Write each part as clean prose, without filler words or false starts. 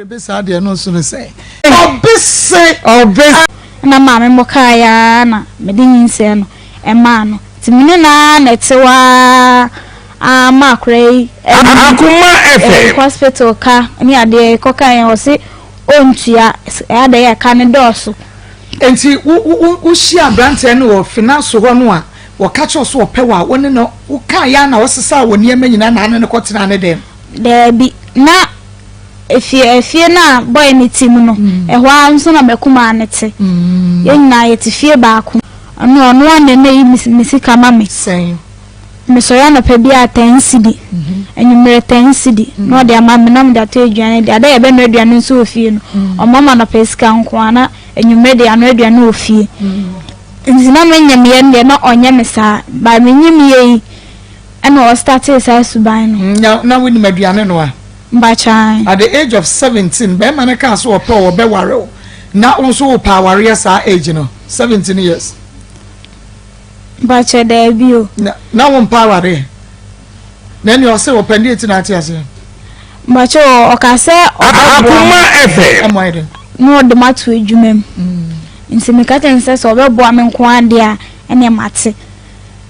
Ebe saa deɛ no nso no sɛ ɔbese. Ɔbese. Na maame mo kaeɛ ara na mede nyinsɛn no maa no. Nti me ne no ara na ɛte hɔ ara ara ma akwadaa yi Akoma FM. hospital ka ne adeɛ kɔkaeɛ ɔse ɔntua adɛn a ka no dɔɔso. Nti wo wo wohyia aberanteɛ no wɔ finance hɔ no a wɔka kyerɛ wo sɛ ɔpɛ wo a wo ne no wokaeɛ ara na wosesaa wo nneɛma nyinaa na ne no kɔtenaa ne dɛm? Daabi, na efie efie no a boy no te mu no, ɛhɔ ara nso na m'akumaa no te. Yɛn nyinaa yɛte fie baako. Ɔno ɔno ara na na ɛyi me sika ma me. Sɛn? Mesɔre anɔpa biara ten cedi, anwummerɛ ten cedi na ɔde ama me na mede atɔ aduane adi. Ada a yɛbɛnoa aduane nso wɔ fie no, ɔma me anɔpa sika nko ara na anwummerɛ deɛ yɛanoa aduane wɔ fie. Nti na menyemyɛ no deɛ na ɔnyɛ me saa. But menyemyɛ yi ɛna ɔstartee saa suban no. Na na wonim aduane noa? Mpakyɛw. At the age of 17 bɛrima no kaa sɛ ɔpɛ wo ɔbɛware wo na wo nso wopɛ awareɛ saa age no 17 years. Mpakyɛw daabi o. Na na wompɛ awareɛ? Na ɛnea ɔse ɔpɛ ndeɛ ti na ate aseɛ? Mpakyɛw ɔka sɛ ɔbɛboa Akoma FM. Ɛmo ayɛ dɛn? Na ɔde m'ato adwuma mu. Nti meka kyerɛ no sɛ sɛ ɔbɛboa me nko ara deɛ a ɛneɛ mate.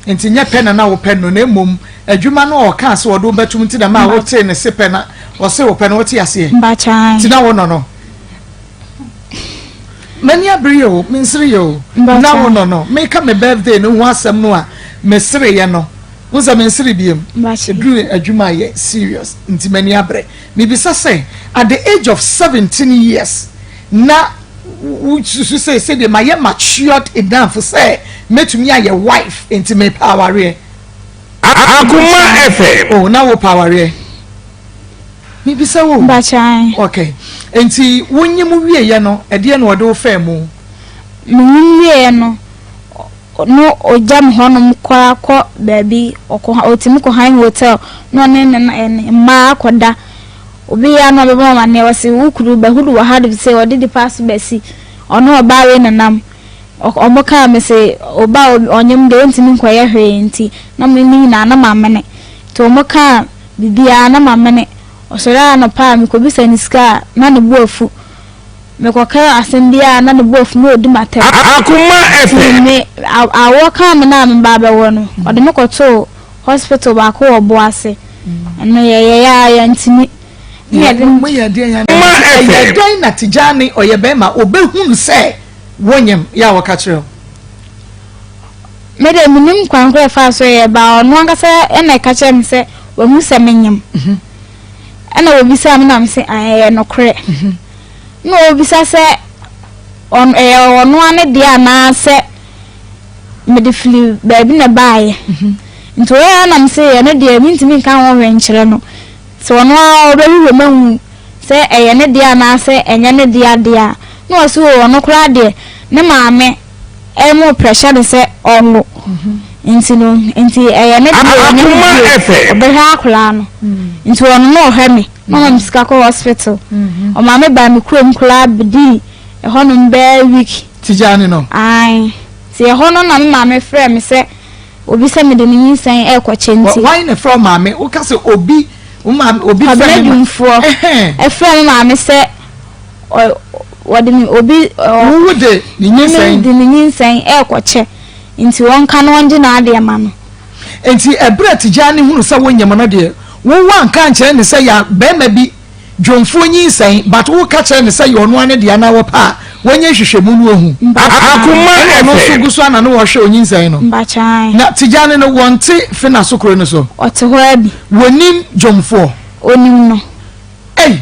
Nti nyɛ pɛ na na wopɛ no na mmom adwuma no a ɔkaa sɛ ɔde wo bɛtom nti na maa wotee ne se pɛ na ɔse wopɛ no wote aseɛ? Mpakyɛw. Nti na wonɔ no? M'ani abere yɛ o, mensere yɛ o. Na wonɔ no? Meka me birthday no ho asɛm no a mesereeɛ no, wohu sɛ mensere biom. Ɛduru adwuma a yɛ serious nti m'ani abere. Mebisa sɛ at the age of 17 years na wosusu sɛ sɛdeɛ mayɛ matured enough sɛ mɛtumi ayɛ wife nti mepɛ awareɛ? Akoma FM. Oh, na wopɛ awareɛ? Mebisa wo. Mpakyɛw. Okay. Nti wonyim wieɛ no, ɛdeɛ na ɔde wo faa mu? Menyim wieɛ no, no ogya me hɔnom koraa kɔ baabi, ɔkɔ ɔtumi kɔ han hotel na ɔne ne ne mmaa akɔda. Obi yɛ a na ɔbɛbɔ me amaneɛ, ɔse wo kunu bɛhunu wɔ ha nom sɛ ɔde nipa aso bɛsi, ɔne ɔbaa wei nenam. Ɔmo kaa me se ɔba a ɔnyem deɛ ɔntumi nkɔyɛ hwee nti na me ne nyinaa na mamene. Nti ɔmo kaa biribiara na mamene. Ɔsɔre anɔpa a mekɔbisa no sika a na ne bo afu. Mekɔka asɛm biara a na ne bo afu na ɔdi m'atɛm. Akoma Nti FM. me awoɔ kaa me no a meba abɛwɔ no, ɔde me kɔtoo hospital baako wɔ Boase. Ɛno yɛyɛeɛ ara yɛantumi. Ɛna yɛde me. Moyɛ deɛn a Akoma ɛyɛ FM. dɛn na Tijani ɔyɛ bɛrima ɔbɛhunu sɛ wonyem yɛ a wɔka kyerɛ wo? Me deɛ menim kwan korɔ ɛfaa so yɛ ba ɔno ankasa ɛna ɛka kyerɛ me sɛ wahu sɛ menyem. Ɛna wɔbisaa me na me se ɛyɛ nokorɛ. Na wɔbisa sɛ ɛyɛ ɔno ara ne deɛ anaasɛ mede firi baabi na ɛbaeɛ. Nti wɔyɛ ara na me se ɛno deɛ mentumi nka ho hwee nkyerɛ no. Sɛ ɔno ara ɔbɛhwehwɛ mu ahu sɛ ɛyɛ ne deɛ anaasɛ ɛnyɛ ne dea deɛ a, na ɔse o ɔno koraa deɛ ne maame ɛmo pressure no sɛ ɔnwo. Nti no nti ɛyɛ ne deɛ ɔnyɛ ne Akoma deɛ FM. ɔbɛhwɛ akwadaa no. Nti ɔno na ɔhwɛ me na ɔma me sika kɔ hospital. Ɔma me baa me kurom koraa bɛdii ɛhɔnom bɛyɛ week. Tijani no? Ae. Nti ɛhɔ no na me maame frɛɛ me sɛ obi sɛ mede ne nyinsɛn rekɔkyɛ nti. Hwan na ɛfrɛ wo maame? Woka sɛ obi, wo maame, obi frɛ me Kwabena ma. Dwumfoɔ ɛfrɛ me maame sɛ wɔde me obi. Wo de ne nyinsɛn. De ne nyinsɛn rekɔkyɛ nti wɔnka na ɔngye n'adeɛ ma no. Nti ɛberɛ a Tijani hunu sɛ wonyem no deɛ, wo woanka ankyerɛ no sɛ ya barima bi Dwomfoɔ nyinsɛn but wo ka kyerɛ no sɛ yɛ ɔno ara ne dea anaa wɔpɛ a wɔnyɛ nhwehwɛmu no ɔhu. Akoma Ɛna ɔno nso FM. gu so ana ne wɔhwɛ onyinsɛn no. Mpakyɛw. Na Tijani no wɔnte Fina so kuro no so? Ɔte hɔ ara bi. Wɔnim dwomfoɔ? Ɔnim no. Ei!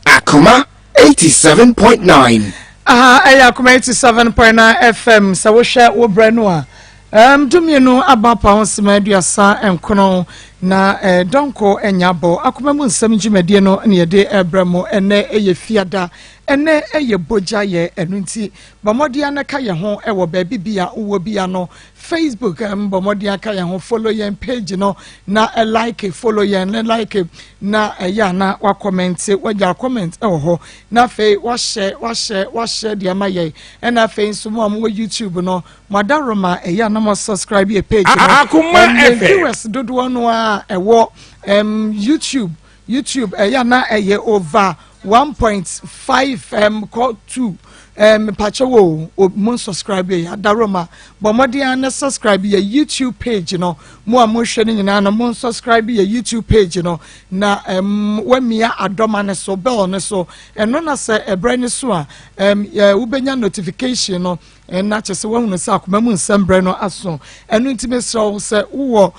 Akoma 87.9. Aha ɛyɛ Akoma 87.9 FM sɛ wohwɛ wo berɛ no a um, dumienu aba pa ho sima 39 na eh, dɔnko anya bɔ akoma mu nsɛm dwumadie no ne yɛde ɛbrɛ mo ɛnɛ ɛyɛ fiada ɛnɛ ɛyɛ bogya yɛ ɛno nti bɔ mmɔden na ka yɛn ho ɛwɔ baabi bi a wowɔ bi ano Facebook bɔ mmɔden aka yɛn ho follow yɛn page no na like follow yɛn ne like na ɛyɛ a na wakɔmɛnte wagya comment ɛwɔ hɔ na afei wahyɛ wahyɛ wahyɛ deɛ ama yɛn ɛna afei nso mo a mowɔ YouTube no mo adaroma ɛyɛ a na mo subscribe yɛ page no Akoma yɛn FM. viewers dodoɔ no a ɛwɔ YouTube. YouTube ɛyɛ na ɛyɛ over 1.5 m kɔ 2 mepakyɛ wo o, mo subscribe yɛ adaroma, bɔ mmɔden a na subscribe yɛ YouTube page no. Mo a mohwɛ no nyinaa no, mo subscribe yɛ YouTube page no na wamia adɔma ne so, bell ne so. Ɛno na sɛ ɛbrɛ ne so a yɛ wobɛnya notification no, ɛna kyɛ sɛ woahunu sɛ Akoma mu Nsɛm berɛ no aso. Ɛno nti mesrɛ wo sɛ wowɔ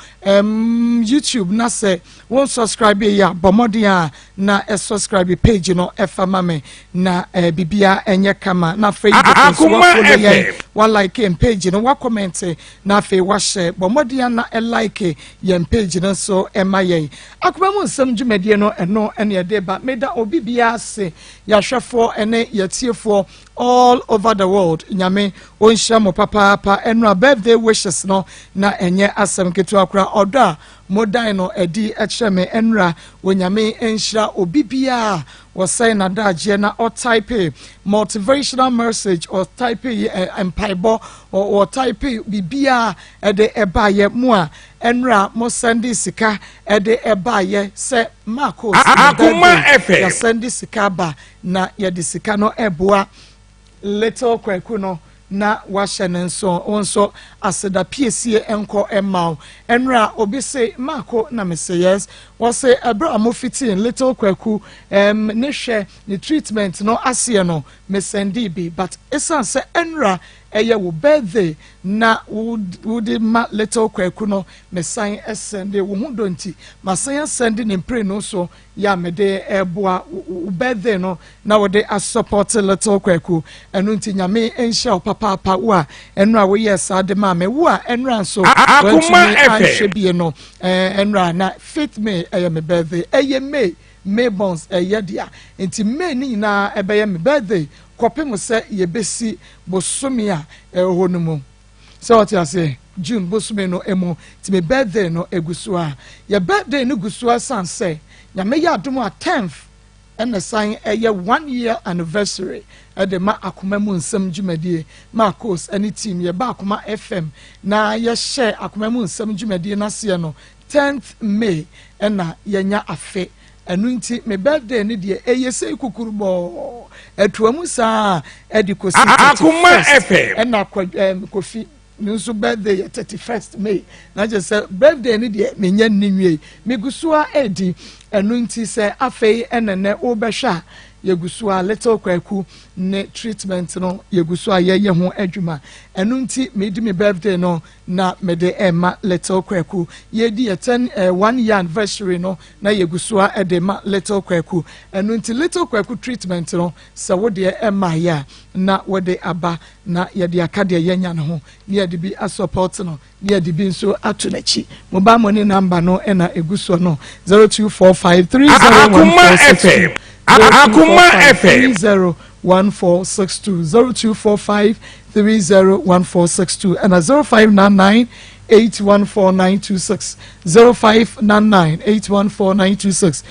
YouTube na sɛ won subscribe yi a, bɔ mmɔden a na subscribe page no ɛfa ma me na bibia ɛnyɛ kama. Na afei Akoma follow yɛn, FM. Wa like yɛn page no, wa comment, na afei wahyɛ. Bɔ mmɔden a na ɛlike yɛn page no nso ɛma yɛn. Akoma mu Nsɛm dwumadie no, ɛno ɛne ɛde ba. Meda obi biara ase, yɛahwɛfoɔ ɛne yɛtiefoɔ all over the world. Nyame ɔnhyira mo papaapa. Ɛno birthday wishes no na ɛnyɛ asɛm ketewa koraa. Ɔdɔ a modan no adi kyerɛ me ɛnora, Onyame nhyira obi biara wɔsɛe n'adagyeɛ na ɔtype motivational message, ɔtype mpaebɔ, ɔtype biribiara ɛde ɛbaayɛ mu a ɛnora mo send sika ɛde ɛbaayɛ sɛ Marcos Akoma FM. Yɛsend sika aba na yɛde sika no ɛboa Little Kwaku no na wahyɛ ne nso. Wɔn nso aseda piesie nkɔ ɛma wo. Ɛnora obi se Maako na me se yes, wɔse ɛberɛ a mo fitii Little Kwaku ne hwɛ ne treatment no aseɛ no, me send bi, but esan sɛ ɛnora ɛyɛ wo birthday na wode ma Little Kwaku no, mesan ɛsend wo ho dɔ nti masan asend ne mpire no so yɛ a mede ɛboa wo birthday no na wɔde asupport Little Kwaku. Ɛno nti Nyame nhyira wo papaapa, wo a ɛnora woyɛ saa de maa me, wo a ɛnora nso Akoma wantumi FM. anhwɛ bie no. Ɛnora na 5th May ɛyɛ me birthday, ɛyɛ May bonds ɛyɛ dea, nti May ne nyinaa ɛbɛyɛ me birthday kɔpem sɛ yɛbɛsi bosome a ɛwɔ hɔ no mu, sɛ ɔte ase, June bosome no emu. Nti me birthday no egu so a yɛ birthday no gu so asan sɛ Nyame yɛ adom a, 10th ɛna san ɛyɛ one year anniversary ɛde ma Akoma mu Nsɛm dwumadie. Marcos ɛne team yɛba Akoma FM na yɛhyɛ Akoma mu Nsɛm dwumadie n'aseɛ no, 10th May ɛna yɛnya afe. Ɛno nti me birthday no deɛ ɛyɛ sɛ kukuru bɔɔ ɛtoa mu saa ɛde kɔsi Akoma 31st. FM. Ɛna Kofi ne nso birthday yɛ 31st May, na kyerɛ sɛ birthday no deɛ menya nni nwie, megu so a ɛdi. Ɛno nti sɛ afei ɛnɛnɛ wobɛhwɛ a, yɛgu so a Little Kwaku ne treatment no yɛgu so a yɛyɛ ho adwuma. Ɛno nti medi me birthday no na mede ɛma Little Kwaku. Yɛdi yɛ 10 one year anniversary no na yɛgu so a ɛde ma Little Kwaku. Ɛno nti Little Kwaku treatment no, sɛ wodeɛ ɛma yɛ a, na wɔde aba na yɛde aka deɛ yɛnya no ho na yɛde bi asupport no na yɛde bi nso ato n'akyi. Mobile money number no ɛna egu soɔ no, 024530 Akoma 1462. FM. Akoma FM. 301462, 0245301462, ɛna 0599814926, 0599814926.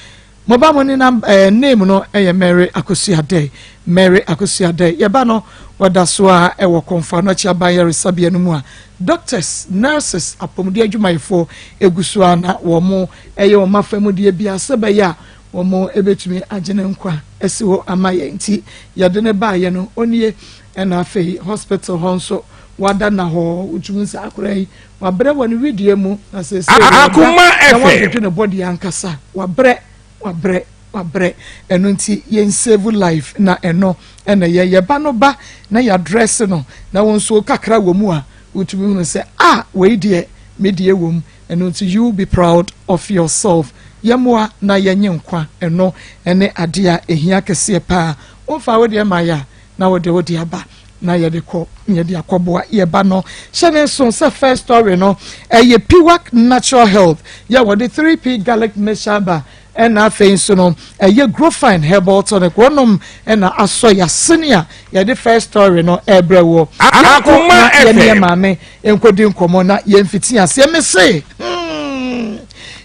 Mobile money number name no ɛyɛ Mary Akosua, Mary Akosua. Yɛba no wɔda so a ɛwɔ Kɔnfa no akyi aban yaresabea no mu a doctors, nurses, apɔmuden adwumayɛfoɔ egu so a na wɔn ɛyɛ wɔn afamudeɛ bi asɛ bɛyɛ a wɔn ebɛtumi agye ne nkwa ɛsi hɔ ama yɛn. Nti yɛde ne baayɛ no onie. Ɛna afei hospital hɔ nso wada na hɔ, wotumi nsa akora yi wabrɛ wɔ ne widie mu na sɛ Akoma na FM. Wadwedwe ne bɔde ankasa, wabrɛ, wabrɛ, wabrɛ. Ɛno nti yɛn save life na ɛno ɛna yɛ yɛba no ba na yɛadress no na wɔn nso kakra wɔ mu a wotumi hunu sɛ a wei deɛ me deɛ wɔ mu. Ɛno nti you be proud of yourself. Yɛmmoa na yɛnye nkwa, ɛno ɛne adeɛ a ehia kɛseɛ paa. Wɔmfa wo deɛ ma yɛ a na wɔde wo de aba na yɛde kɔ yɛde akɔboa yɛba no. Hyɛ ne nso sɛ first story no ɛyɛ Piwak Natural Health yɛ wɔde 3P garlic mixture aba, ɛna afei nso no ɛyɛ Grofine herbal tonic wɔnom ɛna asɔ yasene a yɛde first story no ɛbrɛ wɔ. Akoma na yɛne yɛ FM. Maame nkɔdi nkɔmmɔ na yɛmfiti aseɛ. Me se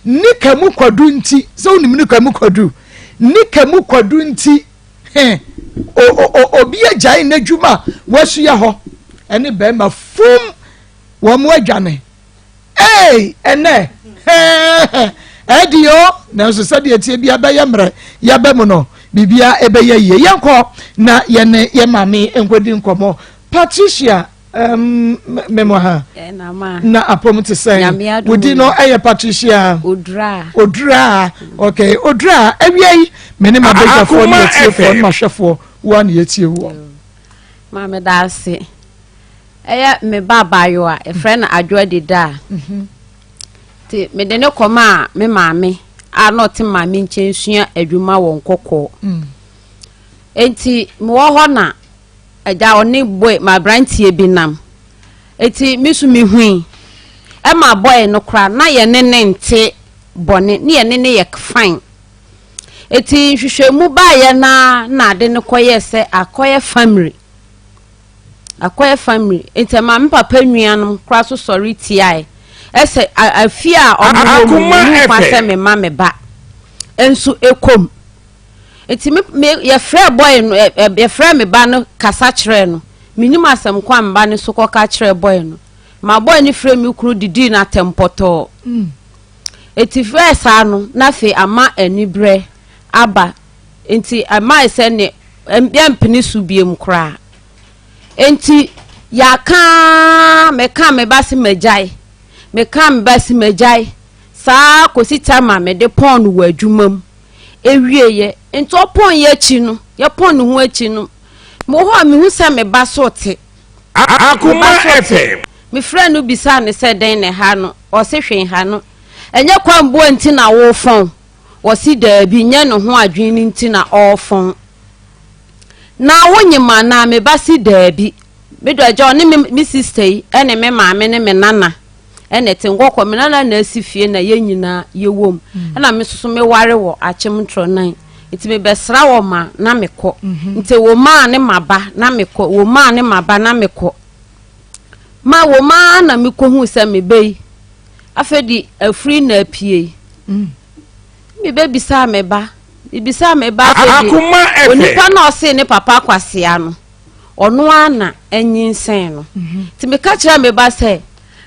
nika mu kwadu nti sɛ wonim nika mu kwadu, nika mu kwadu nti hɛn obi agyae n'adwuma a wasua hɔ ɛne bɛrima fum wɔn mo adwane. Ee, ɛnɛ hɛn. Ɛdi o, nanso sɛdeɛ ɛteɛ biara bɛyɛ mmerɛ yɛaba mu no, biribiara ɛbɛyɛ yie. Yɛnkɔ na yɛne yɛn maame nkɔdi nkɔmmɔ. Patricia, um, memo ha. Na apom te sɛn? Wodi no ɛyɛ Patricia? Odura. Odura, okay. Odura, awia yi, me ne m'abadwafoɔ ne atiefoɔ ne m'ahwɛfoɔ, wo a na yɛtie woɔ. Maame da ase. Ɛyɛ me ba abaayewa, yɛfrɛ no Adwoa Dida. Mhm. Nti mede no kɔmaa me maame a na ɔte maame nkyɛn sua adwuma wɔ nkɔkɔɔ. Mm. Nti mewɔ hɔ na agya ɔne boy ma aberanteɛ bi nam. Nti me nso mehui. Ɛma boy no koraa na yɛne ne nte bɔne ne yɛne ne yɛ fine. Nti nhwehwɛmu baeɛ na na ade no kɔyɛɛ sɛ akɔyɛ family. Akɔyɛ family nti ɛmaa me papa nuanom koraa so sɔre tiae ɛsɛ afie a ɔmo wɔ mu no mu kwan sɛ me ma me ba nso ɛkɔm nti me me yɛfrɛ boy no ɛ ɛ yɛfrɛ me ba no kasa kyerɛɛ no menim asɛm ko a me ba no so kɔka kyerɛɛ boy no ma boy no frɛ me kunu didii no atɛm pɔtɔɔ mm. eti frɛ saa no na afei ama anibrɛ aba Enti ɛmae sɛ ne yɛmpene so biom koraa. Enti yɛaka ara, meka me ba se magyae, meka me ba se magyae, saa kɔsi time a mede pɔn no wɔ adwuma mu ewieɛ. Enti ɔpɔn yɛ akyi no, yɛpɔn ne ho akyi no, mewɔ hɔ a mehu sɛ me ba so te. Akoma FM. Mefrɛ no bisaa no sɛ dɛn na ɛha no, ɔse hwee nha no. Ɛnyɛ kwan boa nti na wofɔn. Wɔse daabi, nyɛ ne ho adwene no nti na ɔrefɔn. Na wonyem anaa? Me ba se daabi. Me dɔ agya ɔne me me sister yi ɛne me maame ne me nana ɛna ɛte nkɔkɔ. Me nana na asi fie na yɛn nyinaa yɛwɔ mu. Mm. Ɛna me nso so meware wɔ Akyem Ntorɔnan. Nti mebɛsra wɔ ma na mekɔ. Mm-hmm. Nti wɔ maa ne ma ba na mekɔ, wɔ maa ne ma ba na mekɔ. Ma wɔ maa na mekɔhu sɛ mebɛ yi. Afei de afiri na apue. Mm. Mebɛbisaa me ba. Mebisaa me ba afei de onipa na ɔsee ne papa kwasea no, ɔno ara na anyinsɛn no. Mhm. Nti meka kyerɛ me ba sɛ,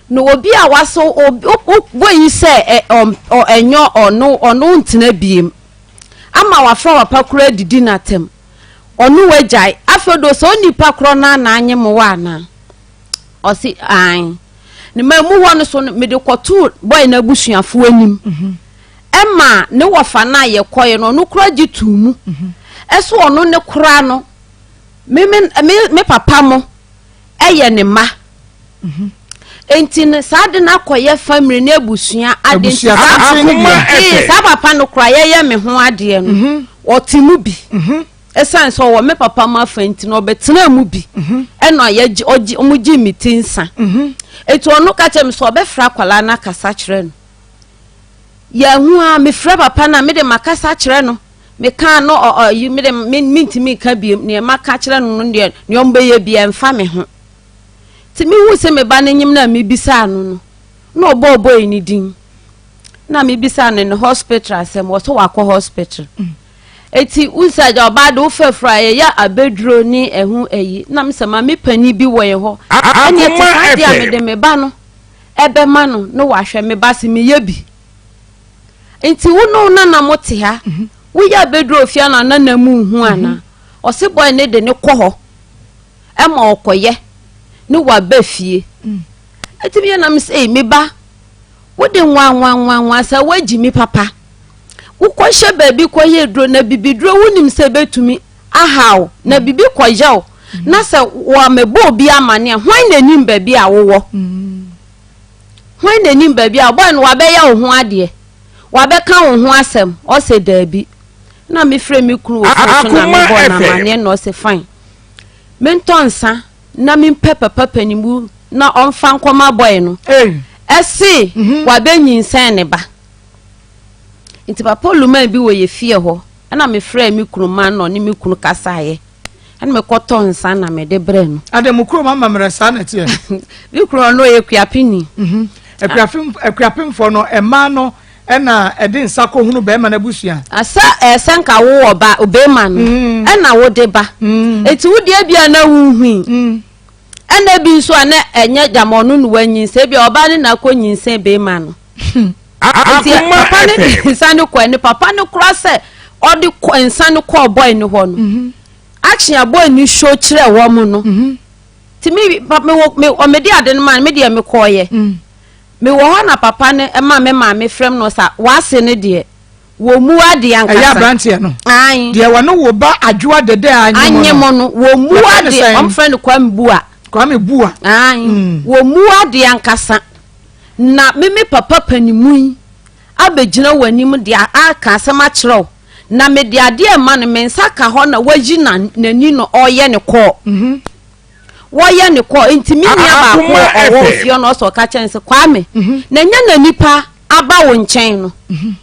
na obi a waso bɔ yi sɛ ɛnyɛ ɔno ɔno ntena biem ama wafra papa koraa didi n'atam ɔno wagyae afei do sɛ onipa korɔ no ana anye mo wɔ anaa Ɔse aane. Ne ma mu hɔ no so no, mede kɔtoo bɔe no abusuafoɔ anim. Ɛma ne wɔfa no a yɛkɔeɛ no, ɔno koraa gye too mu. Ɛso ɔno ne koraa no, me, me, me, me papa mo ɛyɛ ne mma. Enti no, saa de no akɔyɛ family ne abusua ade nti saa, ee, saa papa no koraa yɛyɛ me ho adeɛ no, ɔte mu bi. Esiane sɛ ɔwɔ me papa mu afa nti no, ɔbɛtenaa mu bi. Ɛna yɛgye ɔgye wɔn gyee me ti nsa. Eti ɔno ka kyerɛ me sɛ ɔbɛfrɛ akwadaa no akasa kyerɛ no. Yɛahu a mefrɛ papa no a mede makasa kyerɛ no. Meka no ɔ ɔ yi mede me mentumi nka biem. Nea maka kyerɛ no no deɛ nea ɔmbɛyɛ bi ɛmfa me ho. Nti mehu sɛ me ba no nyim no a mebisaa no no, na ɔbɔɔ bɔe ne din. Na mebisaa no ne hospital asɛm, ɔsɛ wakɔ hospital. Eti wohu sɛ agya ɔbaa de wofa afuru a yɛyɛ abɛduro ne ɛho ayi na mesɛ maame panin bi wɔ yɛn hɔ ɛne ɛte saa deɛ a mede me ba no ɛbɛma no na wahwɛ me ba se meyɛ bi nti wo ne wo nana mo te ha mhm. woyɛ abɛduro ofie na nana mu nhu mhm. ana ɔse bɔe ne de ne kɔ hɔ ɛma ɔkɔyɛ ne waba fie mm. ɛti meyɛ nam sɛ me ba wode nwanwanwanwa sɛ woagyi me papa Wokɔhyɛ baabi kɔyɛ aduro na bibiduro wonim sɛ ɛbɛtumi ahaw na mm. biribi kɔyɛ wo mm. na sɛ wɔamɛbɔ obi amane a hwan na anim baabi a wowɔ mm. hwan na anim baabi a bɔɔ no wabɛyɛ wo ho adeɛ wabɛka wo ho asɛm ɔsɛ daabi na mefrɛ me kunu wɔ fon so na mebɔ no amaneɛ na ɔsɛ fine mentɔ nsa na mempɛ papa panimu na ɔmfa nkɔma bɔe no ɛse mhm. wabɛnyinsɛn ne ba Nti papa oluman bi wɔ yɛ fie hɔ, ɛna me frɛɛ me kunu maa na ɔne me kunu kasaeɛ. Ɛna me kɔtɔ nsa na me de brɛ no. Ada mo kurom amammerɛ saa na ɛteɛ? Me kunu ɔno ɔyɛ kuapeni. Mhm. Akuapemfoɔ no mmaa no ɛna ɛde nsa kɔhunu bɛrima no abusua. Sɛ ɛsɛ nka wo wɔ ba bɛrima no mm. ɛna wode ba. Mm. Eti wo deɛ bia na wohui. Mm. Ɛna bi nso a na ɛnyɛ gyama ɔno na wanyinsɛn ebia ɔbaa no na akɔ nyinsɛn bɛrima no. Nti papa no de nsa no kɔɛ ne papa no kora sɛ ɔde nsa no kɔɔ bɔe no hɔ no. Mhm. Akyea bɔe no show kyerɛ wɔn no. Mhm. Nti me me wɔ me ɔmede ade no ma me deɛ mekɔɔyɛ. Mm. Mewɔ hɔ na papa no ma me maame frɛ m no sa wase no deɛ wɔ mu adeɛ ankasa. Ɛyɛ aberanteɛ no. Ae. Deɛ wɔne wo ba adwoa dɛdɛ a anyem no. Anyem no wɔ mu adeɛ wɔn frɛ no Kwame Bua. Kwame Bua. Ae. Mm. Wɔ mu adeɛ ankasa na me me papa panimu yi abɛgyina w'anim de aka asɛm akyerɛ wo na mede adeɛ ma no me nsa ka hɔ na wayi na n'ani no ɔyɛ ne kɔɔ. Mm -hmm. Wɔyɛ ne kɔɔ nti me nua baako ɔwɔ ofie no ɔsɛ ɔka kyɛn sɛ Kwame mhm. na nyɛ na nipa aba wo nkyɛn no mhm.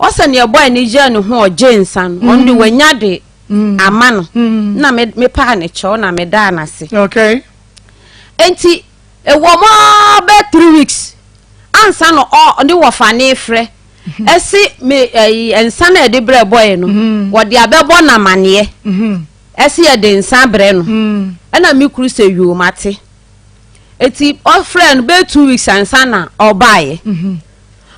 ɔsɛ nea ɛbɔ ani gyɛ ne ho ɔgye nsa no ɔno de mhm. wanya de ama no na mepaa ne kyɛw na medaa n'ase. Okay. Nti ɛwɔ mo bɛ 3 weeks ansa na ɔne wɔfa ne frɛ ɛsi me ɛyi nsa na ɛde brɛ bɔyɛ no wɔde abɛbɔ n'amaneɛ. Ɛse yɛde nsa brɛ no ɛna me kuru sɛ yoo mate eti ɔfrɛ no bɛyɛ 2 weeks ansa na ɔbaayɛ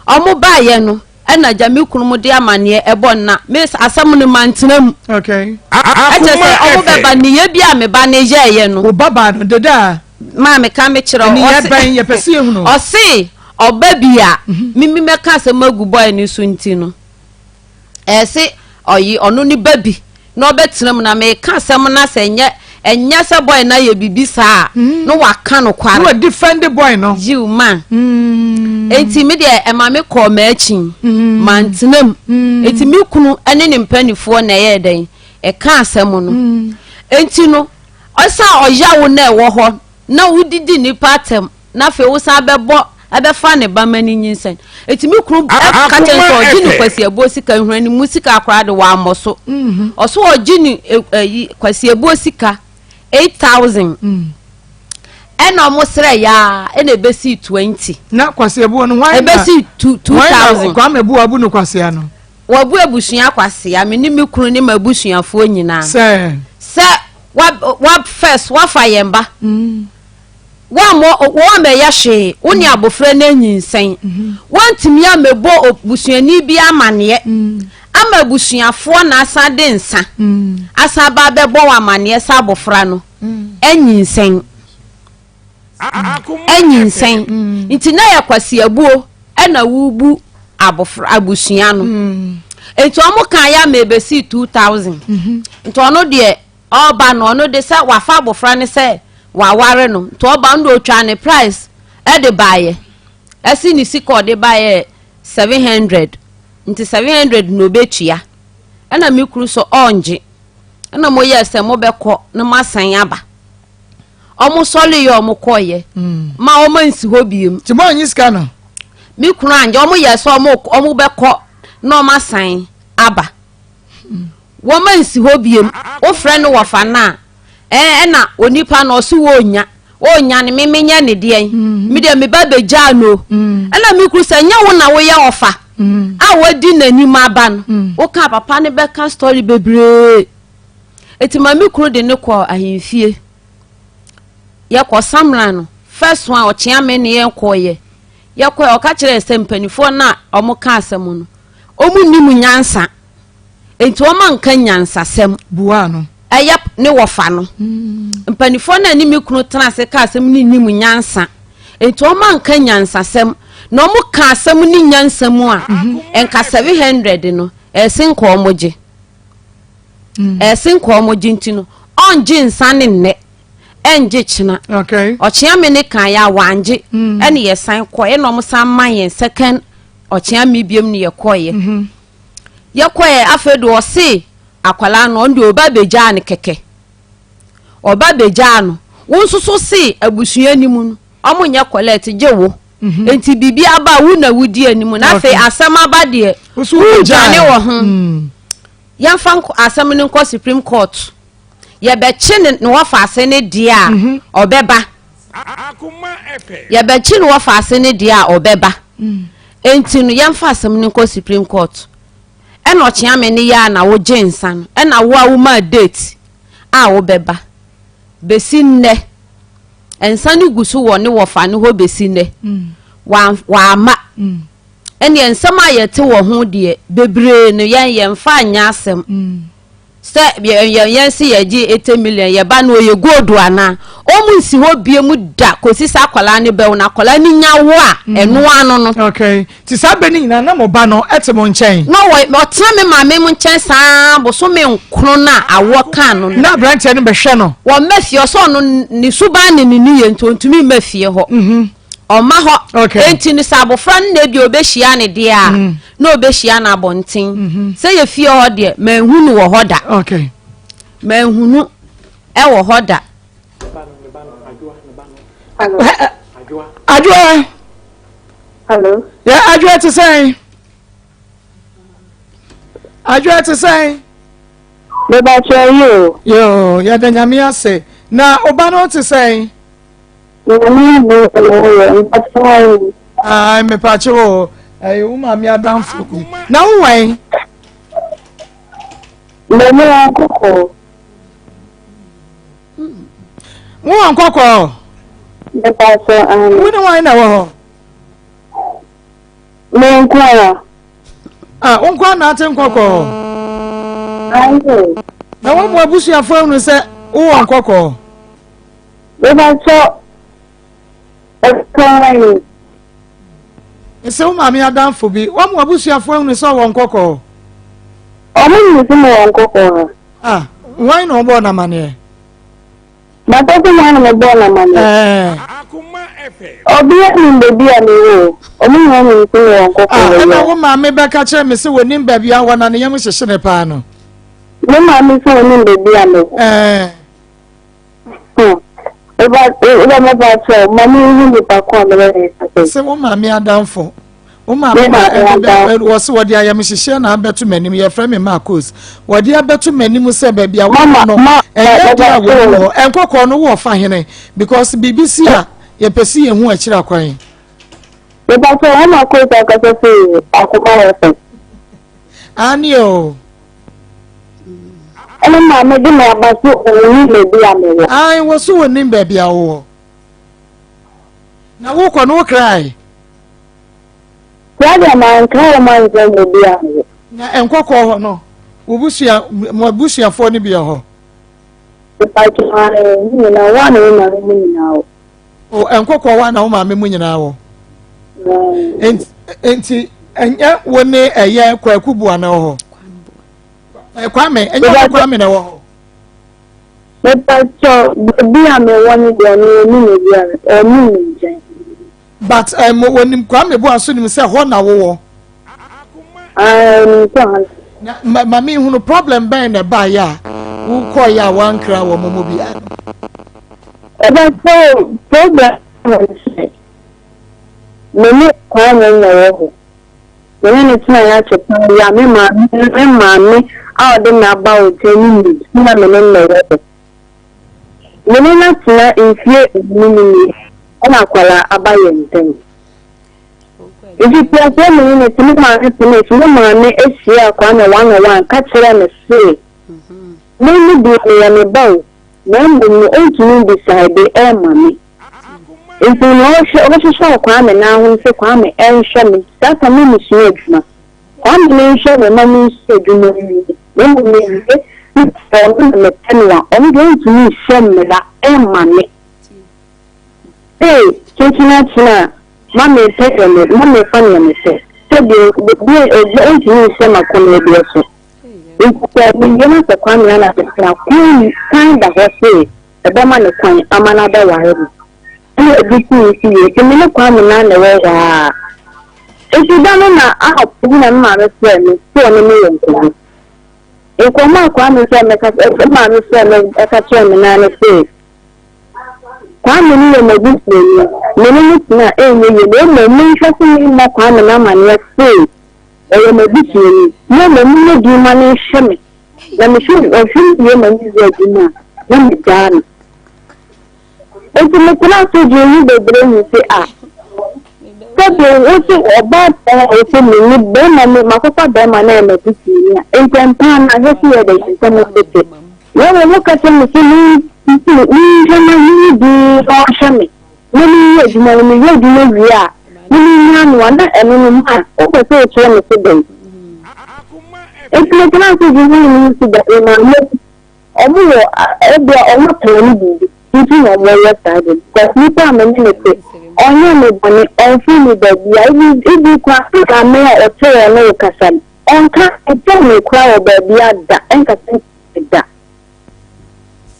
ɔmo baayɛ no ɛna gya me kunu mo de amaneɛ ɛbɔ nna me asɛm no mantena mu ɛkyɛ sɛ ɔmo bɛba nneyɛ bi a me ba ne yɛɛyɛ no wo ba baa no deda a maa me ka me kyerɛ nneyɛ bɛn yɛpɛ sɛ yɛhunu ɔse ɔba bi a mimi mɛka asɛm agu bɔɛ ne so nti no ɛse ɔyi ɔno ne ba bi na ɔbɛtena mu na meka asɛm na sɛ ɛnyɛ ɛnyɛ sɛ boy no ayɛ biribi saa a mm. na waka no kware na wadefend boy no yiw ma mm. enti me deɛ ɛma me kɔɔ m'akyi mm. mantena mu mm. enti me kunu ne ne mpanimfoɔ na ɛyɛ dɛn ɛka asɛm no mm. enti no ɔsan ɔyawo na ɛwɔ hɔ na wodidi nipa atɛm na afei wosan bɛbɔ ɛbɛfa ne ba ma ne nyinsɛn. Eti me kunu ka kyerɛ no sɛ ɔgye ne kwasiabuo sika nhura ne mu sika koraa de wammɔ so. Mhm. Ɔso ɔgye ne ɛyi kwasiabuo sika 8,000. Mm. Ɛna ɔmo srɛ yaa ɛna ebesi 20. Na kwasiabuo no hwan na ebesi 2,000. Kwame bu abu no kwasia no. Wabu abusua kwasia me ne me kunu ne m'abusuafoɔ nyinaa. Sɛ. Sɛ wa wa first wafa yɛn ba. Mm. Woammɔ, woammɛyɛ hwee, wo ne abofra no anyinsɛn. Woantumi ammɛbɔ obusuani bi amanneɛ ama abusuafoɔ na asan de nsa asan aba abɛbɔ wo amanneɛ sɛ abofra no anyinsɛn. Anyinsɛn. Nti na yɛ kwasiabuo ɛna wobu abofra abusua no. Nti wɔn kan yɛ ama ebesi 2000. Nti ɔno deɛ Ɔba no, ɔno de sɛ wafa abɔfra no sɛ waware no, nti ɔba no de otwaa ne price de baeɛ. Ɛsi ne sika ɔde baeɛ 700, nti 700 na ɔbɛtua. Ɛna me kunu sɛ ɔngye. Ɛna moyɛɛ sɛ mobɛkɔ na moasan aba. Ɔmo sɔre yɛ ɔmo kɔɔyɛ. Mm. Ma ɔmo ansi hɔ biem. Nti mo anyi sika no? Me kunu angye, ɔmo yɛɛ sɛ ɔmo ɔmo bɛkɔ na ɔmo asan aba. Wɔma nsi hɔ biem. Wofrɛ no wɔfa no a, ɛɛ ɛna onipa no ɔse wɔɔnya. Ɔɔnya no me menyɛ ne deɛn? Mm-hmm. Me deɛ me ba bɛgyaa no. Mm. Ɛna me kuru sɛ nyɛ wo na woyɛ ɔfa mm. a wadi n'anim aba no. Mm. Woka papa no bɛka story bebree. Eti ma me kuru de ne kɔ ahemfie. Yɛkɔ Samla no. First one ɔkyea me ne yɛn kɔɔyɛ. Yɛkɔɛ ɔka kyerɛ sɛ mpanimfoɔ no a wɔka asɛm no, wɔn nnim nyansa. Enti wɔn anka nyansasɛm. Buaa no. Ɛyɛ ne wɔfa no. Mpanimfoɔ no a ne me kunu tena ase ka asɛm no nnim nyansa. Enti wɔn anka nyansasɛm. Na wɔn ka asɛm ne nyansa mu a, mhm. nka 700 no, ɛse nka wɔn gye. Mm. Ɛse nka wɔn gye nti no, ɔngye nsa ne nnɛ. Ɛngye kyena. Ɔkyea me ne kan yɛ a wangye. Mm. Ɛne yɛsan kɔ, ɛna wɔn san ma yɛn second ɔkyea me biom ne yɛkɔeɛ. Mm -hmm. Yɛkɔɛ afei de ɔse akwadaa no ɔno deɛ ɔba bɛgyaa no kɛkɛ. Ɔba bɛgyaa no. Wo nso so se abusua no mu no ɔmo nyɛ collect gye wo. Mhm. Nti biribi aba a wo na wodi anim na afei asɛm aba deɛ wodwane wɔ ho. Mm. Yɛmfa asɛm no nkɔ Supreme Court. Yɛbɛkye ne ne wɔfaase ne deɛ a mhm. ɔbɛba. Yɛbɛkye ne wɔfaase ne deɛ a ɔbɛba. Mm. Enti no yɛmfa asɛm no nkɔ Supreme Court. Ɛna ɔkyeame ne yɛ a na wogye nsa no ɛna wo a womaa date a wobɛba. Bɛsi nnɛ nsa no gu so wɔ ne wɔfa no hɔ bɛsi nnɛ. Mm. Wamma. Mm. Ɛnneɛ nsɛm a yɛte wɔ ho deɛ, bebree no yɛn yɛmfa nyɛ asɛm. Sɛ yɛn yɛn se yɛgye 80 million, yɛba no ɔyɛ gold anaa? Ɔmo nsi hɔ biom da kɔsi sɛ akwadaa no bɛwo, na akwadaa no nya wo a, ɛno ano no. Okay, nti saa bɛ no nyinaa na mo ba no te mo nkyɛn? Na ɔwɔ, ɔtena me maame mo nkyɛn saa bosome nkron no a awoɔ kaa no no. Na aberanteɛ no bɛhwɛ no? Wɔmma fie, ɔsɛ ɔno ne suban ne ne nneyɛɛ nti ɔntumi mma fie hɔ. Ɔmma hɔ. Okay. Enti no sɛ abofra no na ebia obehyia no deɛ a, mm. na obehyia no abɔnten. Mm-hmm. Sɛ yɛ fie hɔ deɛ, manhu no wɔ hɔ da. Okay. Manhu no wɔ hɔ da. Adwoa. Hello. Yɛ Adwoa te sɛn? Adwoa te sɛn? Mebakyɛ yi o. Yoo, yɛda Nyame ase. Na ɔba no te sɛn? Nyame adom na wo yɛ mpakyɛw ayi. Ayi mepakyɛw o ɛyɛ wo maame adamfo bi na wo wɛn. Mɛmi wɔn kɔkɔɔ. Wo wɔn kɔkɔɔ. Mepakyɛw ayi. Wo ne wɔn na wɔ hɔ. Me nko ara. Ah, wo nko ara na ate nkɔkɔɔ. Ayi. Na wɔn mu abusuafo ahunu sɛ wowɔ nkɔkɔɔ. Mepakyɛ ɛtɔn yi. Ese wo maame adamfo bi, wɔn mu abusuafo ahunu sɛ ɔwɔ nkɔkɔɔ. Ɔmo nim sɛ mewɔ nkɔkɔɔ ha. Ah, wɔn na ɔbɔɔ n'amaneɛ. Mata sɛ wɔn na mebɔɔ n'amaneɛ. Ɛɛ. Ɔbea nim baabi a mewɔ o. Ɔmo nyinaa nim sɛ mewɔ nkɔkɔɔ. Ah, ɛna wo maame bɛka kyerɛ me sɛ wɔnim baabi a wɔ na ne yam hyehye ne paa no. Me maame sɛ ɔnim baabi a mewɔ. Ɛɛ. Sɛ wo maame adamfo wo maame na ɛde bɛ wɔsi wɔde ayamhyehyeɛ na abɛto m'anim yɛfrɛ me Marcos wɔde abɛto m'anim sɛ baabi a wɔwɔ no ɛnyɛ deɛ a wɔn wɔ nkɔkɔɔ no wɔ fa hene because biribi si a yɛpɛ si yɛn ho akyiri akwan. Mepatɔ wɔn Marcos akasa fi akoma wɔ fɛ. Ani o. Ɛne maame de me aba so ɔnnim baabi a mewɔ. Ae, wɔ so wɔnnim baabi a wowɔ. Na wokɔ no wokrae. Kra deɛ mankra wɔn ankyerɛ baabi a mewɔ. Na nkɔkɔɔ hɔ no, wo busua, mo abusuafoɔ no bi wɔ hɔ? Mpakyɛ ae, ne nyinaa, wo a na me maame mu nyinaa wɔ. O, nkɔkɔɔ hɔ a na wo maame mu nyinaa wɔ. Nti, ɛnyɛ wo ne ɛyɛ Kwaku Bua na wɔ hɔ? Kwame, ɛnyɛ wo Kwame na ɛwɔ hɔ? Mepakyɛ, baabi a mewɔ no deɛ ɔno ɔnim baabi a ɔnim me nkyɛn. But um, wɔnim Kwame Boa nso nim sɛ hɔ na wowɔ. Ah, ɔnim sɛ hɔ na. Ma ma mi hunu problem bɛn na ɛbaeɛ a wokɔeɛ a wankra wɔn mu biara no. Ɛbɛsɛ problem wɔ ne sɛ me ne Kwame na ɛwɔ hɔ. Me ne no tenaeɛ akyɛ paa yi a me maame me maame a ɔde me aba wo nkyɛn no nim sɛ na me ne no na ɛwɔ hɔ. Me ne no atena mfie nnum nie ɛna akwadaa aba yɛn ntam. Mfitiaseɛ me ne no te me maame penee so me maame hyiaa Kwame one on one ka kyerɛɛ me se me ne deɛ meyɛ ne ba o na mmom no ɔntumi ndecide ɛmma me. Nti nea ɔhwɛ ɔbɛhwehwɛ wɔ Kwame nan ho sɛ Kwame ɛnhwɛ me saa ta me mesua adwuma. Kwame ne nhwɛ me ma mensua adwuma nwie na mmom mewie na sɛ ɔno na mepɛ no a ɔno deɛ ɔntumi nhyɛ mmara ɛmma me. Ee kyenkyen akyena a ma mepɛ deɛ me ma mefa nea mepɛ sɛ deɛ obi ɔntumi nhyɛ m'akɔnnɔdeɛ so. Nti sɛ mewie na sɛ Kwame ana mepɛ a kwan kwan da hɔ se ɛbɛma no kwan ama no abɛware me. Ɛna ebi si nsi yie nti me ne Kwame naa na ɛwɔ hɔ ara. Nti da no na anɔpa bi na me maame frɛɛ me sɛ ɔne me wɔ nkɔmmɔ. Nkɔmmɔ a Kwame frɛɛ me ka me maame frɛɛ me ɛka kyerɛɛ me naa ne se Kwame no yɛ m'abusuani, me ne no tena a ɛnyɛ yie na mmom menhwɛ so memmɔ Kwame no amanneɛ se ɔyɛ m'abusuani na mmom menyɛ din ma no nhwɛ me. Na mehwɛ ɔhwɛ me wie ma meyɛ adwuma a, na megyaa no. Enti metenaa ase dwen ho bebree hui sɛ, ah, sɛdeɛ wose ɔbaa biara a wose menni bɛrima ne makɔfa bɛrima na ɛyɛ m'abusuani a, ntɛm paa no ahwɛ sɛ yɛ dɛ yɛn ntam tete. Na mmom woka kyerɛ me sɛ menhwɛ na menni din na ɔnhwɛ me na menyɛ adwuma no, meyɛ adwuma wie a, Me mennya no a, na ɛno no ma wopɛ sɛ wokyerɛ me so dɛn? Enti metena ase dwennwen ho si da me maame ɔmo wɔ ebia ɔmo apɛn ne biribi nti na ɔmo yɛ saa de because nipa a me ne ne te ɔnyɛ me bɔne ɔmfiri me baabi a ebi ebi kora maame a ɔte wɔn ne wo kasa no ɔnka nkyɛn me kora wɔ baabi a da ɛnkasa da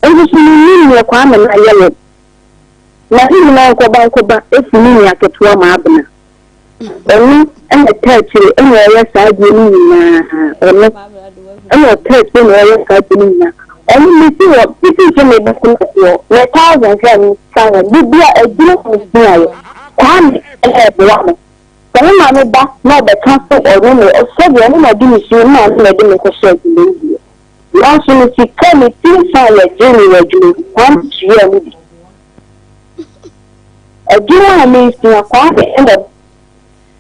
nso so menim neɛ Kwame no ayɛ wɔ Na ne nyinaa nkɔba nkɔba efi ne nua ketewa Maabena. Ɔno na ɛtaa akyire na ɔyɛ saa adeɛ no nyinaa. Ɔno na ɔtaa akyire na ɔyɛ saa adeɛ no nyinaa. Ɔno mesi wɔ titi sɛ meba kumaseɛ me thousand sɛ nsa ho bibia adwuma a mesuaeɛ Kwame na ɛboa me. Sɛ me maame ba na ɔbɛka so ɔno na sɛdeɛ ɔno na ɔde me sua me maame na ɛde me kɔhyɛ adwuma mu deɛ. Nanso me sika me tiri fa a yɛgyee me wɔ adwuma mu, Kwame tuaa mu bi. Adwuma a meresua, Kwame na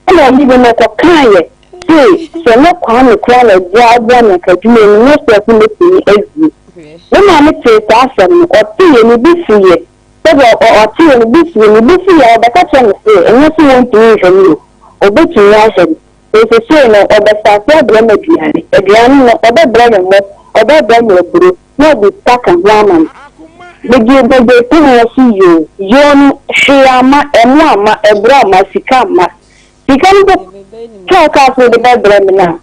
ɛna ɔde bi no kɔkaeɛ se sɛ na Kwame koraa na ɛboa aboa me anka adwuma yi menyɛ sure sɛ mɛtumi awie. Me maame tee saa asɛm no, ɔteeɛ, ne bo fuiɛ. Sɛdeɛ ɔteeɛ ne bo fuiɛ, ne bo fuiɛ a ɔbɛka kyerɛɛ me se ɛnyɛ sɛ wɔntumi nhwɛ me o, ɔbɛtumi ahwɛ me. Seesei no, ɔbɛstarte abrɛ me aduane. Aduane no, ɔbɛbrɛ me mo, ɔbɛbrɛ me aburo, na ɔde sika ka ho ama me. Megyee megyee penee so yoo. Yoo no, hwee amma, ɛmo amma, aburo amma, sika amma. Sika no mpo a ɔkaa sɛ ɔde bɛbrɛ me no a,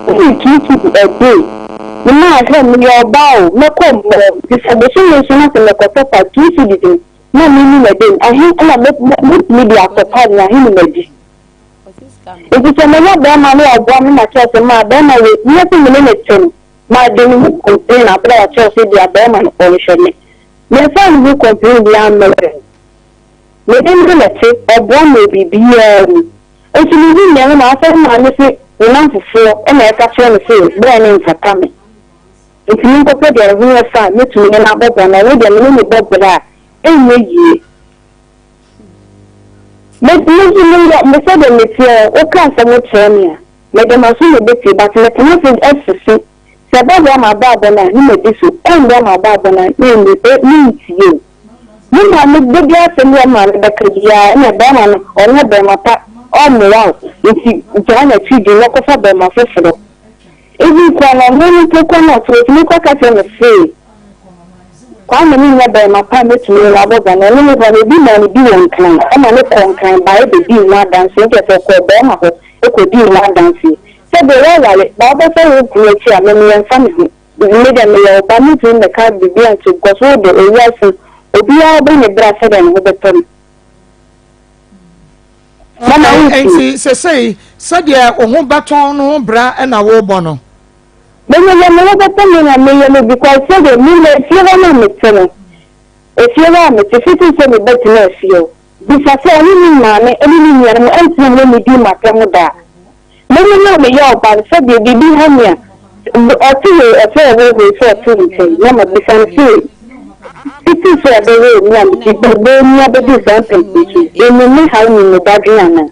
only 2 cedi a day. Me maa hwɛ, meyɛ ɔbaa o, mɛkɔ mall, nti sɛ bosome so na sɛ mekɔtɔ pad, 2 cedis no, na menni m'adan mu, ahe na mɛtumi de atɔ pad no, ahe na madi? Enti sɛ manya barima na waboa me ma kyerɛ sɛ maa barima wei nyɛ sɛ me ne no te no made ne ho complain abere a wakyerɛ sɛ bia barima no ɔnhwɛ me. Memfaa ne ho complain biara mmɛbrɛ no. Me ne no na ɛte, ɔboa me wɔ biribiara mu. Nso mehu nea me maa sɛ me maame se ne nnamfofoɔ na ɛka kyerɛ no se berɛ no mfata me. Nti menkɔpɛ deɛ ne ho yɛ fɛ a mɛtumi ne no abɔ bra na ɔno deɛ me ne no bɔ bra a ɛnyɛ yie. Me me nso meyɛ me sɛdeɛ meteɛ no woka asɛm kyerɛ me a mede m'aso na ɛbɛtie but metena ase susu sɛ ɛbɛboa m'abrabɔ no a ne madi so ɛmmoa m'abrabɔ no a menni e mentie o. Me maame da biara asɛm bi a me maame bɛka biara ɛna bɛrima no ɔnyɛ bɛrima pa ɔmmoa wo nti gyaa n'akyi di na kɔfa bɛrima foforɔ. Even koraa no ɔno no mpo koraa no ɔte hɔ ɔtumi kɔ ka kyerɛ me see Kwame no nyɛ barima pa a mɛtumi ne no abɔ bra na ɔne me bra no obi maa no bi wɔ Nkran ɛma no kɔɔ Nkran baeɛ bɛdii ho adanseɛ nkyerɛ sɛ ɔkɔɔ barima hɔ kɔdii ho adanseɛ sɛ deɛ woaware ba wobɛfa wo kunu akyi a me meɛ mfa me ho me deɛ meyɛ wo ba mentumi mmɛka biribi ankyerɛ because wo deɛ ewiase no obiara bɔ ne bra sɛdeɛ ne ho bɛtɔ no. Mama wo Enti sesei sɛdeɛ wo ho bɛtɔ no ho bra na worebɔ no? Me meyɛ me ho bɛtɔ me na meyɛ no because sɛdeɛ me na efie hɔ no a mete no, efie hɔ a mete fiti sɛ me ba tenaa fie hɔ, bisa sɛ ɔne ne maame ne ne nuanom ɛntena hɔ nnidi m'atɛm da a. Me me na meyɛ ɔba no sɛdeɛ biribi ha me a, ɔte wei ɔsɛ ɔhohoe sɛ ɔte nkyɛn na mabisa no sɛ fiti sɛ ɔbɛwoo me a mede bɛbɔɔ mu abɛduru saa mpɛnpɛnso yi, ɛnni me haw ne me dadwen anaa?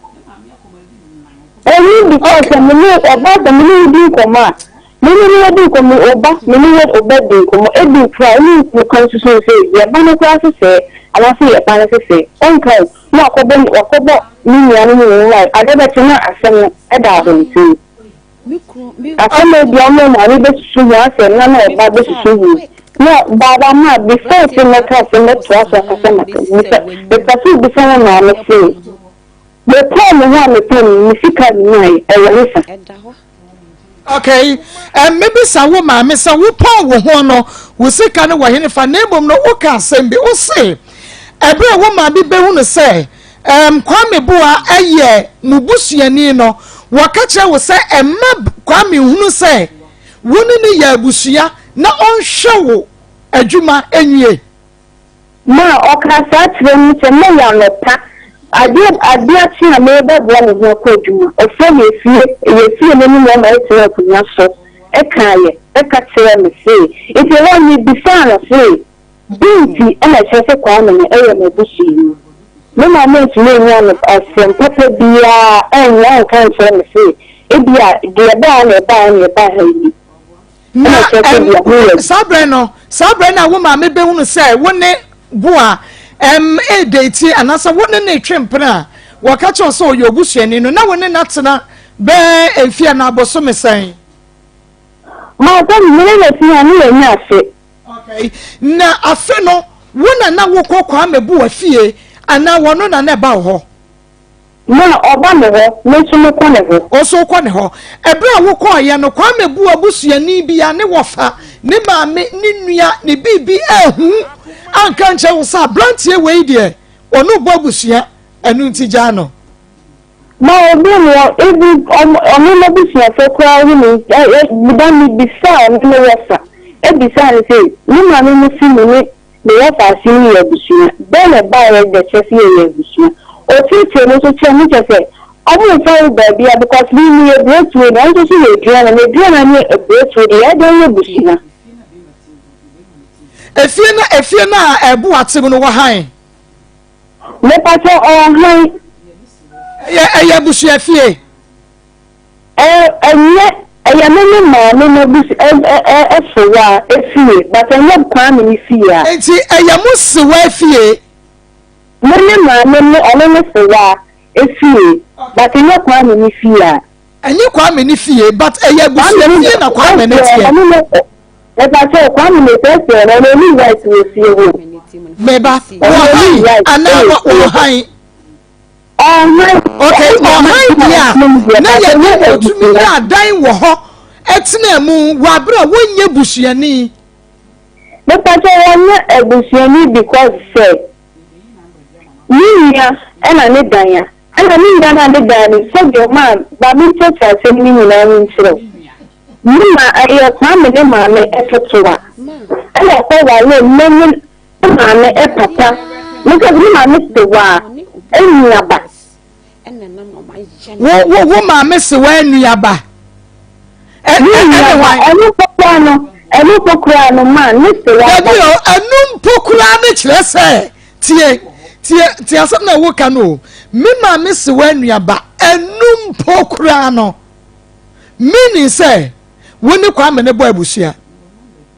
Ɛnni because sɛ me ne ɔba sɛ me ne wo di nkɔmmɔ a, me ne wo di nkɔmmɔ, ɔba me ne wo ɔba di nkɔmmɔ, ebi koraa ɔne wo ka nsusu sɛ yɛ ba no koraa sesɛɛ anaasɛ yɛ ba no sesɛɛ, ɔnka o, na wakɔbɔ wakɔbɔ ne nuanom nyinaa mu a, ade bɛkye na asɛm no da abɔnten. Asɛm a ebia ɔne ɔmaame bɛsusu ho asɛm na na ɔba bɛsusu ho na baaba ma before sɛ mɛka asɛm mɛtoa so akasa maka bisa mepɛ sɛ obisa wo maame se mepɔn me ho a mepɔn me me sika nyinaa ɛwɔ he fa. Okay, mebisa wo maame sɛ wopɔn wo ho no wo sika no wɔ he fa na mmom no woka asɛm bi wo se ɛberɛ a wo maame bɛhunu sɛ Um, Kwame Boa yɛ mo busuani no, wɔka kyerɛ wo sɛ ɛmma Kwame nhunu sɛ wo ne no yɛ abusua na ɔnhwɛ wo adwuma nwie. Ma ɔkaa saa kyerɛ me sɛ mɛyɛ anɔpa adeɛ adeɛ akye a merebɛboa me ho akɔ adwuma. Ɔfrɛ me efie, yɛ fie no anim hɔ ma yɛtena akonnwa so kaeɛ, ɛka kyerɛɛ me se, nti ɛhɔ mebisaa no se, Dɛn nti na ɛkyerɛ sɛ Kwame no yɛ m'abusuani? Me maame antumi annya no asɛm papa biara annya anka ankyerɛ me se ebia deɛ ɛbaa ha na ɛbaa ha na ɛbaa ha yi Na na ɛkyerɛ sɛ ebia meyɛ saa berɛ no, saa berɛ no a wo maame bɛhunu sɛ wo ne Boa ɛm ɛredate anaasɛ wo ne no retwe mpena a, wɔka kyerɛ wo sɛ ɔyɛ obusuani no, na wo ne no atena bɛɛ mfe anaa bosome sɛn? Ma sɛ me ne no tena ne yɛnyɛ afe. Okay. Na afe no, wo na na wokɔ Kwame Boa fie anaa wɔno na na ɛba wo hɔ? Ma ɔba me hɔ, me nso mekɔ ne hɔ. Wo nso wokɔ ne hɔ. Ɛberɛ a wokɔeɛ no, Kwame Boa busuani biara, ne wɔfa, ne maame, ne nua, ne biribi anhu anka ankyerɛ wo sɛ aberanteɛ wei deɛ, ɔne wo bɔ abusua, ɛno nti gyaa no. Ma obi wɔ even ɔno n'abusuafoɔ koraa hu me da me bisaa ɔno ne wɔfa bisaa no sɛ ne maame mo fi mu ne me wɔfa ase no yɛ abusua dɛn na ɛbaeɛ dɛ kyerɛ sɛ yɛyɛ abusua ɔtiatia mu nso kyerɛ me kyerɛ sɛ ɔmo mfa wo baabia because me meyɛ bretuo na ɔno nso so yɛ aduana na aduana ne bretuo deɛ yɛdɛn yɛ abusua. Efie no efie no a ɛbo atem no wɔ han. Mepakyɛ ɔwɔ han. Ɛyɛ ɛyɛ abusua fie. Ɛ ɛnyɛ ɛyɛ me me maame n'abus ɛ ɛ ɛ ɛsewa efie but ɛnyɛ Kwame ne fie a. Nti ɛyɛ mo sewa fie. Me me maame ne ɔno ne sewa efie but ɛnyɛ Kwame ne fie a. Ɛnyɛ Kwame ne fie but ɛyɛ abusua fie na Kwame ne teɛ. Mepakyɛw Kwame ne sɛsɛɛ no ɔno ɔni right wɔ fie hɔ. Meba ɔhan anaa ɔhan. Ɔhan. Okay ɔhan deɛ a na yɛ ne otumi yɛ adan wɔ hɔ ɛtena mu wɔ abere a wɔnyɛ busuani. Mepakyɛw wɔnyɛ abusuani because sɛ ne nua ɛna ne dan a. Ɛna me nua no a ne dan no, sɛdeɛ ɔmaa ba me nkyerɛkyerɛ asɛm no nyinaa mu nkyerɛ wo. Me ma ɛyɛ Kwame ne maame ketewa. Ɛna ɔkɔ waree me ne ne maame papa. Me sɛ ne maame sewaa nuaba. Wo wo wo maame sewaa nuaba. Ne nuaba ɛno mpo koraa no ɛno mpo koraa no ma ne sewaa. Dabi o ɛno mpo koraa ne kyerɛ sɛ. Tie, tie, tie asɛm na woka no o. Me maame se w'anuaba ɛnu mpo koraa no. Meaning sɛ wo ne Kwame ne bɔ abusua.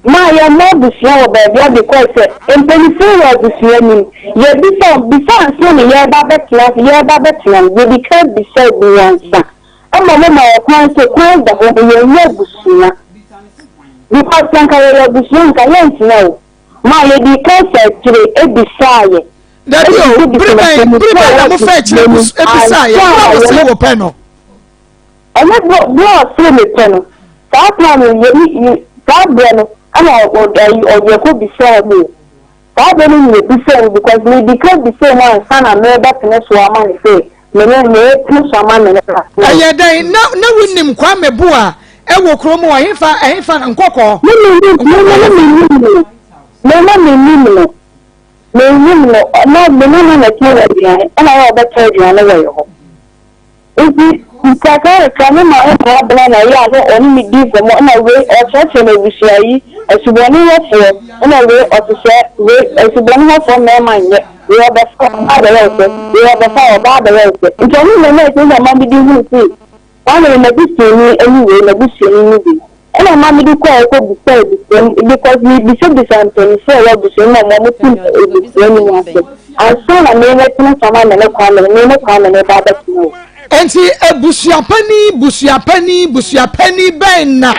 Ma yɛmmɔ abusua wɔ baabi a because sɛ mpanyinfoɔ wɔ abusua nim yɛbisa wɔn before ansa na yɛreba abɛtena ase yɛreba abɛtena no yɛdi kan bisa bi ansa ɛma wɔn ma yɛ kwan sɛ kwan da hɔ no yɛnyɛ abusua because sɛ nka yɛyɛ abusua nka yɛntena o. Ma yɛdii kan faa akyire bisaa yɛ. Dabi o, bere bɛn bere bɛn na mofaa akyire bisaa yɛ? Bere a wɔsee wo pɛ no. Ɛnyɛ bere a ɔsee me pɛ no. Saa time no yɛ saa berɛ no ɛna ɔyɛ kɔ bisaa mu o. Saa berɛ no na yɛbisaa mu because medi kan bisaa mu ansa na merebɛpene so ama no sɛ Me ne me pene so ama me ne no. Ɛyɛ dɛn na na wonim Kwame Boa ɛwɔ kurom hɔ ɛhefa ɛhefa nkɔkɔɔ. Me me nim me me me nim no me na me nim no me nim no na me ne no na ɛtɔn aduane ɛna yɛ ɔbɛtɔ aduane wɔ yɛ hɔ nti nkakra kakra me maame maa abena na yɛ a na ɔne me di nkɔmmɔ ɛna wei ɔkyerɛkyerɛ me abusua yi asubɔne hɔfoɔ ɛna wei ɔte sɛ wei asubɔne hɔfoɔ mmarima nyɛ Wei ɔbɛfa ɔbaa bɛyɛ wo sɛ, wei ɔbɛfa ɔbaa bɛyɛ wo sɛ. Nti ɔno na na ɛsɛ sɛ ɔma mede hunu sɛ Kwame no n'abusuani ne wei, n'abusuani ne wei. Ɛna ɔma mede kɔɔ kɔ bisaa abusua no because mebisabisa mpanimfoɔ a ɛwɔ abusua no mu a wɔte abusua no mu ase ansa na merebɛtena so ama me ne Kwame no, me ne Kwame no reba abɛtena hɔ. Enti abusuapanin, busuapanin, busuapanin bɛn na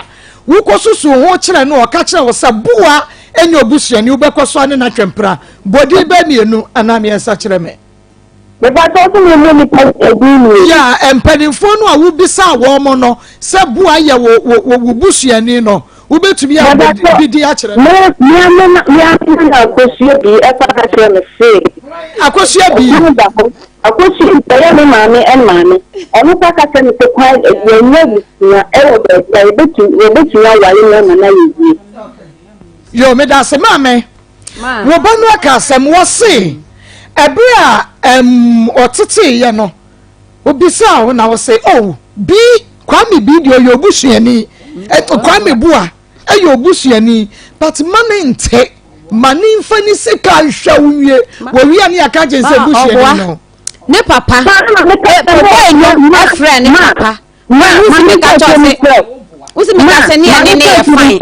wokɔsusuw ho kyerɛ no a ɔka kyerɛ wo sɛ boa nyɛ obusuani, wobɛkɔ so ne no atwe mpena? Bɔ din bɛyɛ mmienu anaa mmiɛnsa kyerɛ me. Mepakyɛw sɛ memmɔ nnipa din mmienu. Yeah, mpanimfoɔ no a wobisaa wɔn no sɛ boa yɛ wo wo wo wo busuani no, wobɛtumi abɔ bi din akyerɛ me? Me me me me me na Akosua bi ɛkɔ aka kyerɛ me se. Akosua bi. Ɔkwan da hɔ. Akosua bi ɛyɛ me maame maame. Ɔno kɔ aka kyerɛ me sɛ kwan yɛnyɛ abusua ɛwɔ baabi a yɛbɛtumi yɛbɛtumi aware no ama no ayɛ yie. Yo, medase maame. Wo ba no aka asɛm, wɔse ɛberɛ a ɛm ɔteteeɛ no, obisaa wo na wo se, oh, bi, Kwame bi deɛ ɔyɛ obusuani, Kwame Boa ɛyɛ obusuani, but ma ne nte, ma ne nfa ne sika nhwɛ wo nwie, wɔwie a ne yɛaka kyerɛ sɛ busuani no. Ne papa, papa no ɛfrɛ ne papa. Ma ma me ka kyerɛ sɛ wosi mi ka sɛ ne yɛ ne ne yɛ fine.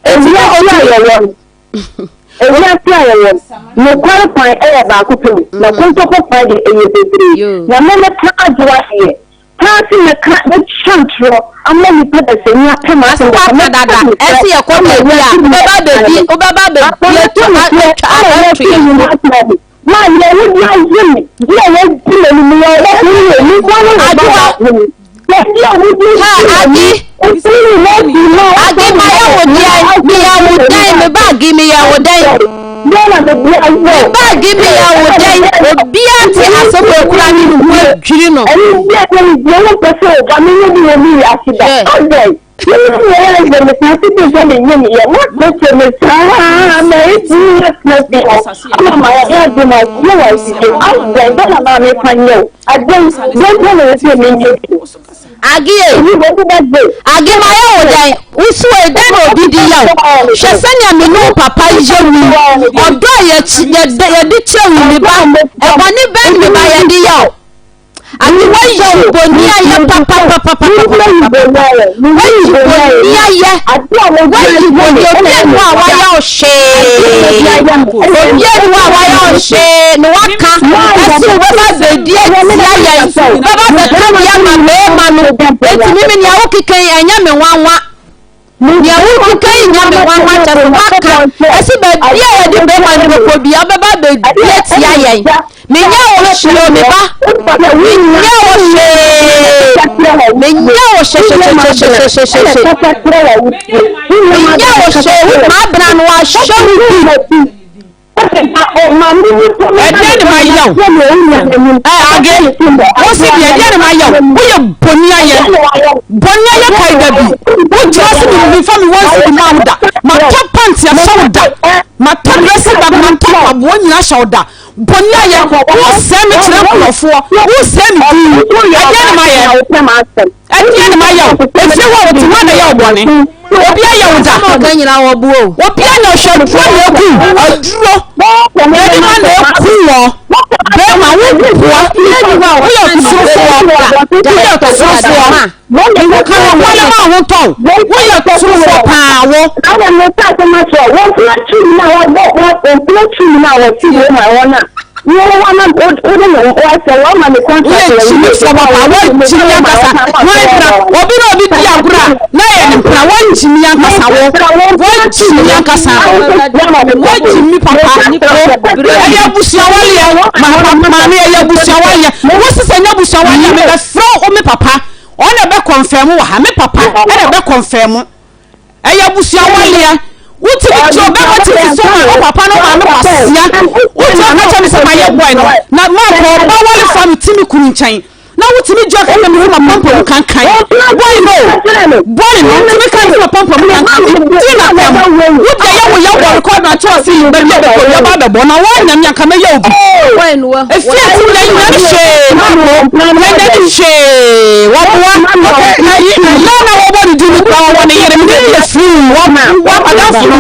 Eti na ɔtumi. Ewiase a yɛwɔ no, nokware kwan yɛ baako pɛ o, na kontompo kwan de, ɛyɛ bebree. Na me mɛka adwoa deɛ, paa se mɛka mɛtwa ntorɔ ama nnipa dasani apɛ m'asɛm Ase dada, waka mɛka dada, nokorɛ ɛse yɛkɔ ama baabi a, wiase nyinaa wobɛba akan abɛdi, me. wobɛba Akɔ abɛdi mɛka atu, nokorɛ atwa ama ato wiase yɛn nyinaa so. akan me. Ma yɛ wo di aye me, di a wadi m'anim yɛ ɔbɛko yɛ me nko ne wo ba Adwoa. baako ni. Yɛ di a wodi Ha, m'anim, Agi. wofiri me n'akyi ma Agi, wosɔ me mayɛ wo deɛn? Meyɛ wo dɛn? Me baage, meyɛ wo dɛn? Deɛ na mede ayɛ Me wo. baage, meyɛ wo dɛn? Obiara te asɛm wei koraa ne ne ho adwiri no. Ɛno deɛ deɛ deɛ wopɛ sɛ wo ba menyɛ bi wɔ me wiase da. Hwɛ. Adɛn? Agie, Agie mayɛ wo dɛn? Wosi wei dɛn na obi de yɛ wo? Hwɛ sɛnea me ne wo papa yɛ wo yi. Ɔdɔ a yɛde kyerɛ wo me ba, ɛbɔne bɛn me ba yɛde yɛ wo? Ade woayɛ wo bɔni ayɛ papapapapapapa. Woayi bɔni ayɛ. Woayi bɔni obi anu a wayɛ wo hwee. Obi anu a wayɛ wo hwee na waka ɛsi wo bɛba bɛdi atia yɛn. Bɛba bɛka bi ama mmarima no. Eti mimi nea wokeka yi ɛnyɛ me nwanwa. Nea wokeka yi nyɛ me nwanwa kyɛ sɛ woaka ɛsi baabi a yɛde bɛrima no bɛkɔ bi a wobɛba abɛdi atia yɛn. Menyɛ wo hwee o me ba. Menyɛ wo hwee. Menyɛ wo hwehwehwehwehwehwehwehwe. Menyɛ wo hwee. Wo maabena no wahyɛ wo bi. Ɛdeɛn ne mayɛ wo? Ɛ age, wo se deɛ ɛdeɛn ne mayɛ wo? Woyɛ bɔni ayɛ, bɔni ayɛ kae da bi. Wogyina se me mefa me wɔn sidi maa wo da. Matɔ pant ahyɛ wo da. Matɔ dressing bag, matɔ mpaboa nyinaa ahyɛ wo da. Bɔni ayɛ, wosɛe me kyerɛ nkurɔfoɔ, wosɛe me din. Ɛdeɛn ne mayɛ? Ɛdeɛn ne mayɛ wo? Efie hɔ a wote hɔ na ɛyɛ wo bɔne. Obi ayɛ wo da. Asɛm a ɔka nyinaa wɔbo o. Obi ayɛ ɔhwɛ aduro na eku aduro. Yɛde ma na eku wɔ. Bɛrima wo boa. Woyɛ torofoɔ. Woyɛ torofoɔ. Nka no wɔn ma ho tɔn. Woyɛ torofoɔ paa wo. Ɛna mo sa asɛm akyerɛ wɔn mpena tu mu na wɔbɔ wɔn mpena tu mu na wɔsi wɔn ma wɔn a Woyɛ kyimifoɔ papa woakyimi ankasa wan mpena obi na obi di agorɔ a na yɛ ne mpena woakyimi ankasa wo woakyimi ankasa woakyimi papa ɛyɛ abusua waleɛ maame ɛyɛ abusua waleɛ wo sisɛ nyɛ abusua waleɛ mebɛfrɛ wo me papa ɔna ɛbɛ kɔnfɛm wɔ ha me papa ɛna ɛbɛ kɔnfɛm Ɛyɛ abusua waleɛ. Wotumi kyerɛ ɔbɛma ti si so ma wo papa no maame kwasia. Wotumi aka kyerɛ me sɛ mayɛ boy no na maakɔ ɔba wale fa no ti me kunu nkyɛn. Na wotumi gye ɔka kyerɛ me sɛ mapampa mu kankan. Boy no boy no wotumi ka sɛ mapampa mu kankan. Di na tɛm. Wode ɛyɛ wo yɛ wɔ record na kyerɛ ɔse baabi a bɛkɔ bi ɔba abɛbɔ na woanya me anka mɛyɛ obi. Efie ti yɛn nyɛ ne hwee maako yɛn nyɛ ne hwee wɔboa ayi na na wɔbɔ ne din no kura wɔwɔ ne yere mene yɛ firi wɔboa madamfo no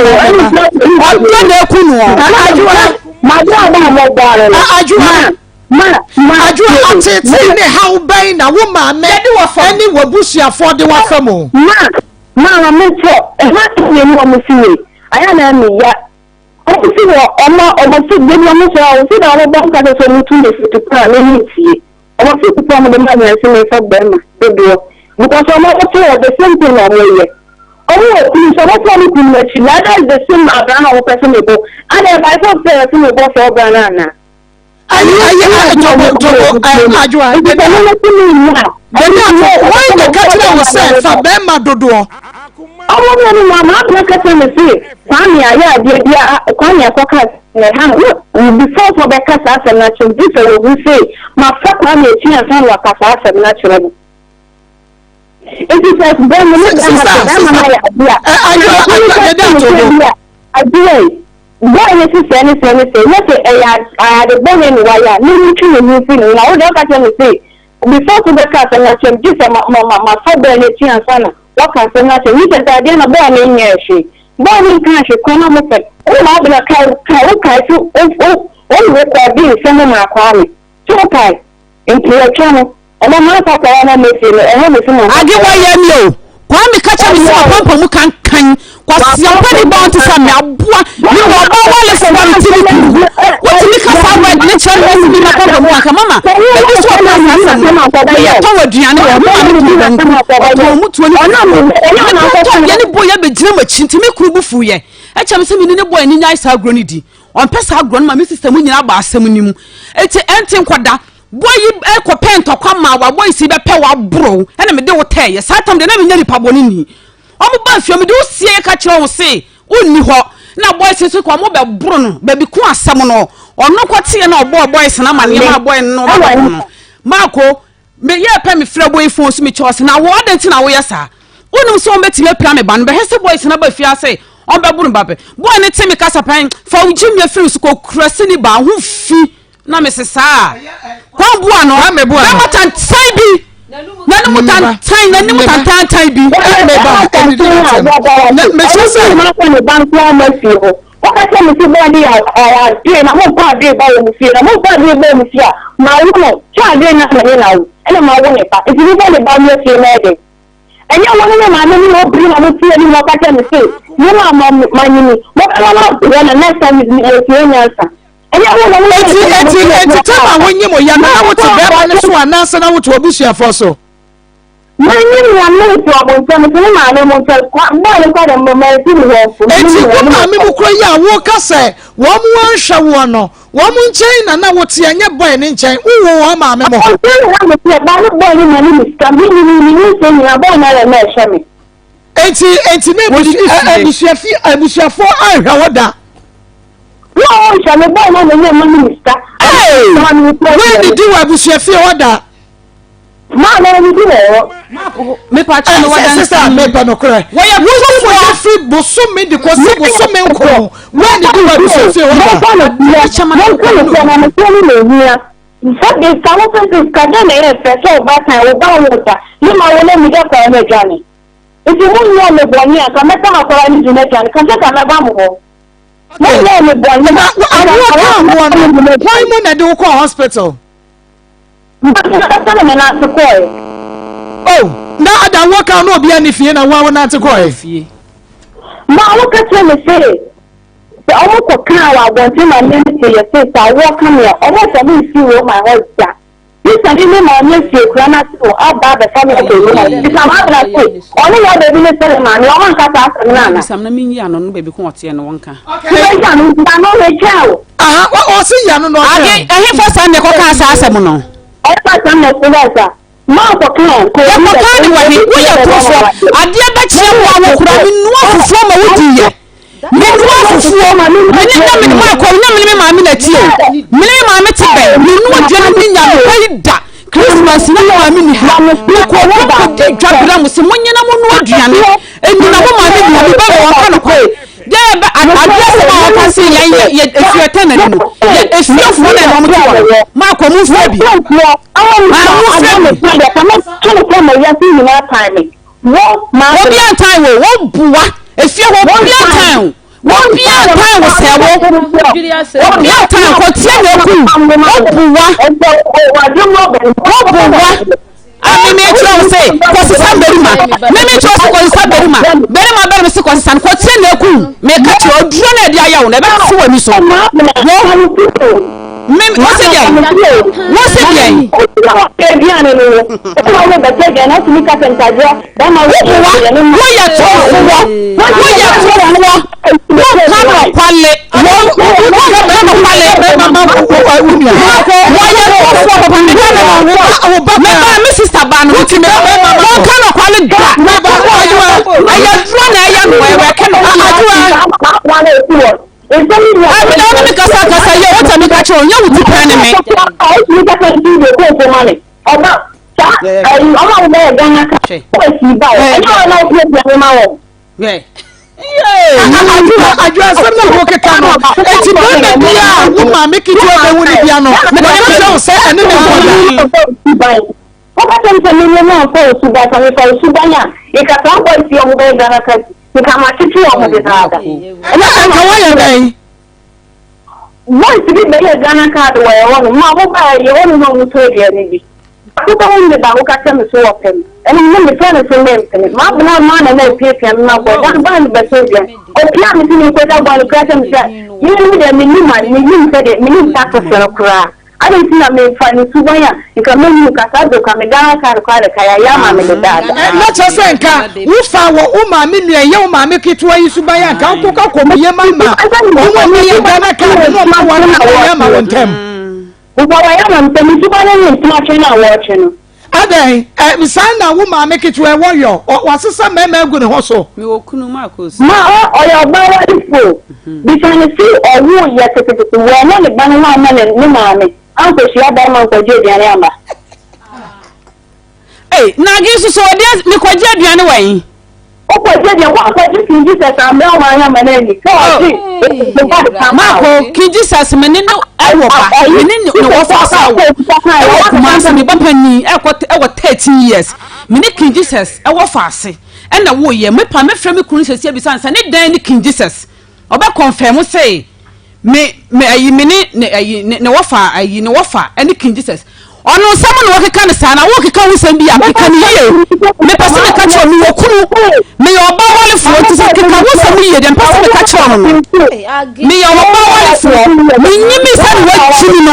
ɔdɔ na eku no Adwoa atetee ne haw bɛn na wo maame ne w'abusuafoɔ de w'afa mu? Ma ma ma mentɔ ɛma mmienu a wɔsi wei ayɛ na ɛmi ya Ɔmo si wɔ ɔmo a ɔmo si da bi ɔmo sɔre a ɔmo si da ɔmo bɔ nka sɛ sɛ ɔmo tu me futu paa me me ntie. Ɔmo si futu ɔmo de ma me ɛsɛ me nfa bɛrima dodoɔ because ɔmo ɔmo te hɔ the same thing na ɔmo yɛ. Ɔmo wɔ kunu nso ɔmo fa ɔmo kunu akyi na that is the same abira na ɔmo pɛ sɛ me bɔ. Adɛn by force sɛ ɛsɛ me bɔ saa ɔbra no anaa? Ayi ayi ayi tobo tobo adwoa. Nti sɛ mo si me nyi a. Dani ato wɔn na ka kyerɛ wo sɛ fa bɛrima dodoɔ. Ɔmo mi no maa maa ka kyerɛ me se Kwame ayɛ adeɛ bi a Kwame akɔka na ɛha no before sɛ ɔbɛka saa asɛm no akyerɛ me gye sɛ wɔhu se mafa Kwame akyi ansa na waka saa asɛm no akyerɛ me. Nti sɛ bɛrima no bɛrima sɛ bɛrima no ayɛ adeɛ a. Adwoa adwoa dani ato bo. Adwoa yi. Bɔɔ no se sɛɛ ne sɛɛ ne sɛɛ, na sɛ ɛyɛ ade bɔne na wayɛ a, me mentwe me ho mfiri ne ho. Na wo deɛ woka kyerɛ me se, before sɛ wobɛka asɛm no akyerɛ me, gye sɛ ma, ma, ma, mafa bɔɔ no akyi ansa na woaka asɛm no akyerɛ me. Mekyerɛ sɛ adeɛ no, bɔɔ no nyɛɛ hwee. Bɔɔ no nkaa hwee koraa na mopɛ. Wo ma abena kae, kae, wokae se wo, wo, wo rekɔɔde nsɛm maa Kwame. So wokae? Nti wɔtwa no. Ɔma manfa akwadaa no ammɛfie no, ɛha me se mamfa Ade akwadaa wɔyɛ me o. Kwame ka kyerɛ me sɛ mapampam mu kankan. Kwasia mpani ba ɔnte sɛ me aboa me wɔ ɔba wale fo wa me ti ne kuru wotumi ka saa word ne kyerɛ me ɛsi mi na kɔkɔ mu anka mama ebi so ɔka saa asɛm no meyɛ tɔn aduane wɔ me maame tɔn banku ɔtɔn mu tuo ne me kɔtɔ yɛ ne bɔ yɛ bɛgyina mu akyi nti me kuru bu fu yɛ ɛkyɛ me sɛ me ne ne bɔ ani nyae saa agorɔ no di ɔmpɛ saa agorɔ no ma me sista mu nyinaa bɔ asɛm no mu eti ɛnte nkɔda bɔ yi ɛkɔpɛ ntɔkwa ma wa bɔ yi si bɛpɛ wa borɔ ɛna mede wo tɛɛ yɛ saa tam deɛ na menyɛ nipa bɔ ne ni Wɔn baa fie, mede wo sie ka kyerɛ wɔn se wonni hɔ. Na boys nso kɔ, wɔn bɛboro no baabi ko asɛm no. Ɔno kɔteɛ na ɔbɔɔ boys no amaneɛ maa boy no na ɔbɛboro no. Marco, meyɛɛ pɛ mefrɛ boy phone so mekyɛ ɔse na wo adɛn nti na woyɛ saa? Wonim sɛ wɔn bɛtumi apira me ba no, bɛhwɛ sɛ boys no aba fie ase wɔn bɛboro me ba pɛ. Boy no te me kasa pɛn, fa wo gyimie firi so kɔkura sini baa ho fi. Na mese saa. Kwan bua no. Bɛma tantan bi. N'anim tantan, n'anim tantantan bi. Mekyerɛ sɛ. Wɔka kyerɛ me sɛ bɔɔ ne yɛ adeɛ na momfa adeɛ ba wɔ mo fie na momfa adeɛ ba wɔ mo fie a mawo no kyɛ adeɛ na mene na wo ɛna mawo ne ba nti momfa ne ba mmra fie na ɛdɛn ɛnyɛ wo ne me maame ne obiri na mote anim na ɔka kyerɛ me se mo ma manyini mobɛma no abrɛ na next time yɛsua nyansa. Enti, enti, enti tam a wonyim wo ya no, na wote bɛrima no so anaasɛ na wote w'abusuafoɔ so? Manyim ya no mete ɔmo nkyɛn, mete me maame mo nkyɛn, kwa, bɔɔ ne kwa dɛ mo mansi ne hɔ mpo. Enti wo maame mu koro yi a woka sɛ wɔn anhwɛ woɔ no, wɔn nkyɛn na na wote ɛnyɛ bɔe ne nkyɛn, wowoo wɔn maame mo hɔ? Nkyɛn na na mete, ba ne bɔe ne ma ne me sika, me nyini, me nyinsɛn nyinaa, bɔe no ara na ɛhwɛ me. Enti, enti na abusuafi, abusuafoɔ anhwɛ wo da? Na ɔnhwɛ me bɔɔ na n'ani ama me sika. Ee, woannidi wɔ abusuafie hɔ da. Maa na ɔnidi wɔ hɔ. Mepa kyɛ no wɔda nsi. Sisa mepɛ nokorɛ. Wɔyɛ Woyi mo yɛ firi bosome de kɔsi bosome nkron. Woannidi wɔ abusuafie hɔ da. Monka nokorɛ na nokorɛ no na ɛhia. Sɛbe sika ho sɛ sika dɛn na ɛyɛ fɛ sɛ ɔbaatan wo ba wo da ne ma wo na migya kwan no adwane. Nti monyɛɛ me bɔne a nka mɛka m'akwadaa no di n'adwane ka sɛ nka mɛba mo hɔ. Monyɛɛ me bɔne Na awoɔ kaa woɔ no, hwan mu na ɛde wo kɔɔ hospital? M'ankasa na menante kɔɔɛ. Oh, na ada awoɔ kaa no obiara ne fie na wo a wonante kɔɔɛ? Ma woka kyerɛ me se sɛ ɔmo kɔ kaa wɔ abɔnten ma me te yɛ se sɛ awoɔ ka me a ɔmo nfa me nsi Roma hɔ da. Misa ne ne maame afi akura no ase o aba abɛfa me akɔ Roma. Bisa m'abena se ɔne yɛ baabi ne sɛ ne maame ɔmo nka saa asɛm no ana? Bisa na menyi ano no baabi ko ɔteɛ no wɔnka. Wobɛyi ano nti ano no ɛkyɛn o. Aha, ɔse yi ano no ɔkyɛn. Age, ɛhefa saa na ɛkɔkaa saa asɛm no? Ɛfa saa na ɛkɔkaa saa. Yɛkɔkaa ne wɔ he? Woyɛ torofoɔ. Adeɛ bɛkyeɛ wo a wokora menoa fufuo ma wodiiɛ. Menoa fufuo. Mene na mene maakɔ na mene me maame na ti o. Mene me maame te bɛn. Menoa aduane ne nya mekɔ yi da. Christmas na me maame ni ha. Mekɔ hɔ kɔdi dwa bra mo se monyɛ na monoa aduane. Ɛni na mo maame ni ha. Meba wɔ wɔn ka nokorɛ. Deɛ ɛbɛ adeɛ asɛm a wɔka se yɛn yɛ yɛ efie tɛn na no yɛ efiefoɔ na ɛna wɔn te hɔ no maakɔ mo nfrɛ bi aa mo nfrɛ bi obi antan wo wo boa efie hɔ obi antan wo obi antan wo sɛ wo obi antan kɔ tie na eku wo boa wo boa. A me mekyerɛ wo se kɔsesa barima me mekyerɛ wo se kɔsesa barima barima bɛrɛ me se kɔsesa no kɔtie na eku meka kyerɛ oduro na ɛde ayɛ wo na ɛbɛte w'ani so wo me wo se deɛn wo se deɛn woboa woyɛ torofoɔ woyɛ torofoɔ wonka nɔkwale wonka nɔkwale wɔyɛ torofoɔ papa meka ne no mebaa me sista baa no nti wonka nɔkwale da ɛyɛ duro na ɛyɛ no ɛwɛke no Abi na ɔne me kasa kasa yɛ wota mi ka kyerɛ ɔnyɛ wo ti pɛn ne me. Hwɛ. Adwo asɛm na wokeka no eti bɛrima bi a wo maame ketewa bɛwu ne bia no wɔka kyerɛ wo sɛ ɛne ne nkɔda. Woka kyerɛ me sɛ menyɛ mu amfa wo suban sɛ mefa wo suban a nka saa boys yi a ɔmo bɛyɛ Ghana card yi nka matwetwe ɔmo dedaada. Ɛna nka woayɛ dɛn? Boys bi bɛyɛ Ghana card wɔ yɛn hɔ nom ma ɔmo baa yɛ hɔ nom na ɔmo tɔ aduane bi. Baako bɛwo me baako ka kyerɛ me so wɔpɛ me. Ɛno me mefrɛ no so mempene. M'abena maa na na ɛpiapia me ma kɔ dan baa no bɛtɔ aduane. Ɔpia me sɛ menkɔgya bɔɔl no koraa kyerɛ me sɛ me me deɛ mennim ade mennim sɛdeɛ mennim taxes no koraa. Adɛn nti na memfa ne suban a nka mɛhu nka saa berɛ koraa me Ghana card koraa de ka yɛayɛ ama me dedaada. Na kyerɛ sɛ nka wofa wɔ wo maame nua yɛ wo maame ketewa yi suban a nka wokɔka kɔ mu yam ama wɔn a wɔyɛ Ghana card na wɔn aware na wɔyɛ ama wo ntɛm. Bobɔ wɔyɛ ama me sɛ me suban ne ne ntoma no a wɔretwe no. Adɛn, ɛ, saa na wo maame ketewa yi wɔyɔ, ɔ, wasesa mmarima agu ne ho so. Mewɔ kunu, Marcos. Ma ɔ, ɔyɛ ɔbaa warefo. Bisa no se ɔwoo yɛ tetetete, wɔannya ne ba no ho amma ne, ne maame ankɔhyia barima ankɔgye aduane amma. Ei, Nage nso so ɔde, mekɔgye aduane wɔ he? Wokɔgye deɛ woankɔgye King Jesus ammrɛ wo maame amma no anni sɛ ɔgye ne ba de ka maa wo. Marco, King Jesus me ne no wɔ ba, me ne ne wɔfa asa wɔ ɛwɔ Kumasi, me ba panin ɛkɔ ɛwɔ 13 years, me ne King Jesus ɛwɔ fa ase ɛna woyɛ, me pa mɛfrɛ me kunu sɛsi abisa no sɛ ne dɛn ne King Jesus, ɔbɛ confirm se Me me ayi me ne ne ayi ne ne wɔfa ayi ne wɔfa ɛne King Jesus ɔno nsɛm na wɔkeka no saa na wɔkeka ho nsɛm bi a keka no yie mepɛ sɛ meka kyerɛ mewɔ kunu meyɛ ɔba walefoɔ nti sɛ keka ho nsɛm yie deɛ mpɛ sɛ meka kyerɛ no no meyɛ ɔba walefoɔ menyi me sɛ ne wakyimi no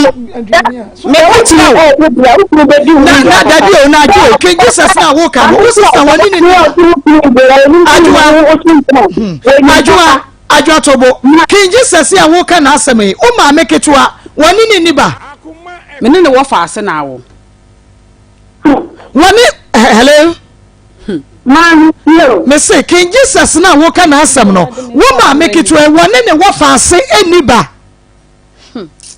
meka kyerɛ wo na na dabi o na adwo o King Jesus na woka no wo sista wɔne ne adwoa adwoa Adwoatobo, King Jesus a woreka n'asɛm yi, wo maame ketewa, wɔne no nni ba? Me ne no wɔ faase na awo. Wɔne, hello? Maame, yo. Me se, King Jesus na woreka n'asɛm no, wo maame ketewa yi, wɔne ne wɔ faase nni ba?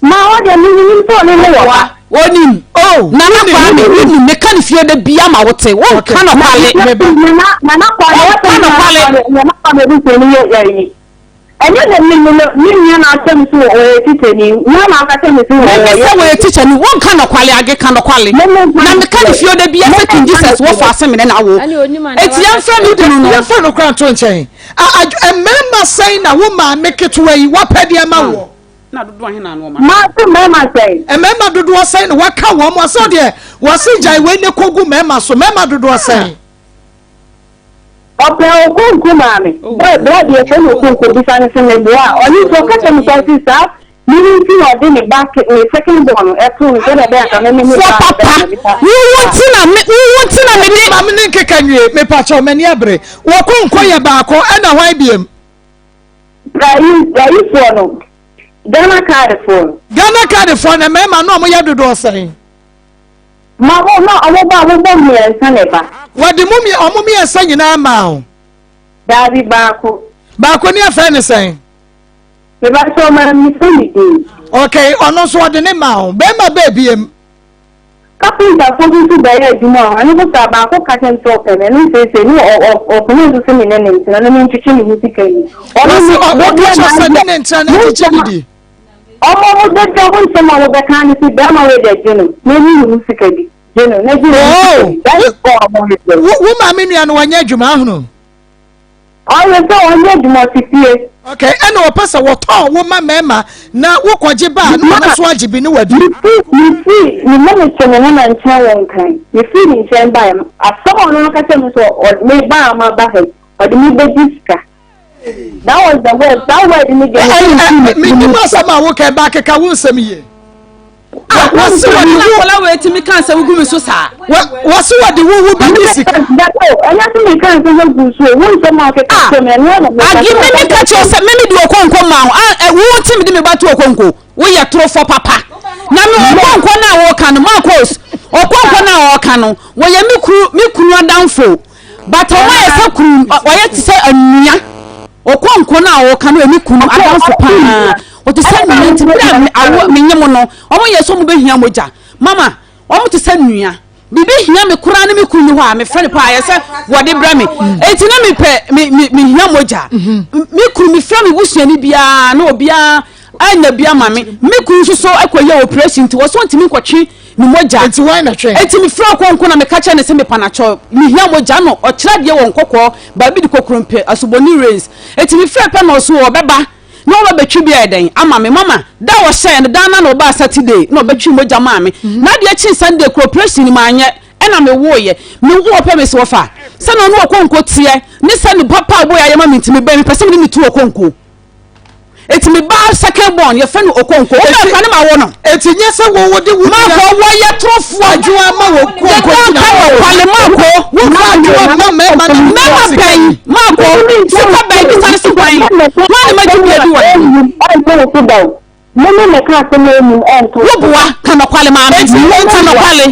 Ma ɔ deɛ me nim sɛ ɔne ne wɔ ba. Onim. Oh, Nana Kwame, wonim meka ne fie da bia ma wote. Wonka nɔkwale. Nana Kwame, Wonka nɔkwale. Nana Kwame busuani yɛ ayi. Ɛnyɛ dɛ me me me nua na akyɛ me so wɔ ɔyɛ tikyani. Nua na aka kyɛ me so wɔ Meme sɛ wɔyɛ tikyani. Wonka nɔkwale age ka nɔkwale. Na meka ne fie da bia sɛ King Jesus wɔ fa ase mene na wo. Eti yɛmfrɛ me kunu no. Yɛmfa no kora nto nkyɛn. Mmarima sɛn na wo maame ketewa yi wapɛ de ama woɔ? Na dodoɔ ahe na ano ɔma? Maa so mmarima sɛn? Mmarima dodoɔ sɛn na waka wɔn mo asɛ deɛ wɔse gyae wei ne kɔgu mmarima so mmarima dodoɔ sɛn? Ɔpɛ okonko maame. Bɛɛ bɛɛ deɛ fɛ no okonko bisa no sɛ meboa a ɔne nso ɔka kyerɛ me sɛ ɔse saa mene nti na ɔde ne ba ne second born no ɛtoo no sɛdeɛ ɛbɛyɛ anka meme ne Foɔ ba no papa, bɛtena bisa. wowo nti na me wowo nti na me de. Maame ne nkeka nwie mepakyɛw m'ani abere wɔkonko yɛ baako ɛna hwan biem? Ayi ayifoɔ no Ghana card foɔ no. Ghana card foɔ no mmarima no ɔmo yɛ dodoɔ sɛn? Ma wo na ɔmo ba ɔmo bɔ mmiɛnsa na ɛba. Wɔde mo mmiɛ ɔmo mmiɛnsa nyinaa maa wo? Daabi baako. Baako ne afɛn ne sɛn? Meba sɛ ɔma mi sɛ ne din. Okay ɔno nso ɔde ne maa wo bɛrima bɛɛ biem. Kapentafoɔ bi nso bɛyɛ adwuma wɔ hɔ, ɛno nso saa, baako ka kyerɛɛ me sɛ ɔpɛ me, ɛno seesei ne ɔpene nso sɛ me ne no ntena na mentwetwe ne ho sika nni. Ɔno Wɔse ne, ɔ da wɔka biara kyerɛ sɛ ne n'adwene, ne ntena na ne nkyekye nsɛm ne a di. ɔmo ɔmo da biara ho nsɛm a wɔbɛka ne sɛ bɛrima wei deɛ gye no na nyi ne ho sika di, gye no na gye ne ho sika Oh, di, that wo is all ɔmo hwehwɛ. wo wo maame nua no wanyɛ adwuma ahunu? Ɔyɛ sɛ ɔnyɛ adwuma ɔte fie. Okay, ɛna ɔpɛ sɛ wɔtɔn wo ma mmarima na wokɔgye ba a na ɔno nso agye bi ne wadi. Mefiri mefiri me ne me te me nana nkyɛn wɔ Nkran. Mefiri ne nkyɛn baeɛ no, asɛm a ɔno aka kyerɛɛ me sɛ ɔ me ba a maba ha yi, ɔde me bɛgye sika. That was the word. That word no deɛ mefiri mfiri me tirim Menim asɛm a woka ɛba akeka wo nsɛm yie. Ah, wɔse wɔde wo. Akwadaa wei tumi ka nsɛm gu mi so saa. Wɔse wɔde wo wo bɛgye sika. Ɛnyɛ sɛ meka nsɛm agu so o, wo nsɛm a wokeka kyerɛ me ɛno na meka. Agi me meka kyerɛ sɛ me mede okonko ma wo. Ah, wo nti mede me ba to okonko. Woyɛ torofo papa. Na me okonko no a wɔka no, Marcos, okonko no a wɔka no, wɔyɛ me kunu me kunu adamfo. But ɔmo ayɛ sɛ kunu, ɔyɛ te sɛ anua. Okonko no a wɔka no yɛ me kunu adamfo paa. Ɔte sɛ nnua nti bere a awo menye mo no, wɔn yɛ sɛ wɔn bɛhia mogya. Mama, wɔn te sɛ nnua. Biribi hia me koraa ne me kunu ni hɔ a, mefrɛ no paa ayɛ sɛ wɔde brɛ me. Enti na mepɛ me me mehia mogya. Me kunu mefrɛ me busuani biara na obiara anya bi ama me. Me kunu nso so akɔyɛ operation nti wɔsɔ ntumi nkɔtwe ne mogya. Enti wɔn na twɛn. Enti mefrɛ ɔkɔnko na meka kyerɛ ne sɛ mepa n'akyɛw mehia mogya no ɔkyerɛ adeɛ wɔ nkɔkɔɔ baabi de kɔkurompe asubɔni rains. Enti mefrɛ pɛ na ɔso ɔbɛba. Na ɔba bɛtwi bi ayɛ dɛn ama me mama da a ɔhyɛɛ no daa na na ɔbaa Saturday na ɔbɛtwi mogya maa me mhm. Na adeɛ kyee Sunday kura operation ni maanyɛ ɛna mewoeɛ mewo ɔpɛ me sɛ wɔfa sɛ na ɔno ɔkɔnko teɛ ne sɛ ne papa a ɔbɔyɛ ayɛ ma me nti mebɛn mepɛ sɛ mene ne tu ɔkɔnko. Eti me ba second born yɛfrɛ no Okonkwo. Wo bɛn fa ne ma wo no. Eti nyɛ sɛ wo wo de wo nua. Mako wɔ yɛ torofoɔ. Adwoa ma wɔ Okonkwo gyina hɔ. Yɛda kwale Mako. Wo fa adwoa ma mɛma no. Mɛma bɛn Mako sika bɛn bisa ne so kwan. Wɔn ne ma gye bi adi wɔ ne. Mo ne me ka asɛm a ɛnnim ɛnto. Wo boa ka nɔkwale maame. Ka nɔkwale.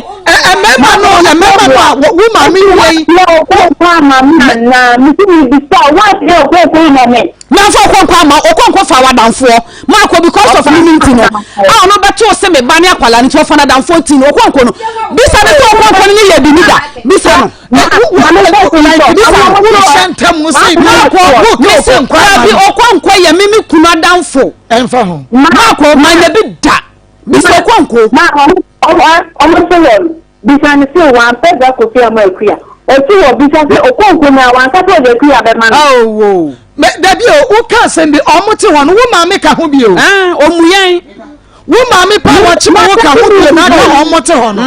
Mmarima no mmarima no a wo maame wia yi. Woakyerɛ okonkwo ama me anaa? Mese mebisa wo, woakyerɛ okonkwo ama me? Mamfa okonkwo amma wo, okonkwo faa w'adamfoɔ Maakɔ because of me nti no a ɔno bɛtoo se me ba ne akwadaa no nti ɔfa n'adamfoɔ nti no okonkwo no bisa no sɛ okonkwo no ne yɛ bi ni da bisa no. Dabi Okonkwo yɛ me me kunu adamfo. Ɛnfa ho. Maako manya bi da. Bisa Okonkwo. Ma ɔmo se wɔn bisa no se wampɛ dza Kofi ama Akua. Ɔse wɔ bisa se Okonkwo no a wanka sɛ ɔde Akua bɛma no. Awo. Dabi o, wo ka asɛm bi, ɔmo te hɔ no, wo maame ka ho bi o. Ɔmu yɛn. Wo maame pa wɔkye ma wo ka ho bi o, na aka ɔmo te hɔ no.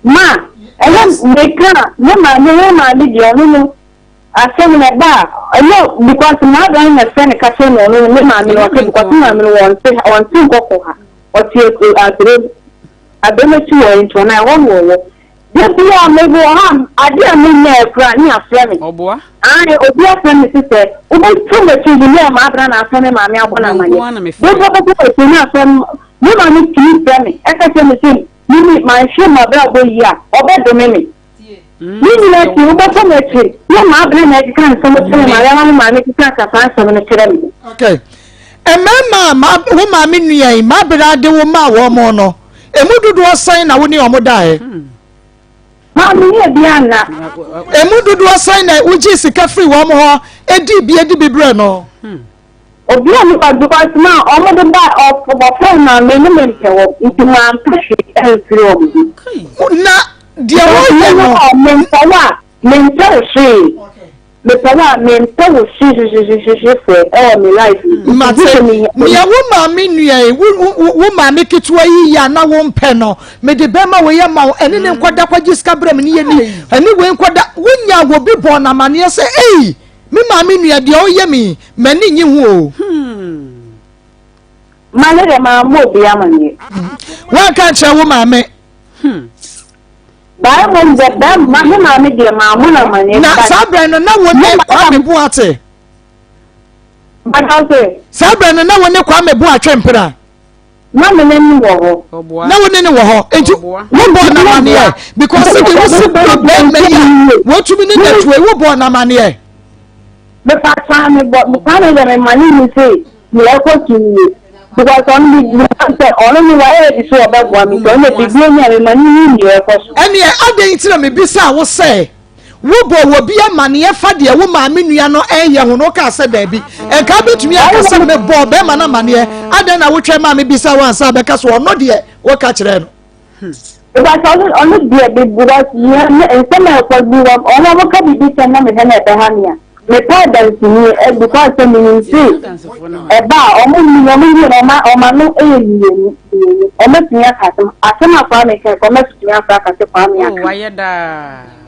Ma, ɛyɛ meka a, me maame, wo maame deɛ ɔno no, asɛm no ɛba a, ɛnyɛ because m'adan na ɛfrɛ no ka kyerɛ no ɔno no, me maame no ɔte because me maame no wɔnte ɔnte nkɔkɔ ha, ɔte abirem, abirem akyi wɔ nti ɔno ɛhɔ na ɔwɔ. Da bi a mewɔ ha, adeɛ a menyɛɛ koraa ne afrɛ me. Ɔboa. Ae, obi afrɛ me sesɛ, wobɛtu m'akyi nso ne m'abena na afrɛ me maame abɔ no amaneɛ. Bɛbɔ bɛbɔ m'akyi ne afrɛ me maame tumi frɛ me ɛka kyerɛ me sɛ Me me manhwɛ m'abrabɔ yie a, ɔbɛdome me. Ne nyinaa akyi, wobɛkɔ m'akyi na m'abena na ɛkeka nsɛm kyerɛ me maame ama me maame keka saa nsɛm no kyerɛ me. Okay. Mmarima a ma wo maame nua yi m'abena de wo maa wɔn no, emu dodoɔ sɛn na wo ne wɔn daeɛ? Maame yɛ bi anna. Emu dodoɔ sɛn na wogyee sika firi wɔn hɔ edi bi edi bi brɛ no? Obi a nipa because na ɔmo de ba ɔfrɛ na me ne me mpɛ hɔ nti maa mpɛ hwee ɛnfiri ɔmo ho. Na deɛ wɔyɛ no. Me mpɛ wo a me mpɛ wo hwee me pɛ wo a me mpɛ wo hwehwehwehwehwɛ fɛ ɛwɔ me life mu. Mate nea wo maame nua yi wo wo maame ketewa yi yɛ a na wo mpɛ no mede bɛma wei ama wo ɛne ne nkɔda kɔgye sika brɛ me ne yɛ ni ɛne wei nkɔda wonya wɔ bi bɔɔ no amaneɛ sɛ ei. Me maame nua, deɛ ɔyɛ me yi, m'ani nnye ho o. Ma ne deɛ mammɔ obi amaneɛ. Woanka ankyerɛ wo maame. Baa mmom deɛ bɛmma me maame deɛ mammɔ no amaneɛ. Na saa berɛ no na wo ne Kwame Boate. Bàtà sɛ. Saa berɛ no na wo ne Kwame Boatwe mpena. Na me ne no wɔ hɔ. Na wo ne no wɔ hɔ. Nti wobɔɔ no amaneɛ because sɛdeɛ wosi bɔ bɛrima yi a wɔtumi ne natue wobɔɔ no amaneɛ. Mepa kyɛw me bɔ mepa ne deɛ mema ne hu se nea ɛkɔ so nie because ɔno me me sɛ ɔno ne wayɛ ready sɛ ɔbɛboa me nti ɔno deɛ biribi anya mema ne hu nea ɛkɔ so. Ɛneɛ adɛn nti na mebisaa wo sɛ Wobɔɔ obi amanneɛ fa deɛ wo maame nua no reyɛ ho no, wokaa sɛ daabi. Nka wobɛtumi aka sɛ mebɔɔ bɛrima no amanneɛ. Adɛn na wotwɛn maa mebisaa wo ansa bɛka sɛ ɔno deɛ woka kyerɛɛ no? Because ɔno ɔno deɛ bi because nsɛm a ɛkɔ bi wɔ ɔno ɔmo ka biribi kyɛm na mehwɛ na ɛbɛha me a mepɛ adanseni ɛ because sɛ menim se ɛba a ɔmo nni ɔmo wie no ɔma ɔma no ɛyɛ mmienu mmienu ɔmo atumi aka asɛm asɛm a Kwame ka kɔ ɔmo atumi afra aka sɛ Kwame aka.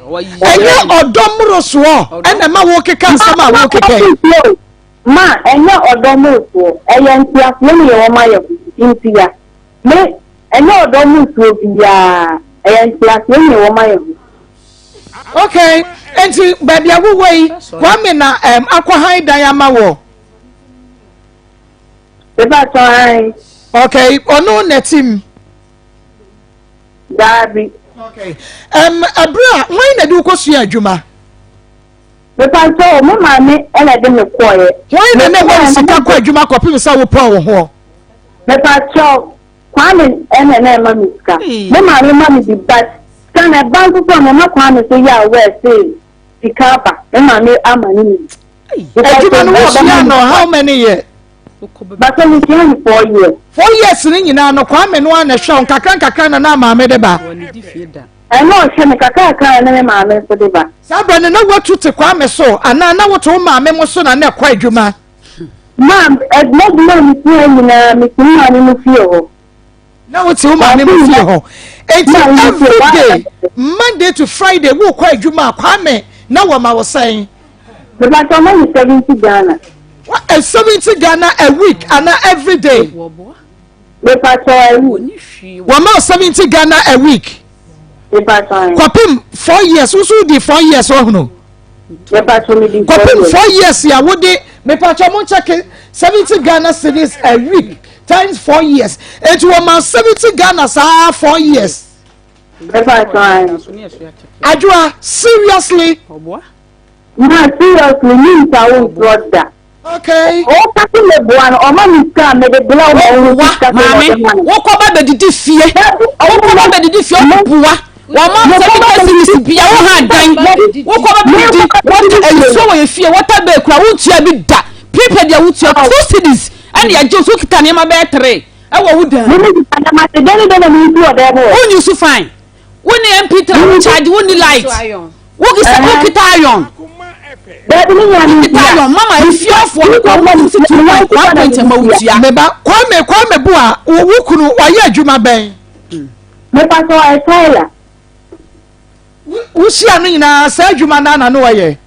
Ɛnyɛ ɔdɔ mmorosoɔ ɛna ɛma wokeka nsɛm a wokeka yi. Ma ɛnyɛ ɔdɔ mmorosoɔ, ɛyɛ nteaseɛ ne yɛ wɔn ayɛ ho ntia. Me, ɛnyɛ ɔdɔ mmorosoɔ biara, ɛyɛ nteaseɛ ne yɛ wɔn ayɛ ho. Okay, nti baabi a wowɔ yi, Kwame na um, akɔ han dan ama wɔ. Beba tɔ han. Okay, ɔno na ɛte mu. Daabi. Okay. Um, ɛberɛ a, wɔn na de wokɔ sua adwuma? Mepakyɛ o, me maame na ɛde me kɔɔeɛ. Wɔn na na ɛma wo sika kɔ adwuma kɔpem sɛ wopɔn wo hoɔ? Mepakyɛ o, Kwame ɛna na ɛma me sika. Me maame ma me bi but sika na ɛba nso so a mema Kwame so yɛ aware sɛ sika aba. Me maame ama ne ne bi. Adwuma no wosua no how many years? Bàtà mi sua no four years. Four years ni nyinaa no Kwame no ara na ɛhwɛ wo nkakra nkakra na na maame de ba. Ɛna ɔhwɛ me kakra kakra na ne maame nso de ba. Saa bere no na woatu te Kwame so anaa na wote wo maame mo so na na ɛkɔ adwuma? Ma m'adwuma a mesua nyinaa mete me maame mo fie hɔ. Na wote wo maame mo fie hɔ. Enti every day Monday to Friday wokɔ adwuma a Kwame na wɔma wo sɛn? Mepatɔ ɔma me 70 Ghana. 70 Ghana a week ana every day? Mepatɔ a week. Wɔma wo 70 Ghana a week. Mepatɔ. Kɔpem 4 years, wo so wodi 4 years ɔhono? Kɔpem 4 years a wode mepatɔ mo nkyɛke 70 Ghana cedis a week times 4 years. Enti wɔma 70 Ghana saa 4 years. Adwoa, seriously? Ma seriously me nsa wo ntorɔ da. Okay. Ɔka se me boa no, ɔma me sika a mede boa wo ma wo ho sika sɛ Maame, wɔde ma no. wokɔ ba bɛdidi fie. Wokɔ ba bɛdidi fie, ɔboa. Wɔma sɛ bi series bia wo ha dan. Wokɔ ba bɛdidi, wɔta nsuo wɔ yɛ fie, wɔta bɛɛ kura, wontua bi da. Prepaid deɛ wotua two cedis ɛne yɛgye wo so wokita nneɛma bɛyɛ tere ɛwɔ wo dan. Mene sika na mate dɛn ne dɛn na mensi wɔ dan mu hɔ. Wonyi so fine. Wo ne MP3 wo charge, wo ni light. Wo kisa wo kita iron. Dabi ne nua ne kita iron. Mama efiafoɔ no kɔ wo si 2.1 point ma wo tua. Meba Kwame Kwame Boa wo wo kunu ɔyɛ adwuma bɛn? Mepa sɛ ɔyɛ tailor. Wo hyia no nyinaa saa adwuma no na no ɔyɛ?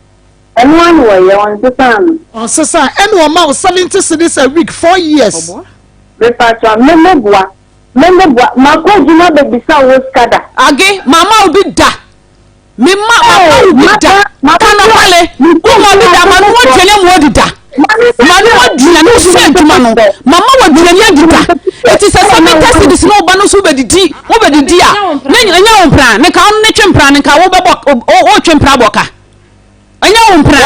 Ɛno ara na ɔyɛ ɔnsesa no. Ɔnsesa ɛna ɔma wo 70 cedis a week 4 years. Mepa sɛ me me boa. Me me boa makɔ adwuma bɛbisa wo sika da. Age mama wo bi da. Me ma mama wo bi da. Ka no kwale. Wo ma bi da ma no aduane mu adi da. Ma no aduane wo sɛ adwuma no. Mama wo aduane adi da. Eti sɛ sɛ me test this no ba no so bɛdidi. Wo bɛdidi a. Ne nyɛ wo mpra. Ne ka ne twe mpra ne ka wo bɛbɔ wo twe mpra bɔ ka. Ɛnyɛ wo mpra.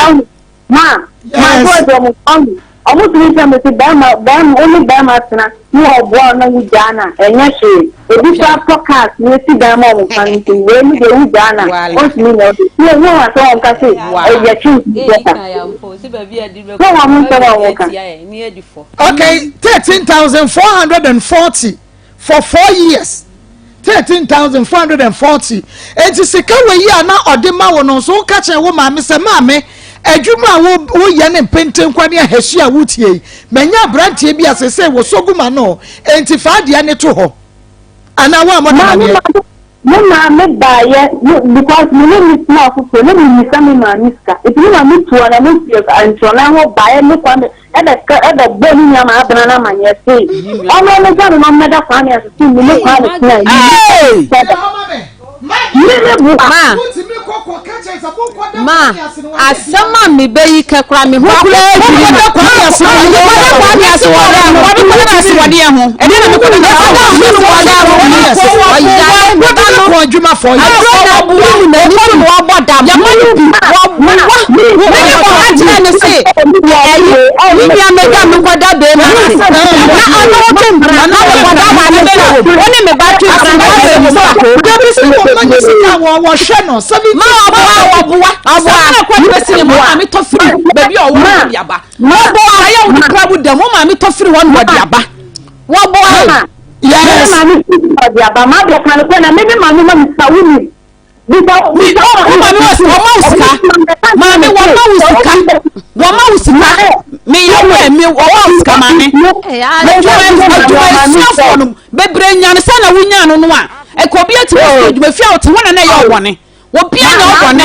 Ma, ma Yes. so ɔmo ɔmo ɔmo tumi sɛ mo se bɛrima bɛrima wo ne bɛrima tena ne ɔboa wo na wo gyaa na ɛnyɛ hwee ebi koraa tɔ cars na esi dan ma ɔmo fa no nti wei no deɛ wo gyaa na ɔntumi nyɛ wo de tie ho a sɛ wɔn ka se ɛyɛ twe nti bɛta so wɔn mo nsɛm a wɔn ka. Okay, 13,440 for four years. 13,440. Enti sika wei yi a na ɔde ma wo no nso woka kyerɛ wo maame sɛ maame adwuma a woyɛ ne mpentenkwa ne ahasi a wotie yi manya aberanteɛ bi a sesei wɔsɔ gu ma no enti fa adeɛ ne to hɔ anaa woammɔ no amaneɛ. Me maame baayɛ because me ne me tena foforɔ na me misa me maame sika nti me maame tu anamo fi ntwɔnan hɔ baayɛ ne Kwame ɛbɛ ka ɛbɛ bɔ ne nua maa abena no amaneɛ sei ɔno ne gya no na ɔmmɛda Kwame ase so me ne Kwame tena yi sɛda me ne boa. Ma ma asɛm a mebɛyi kɛ kora me ho kura adwiri me. Mekɔda Kwame ase wɔ dɛ ho. Mekɔda ase wɔ deɛ ho. Ɛdeɛ na mekɔda ase wɔ dɛ ho. Ɔyare me ba no. Aduro na bua mu na nipa na wabɔ dam. Yɛma no bi. Wɔboa. Mene kɔka kyerɛ no se ɛyi me nua mɛgya me nkɔda bɛrima ase na ɔno wotwe mpena na mekɔda maame so wo ne me ba twe mpena na bɛrima so a. Dabi sɛ wɔma ne sika wɔ wɔhwɛ no Ma ɔboa ɔboa ɔboa na kɔ ne bɛsi ne mu maame tɔ firi baabi a ɔwɔ no wɔde aba. Wɔboa ayɛ wo kura wo dɛm wo maame tɔ firi hɔ no wɔde aba. Wɔboa. Yes. Me maame firi wɔde aba ma bɛ kan kɔ na me me maame ma me sika wo ni. Wo maame wɔ sika ɔma wo sika maame wɔma wo sika wɔma wo sika meyɛ wɔ mi wɔma wo sika maame adwuma adwuma esuafoɔ no bebree nyan sɛ na wonya no no a ɛkɔ obi ati wɔ sika adwuma fia ɔte hɔ na na ɛyɛ ɔbɔne obi anya ɔbɔne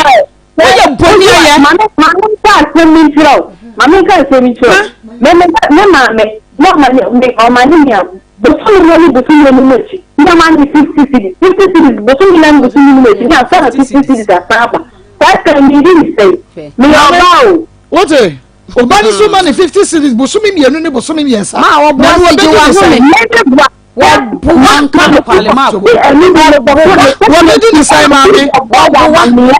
woyɛ bɔne ayɛ. Maame maame nka asɛm bi nkyerɛ o maame nka asɛm bi nkyerɛ o me me me maame na ɔma ne ɔma ne nua Bosome no ne bosome no mu akyi na ma ne 50 cedis, 50 cedis bosome no ne bosome no mu akyi na ansa na 50 cedis asan aba. Saa sika no medi ne sɛn? Meyɛ ɔbaa o. Wote? Ɔba no so ma ne 50 cedis bosome mmienu ne bosome mmiɛnsa. Ma ɔboa Na si gye wɔbɛdi ne wahome. sɛn? Mede boa. Wɔboa nka nokwale ma akɔ. Wɔbɛdi ne sɛn maame? Ɔboa.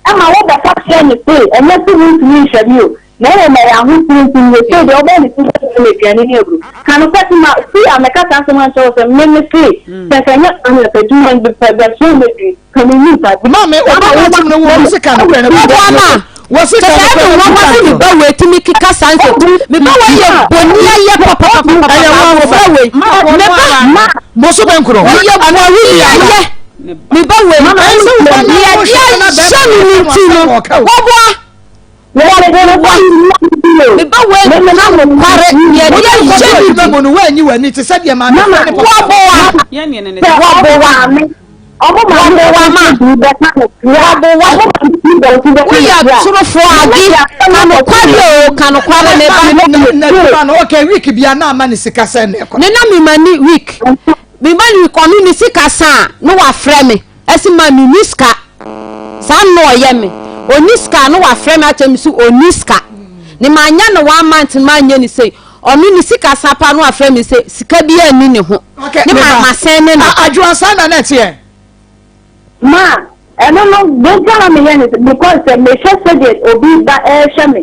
Ɛma wobɛka kyerɛ no se, Ɛnyɛ se wontumi nhwɛ me o, na mmom ɛyɛ ahotew nti, meyɛ sei deɛ, wobɛyɛ me ti sɛ me aduane ne aburo. Ka nokorɛ se, ma fi a mɛka saa asɛm ankyerɛ wo sɛ, me me se, sɛ nka ɛnyɛ saa na adwuma no bɛpɛ bɛsoa m'adwiri, ka menni saa bi. Maame, Saa ɔba ma no woma atim no wo wɔ se ka nokorɛ no Wɔboa ma. Wɔ se Kyɛ ka sɛ nokorɛ ɛne no nwanwa sɛ me ba wei tumi keka saa nsɛm. Me ba wei yɛ bɔni ayɛ papapapapa. Ɛyɛ wo a wo ba. Abofra wei. Me ba. Boso bɛnkoro. Ɔyɛ bɔni ayɛ. Me ba wei. Deɛ adeɛ ahyɛ no no nti no. Wɔboa. Wɔboa. Me ba wanka nokware. Yɛde ahyɛ ne mu no wanyi w'ani te sɛ deɛ maame fɛ ne papa. Waboa. Waboa. Waboa ma. Waboa. Woyɛ atorofoɔ ade. Ka nokware o, ka nokware me ba. Na adwuma no, okay, week bia na ama ne sika sɛ na ɛkɔ. Me na me ma ni week. Me ma ni week ɔno ne sika sa a na wafrɛ me. Ɛsi ma me ni sika. Saa na ɔyɛ me. Ɔni sika na wafrɛ me akyɛ me so ɔni sika. Ne ma anya no one month ma nyɛ ne sei. Ɔno ne sika sa pa na wafrɛ me sɛ sika bi anni ne ho. Ne ma ma sɛn ne no. Adwoa saa na na ɛteɛ. Ma ɛno no deɛ nti a na meyɛ ne because sɛ mehwɛ sɛdeɛ obi ba ɛrehwɛ me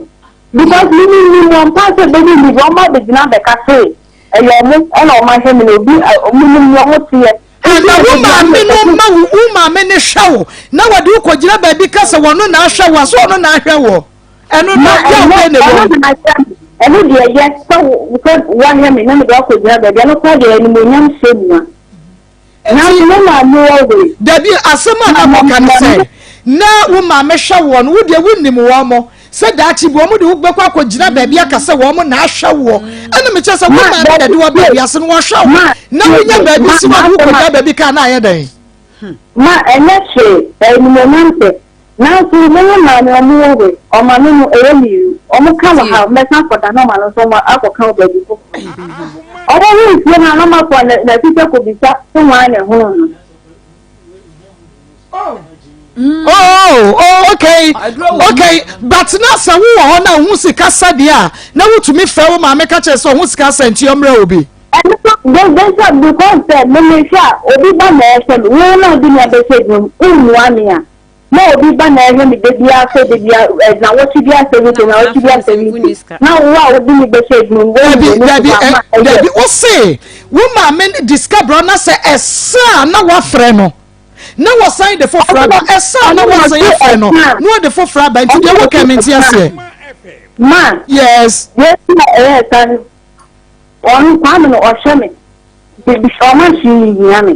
because me me nim wɔn paa sɛ bɛbi mi wɔn abɛgyina abɛka se ɛyɛ ɔmo ɛna ɔmo ahwɛ me na obi ɔmo nim nea ɔmo teɛ. Na wo maame no ma wo wo maame no hwɛ wo na wɔde wo kɔgyina baabi ka sɛ wɔno na ahwɛ wo a so ɔno na ahwɛ wɔ ɛno no yɛ wo ne wɔ. Ɛno deɛ yɛ sɛ sɛ woahwɛ me na mede akɔgyina baabi ɛno koraa deɛ animuonyam hyɛ mu a. Nanso me maame wɔ wei. Dabi, asɛm a na mɔka ne sɛ, na wo maame hwɛ woɔ no, wo deɛ wonim wɔn mo, sɛ daakye bi wɔn de wo bɛkɔ akɔgyina baabi aka sɛ wɔn na ahwɛ woɔ. Ɛna mekyerɛ sɛ wo maame na de wo aba wiase no, wɔhwɛ wo, na wonya baabi si wɔde wo kɔgyina baabi kaa na ayɛ dɛn? Ma ɛnyɛ hwee, ɛyɛ animuonyam sɛ Nanso me ne maame ɔmo wɔ hɔ yi, ɔma me no ɛyɛ mmienu. Ɔmo ka wɔ ha, mɛsan akɔda na ɔma no nso ɔmo akɔka wɔ baabi foforɔ. Ɔmo ho nsuo no a na ɔmo akɔ n'atikya kɔbisa sɛ hwan na ɛhono no. Oh, oh, okay, okay. But na sɛ wowɔ hɔ na wohu sika sɛ deɛ a, na wotumi frɛ wo maame ka kyerɛ sɛ ɔho sika sɛ nti ɔmmerɛ wo bi. Ɛno so, de de because sɛ me mehwɛ a obi ba na ɛhwɛ me, wo na wode me abɛhyɛ adwuma mu, wommua me a. Na obi ba na ɛhwɛ me da biara sɛ da biara ɛ nawɔtwe biara sɛ week nawɔtwe biara sɛ week na wo a wode me bɛhyɛ adwuma mu wɔn mu dabi dabi dabi wo se wo maame no di sika brɛ na sɛ ɛsa a na wafrɛ no na wɔsan de foforɔ aba ɛsa a na wɔsan afrɛ no na wɔde foforɔ aba nti deɛ wɔka me nti aseɛ. Ma. Yes. Yɛn na ɛyɛ ɛsa no ɔno Kwame no ɔhwɛ me. Ɔma hwee nhia me.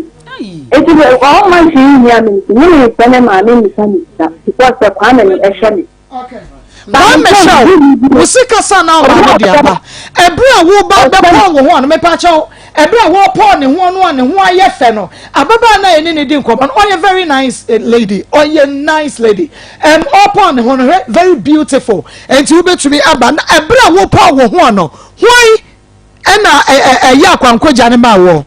Eti ɔma hwee nhia me nti, me mefrɛ me maame mmisa ne sika because sɛ Kwame no ɛhwɛ me. Kwame hwɛ wo, wo sika sa na ɔmaame de aba. Ɛberɛ a wo ba bɛpɔn wo ho ano, mepa kyɛw, ɛberɛ a wɔpɔn ne ho ano a ne ho ayɛ fɛ no, ababaa no a yɛne ne di nkɔmmɔ no, ɔyɛ very nice eh, lady, ɔyɛ nice lady. Um, ɔpɔn ne ho no, hwɛ, very beautiful. Enti wobɛtumi aba na ɛberɛ a wopɔn wo ho ano, hwan Ɛna ɛyɛ akwankogya no maa woɔ.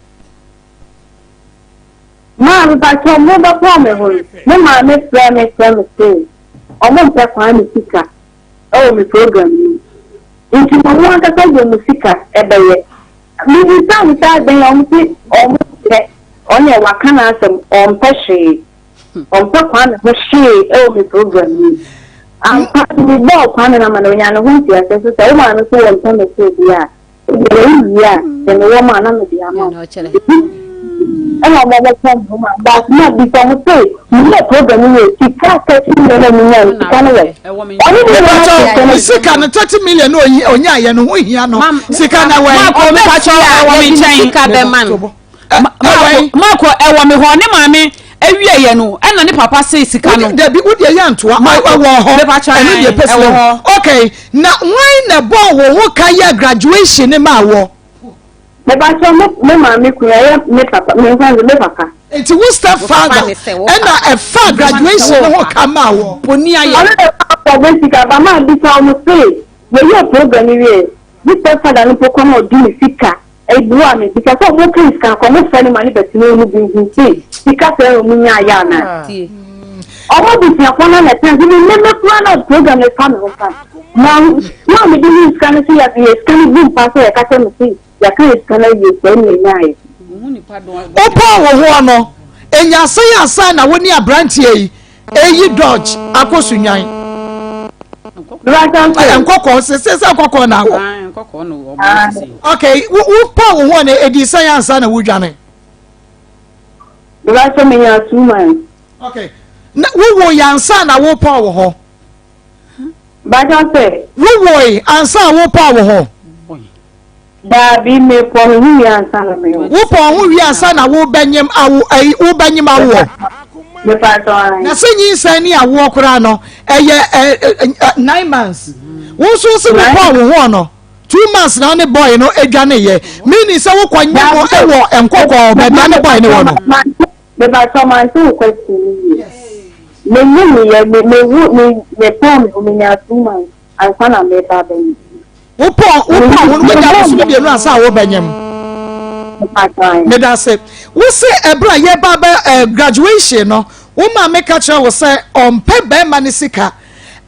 Maa mepakyɛw mo bɛkɔɔ me ho no me maame frɛɛ me kyerɛ me se ɔmo mpɛ Kwame sika ɛwɔ me program no mu nti mo mo ankasa deɛ mo sika ɛbɛyɛ me bisaa no sɛ adɛn a ɔmo se ɔmo mpɛ ɔneɛ waka n'asɛm ɔmpɛ hwee ɔmpɛ Kwame ho hwee ɛwɔ me program no mu ampa me bɔɔ Kwame no ama no ɔnya ne ho nteaseɛ so sɛ wo maame so wɔmpɛ me so deɛ a Deɛ wowie a, deɛ mewɔ ma na mede ama wo. Ɛna ɔmo ɔmo pɔn mo ma but na bisa ɔmo sɛ mo yɛ program yɛ sika 30 million na mo nya no sika no wɔ. Ɔno de wɔn asɛ no. Sika no 30 million na oyi onya yɛ no ho hia no sika na wɔ. Maako mepakyɛ ɛwɔ me nkyɛn. Sika bɛma no. Maako ɛwɔ me hɔ ne maame awieɛ no ɛna ne papa se sika no. Dabi wo deɛ yɛ ntoa ɛwɔ hɔ ɛno deɛ pɛ sɛ okay na wɔn na ɛbɔ wo ho ka yɛ graduation ne maa wɔ. Mepakyɛ me me maame kun ɛyɛ me papa me nfa me papa. Nti wo step father ɛna ɛfa graduation ne ho ka maa wɔ. Boni ayɛ. Ɔno na ɛfa ɔbɛ sika ba maa bisa ɔmo se yɛyɛ program wie me step father no mpo kɔ na ɔdi ne sika. Ɛboa me bisa sɛ ɔmo pɛ sika nka ɔmo frɛ no ma ne bɛtena ɔmo bi hu se sika sɛɛ na ɔmo nyaa yɛ anaa ɔmo abusuafoɔ no na ɛtena nti me me koraa na program no fa me ho fa na na me de hu sika no sɛ yɛ yɛ sika no bu mpa sɛ yɛka kyerɛ me se yɛka yɛ sika no awie sɛɛ na ɛnyaa yɛ. Wopɔn wo ho no, enya asɛn ansa na wo ne aberanteɛ yi Eyi dodge akɔ sunyan. Nkɔkɔɔ sese sɛ nkɔkɔɔ na awɔ. Okay, wo wo pa wo ho na edi sɛn ansa na wodwane. Bàbá mi nya 2 months. Okay, na wo wo yɛ ansa na wo pa wo ho. Bàbá sɛ. Wo wo yi ansa wo pa wo ho. Daabi, mepɔ me ho wie ansa na me wo. Wopɔ wo ho wie ansa na wobɛnyem awo ɛyi wobɛnyem awoɔ. Mepatɔ ayi. Na sɛ nyinsɛn ne awoɔ koraa no ɛyɛ ɛ ɛ 9 months. Wo nso wo se wopɔn wo ho ɔno 2 months na ne boy no adwane yɛ, meaning sɛ wokɔ nye mo ɛwɔ nkɔkɔɔ baabi a ne boy no wɔ no. Mebatɔ mante wo question no yie. Menye meyɛ me mewu me mepɔn me ho menya 2 months ansa na meba bɛyɛ. Wopɔn wo no, wonya bosome 2 ansa a wobɛnyem. Meda se wo se ɛberɛ a yɛba bɛ graduation no, wo maame ka kyerɛ wo sɛ ɔmpɛ bɛrima no sika.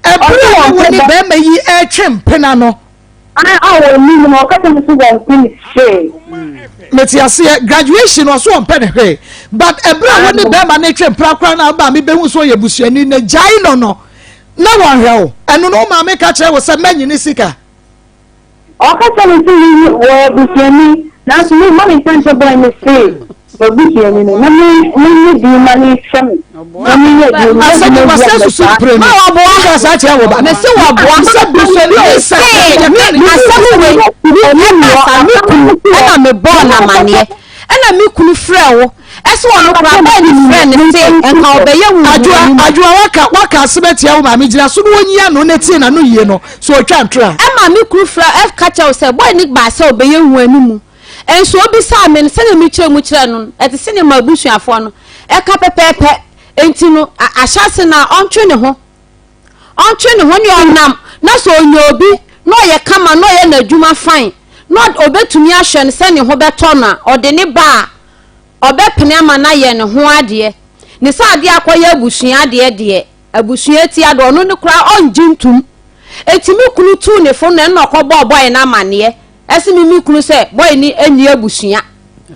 Ɛberɛ a wo ne bɛrima yi ɛretwe mpena no, A wɔnim no, ɔka kyerɛ me sɛ wɔmpɛ ne hwee. Mete aseɛ, graduation no ɔso ɔmpɛ ne hwee, but ɛberɛ a wo ne bɛrima no retwe mpena koraa na wo maame bɛhu sɛ ɔyɛ busuani na gyae no no na wɔnhwɛ wo, ɛno no wo maame ka kyerɛ wo sɛ mɛnye ne sika. Ɔka kyerɛ me sɛ meyi wɔyɛ busuani, nanso me mma me nka nkyɛ bɔe me se m'abusuani no na me menye bi ma ne hwɛ me na menyɛ bi ma asɛm me wasɛ susu mpire no Ma wɔboa. Woka saa kyerɛ wo ba. Mese wɔboa. Sɛ busuani ne sɛ Me asɛm wei ɛba sa, me kunu ɛna mebɔɔ no amanneɛ, ɛna me kunu frɛ wo ɛsɛ ɔno koraa bɛɛ ne frɛ ne se nka ɔbɛyɛ wo. Adwoa, Adwoa, waka asɛm atia wo maame, gyina so na wɔnyi ano na tie n'ano yie no so ɔtwa ntora. Ɛma me kunu frɛ ɛka kyerɛ wo sɛ bɔɔ ne baa sɛ ɔbɛyɛ hu animu, nso obisaa me no sɛdeɛ mekyerɛ mu kyerɛ no, ɛte sɛ ma abusuafoɔ no ɛka pɛpɛɛpɛ. Enti no ahyɛse no a ɔntwe ne ho, ɔntwe ne ho ne ɔnam na sɛ ɔnya obi na ɔyɛ kama na ɔyɛ n'adwuma fine na ɔbɛtumi ahwɛ no sɛ ne ho bɛtɔ no a, ɔde ne ba a ɔbɛpene ama no ayɛ ne ho adeɛ. Ne sɛ adeɛ akɔyɛ abusua adeɛ deɛ, abusua ti adeɛ, ɔno ne koraa ɔngye ntom. Enti me kunu tuu ne fo no, ɛnna ɔkɔbɔɔ bɔe no amanneɛ. Ɛse me me kunu sɛ bɔe no nni abusua,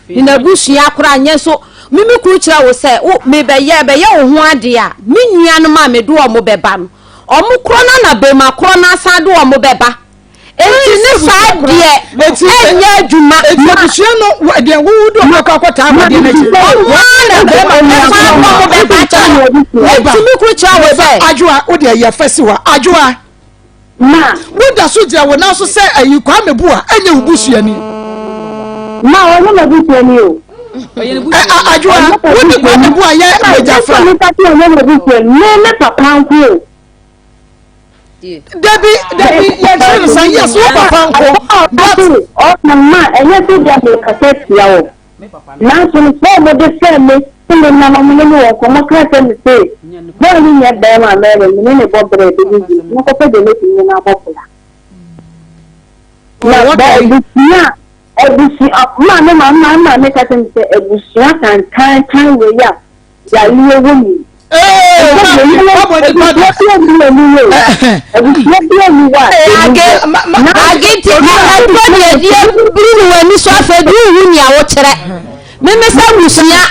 ne n'abusua koraa nyɛ. Nso me me kunu kyerɛ wo sɛ wo mebɛyɛ bɛyɛ wo ho adeɛ a, me nuanom a mede wɔn bɛba no, wɔn korɔ no na bɛma korɔ no asan de wɔn bɛba. Enti ne saa deɛ ɛnyɛ adwuma. Eti abusua no deɛ wowu de ɔmo akɔ akɔtaa awadeɛ n'akyi. Ɔmo ara na bɛrima ɛsan de ɔmo bɛba kyerɛ. Eti me kunu kyerɛ wo sɛ. Adwoa, wo deɛ yɛ fɛ si hɔ, Adwoa. Ma. Woda so gyina wo nan so sɛ ayi Kwame Boa ɛnyɛ wo busuani. Ma ɔnyɛ m'abusuani o. Adwoa, wo ne Kwame Boa yɛ mogyafra. Ɔnyɛ m'abusuani, me ne papa nko o. Dabi, dabi, yɛnkyerɛ no sa, yes, wo papa nko, but. Ɔka ma ɛnyɛ sɛ bia mekasa tia wo, nanso no sɛ ɔmo de fɛ me sɛ me nna no ɔmo ne me wɔ nkɔmmɔ ka kyerɛ me se bɔɔ ne nyɛ bɛrima a mɛrɛ me ne ne bɔ brɛ bɛdi yie na kɔpɛ deɛ mɛtumi ne no abɔ bra. Na bɛ abusua abusua maa me maame maame maame ka kyerɛ me sɛ abusua tantantan wei a yareɛ wɔ mu. Age nti ɛduro deɛ deɛ biri ne w'ani so, afei de wohu nea wokyerɛ meme sɛ abusua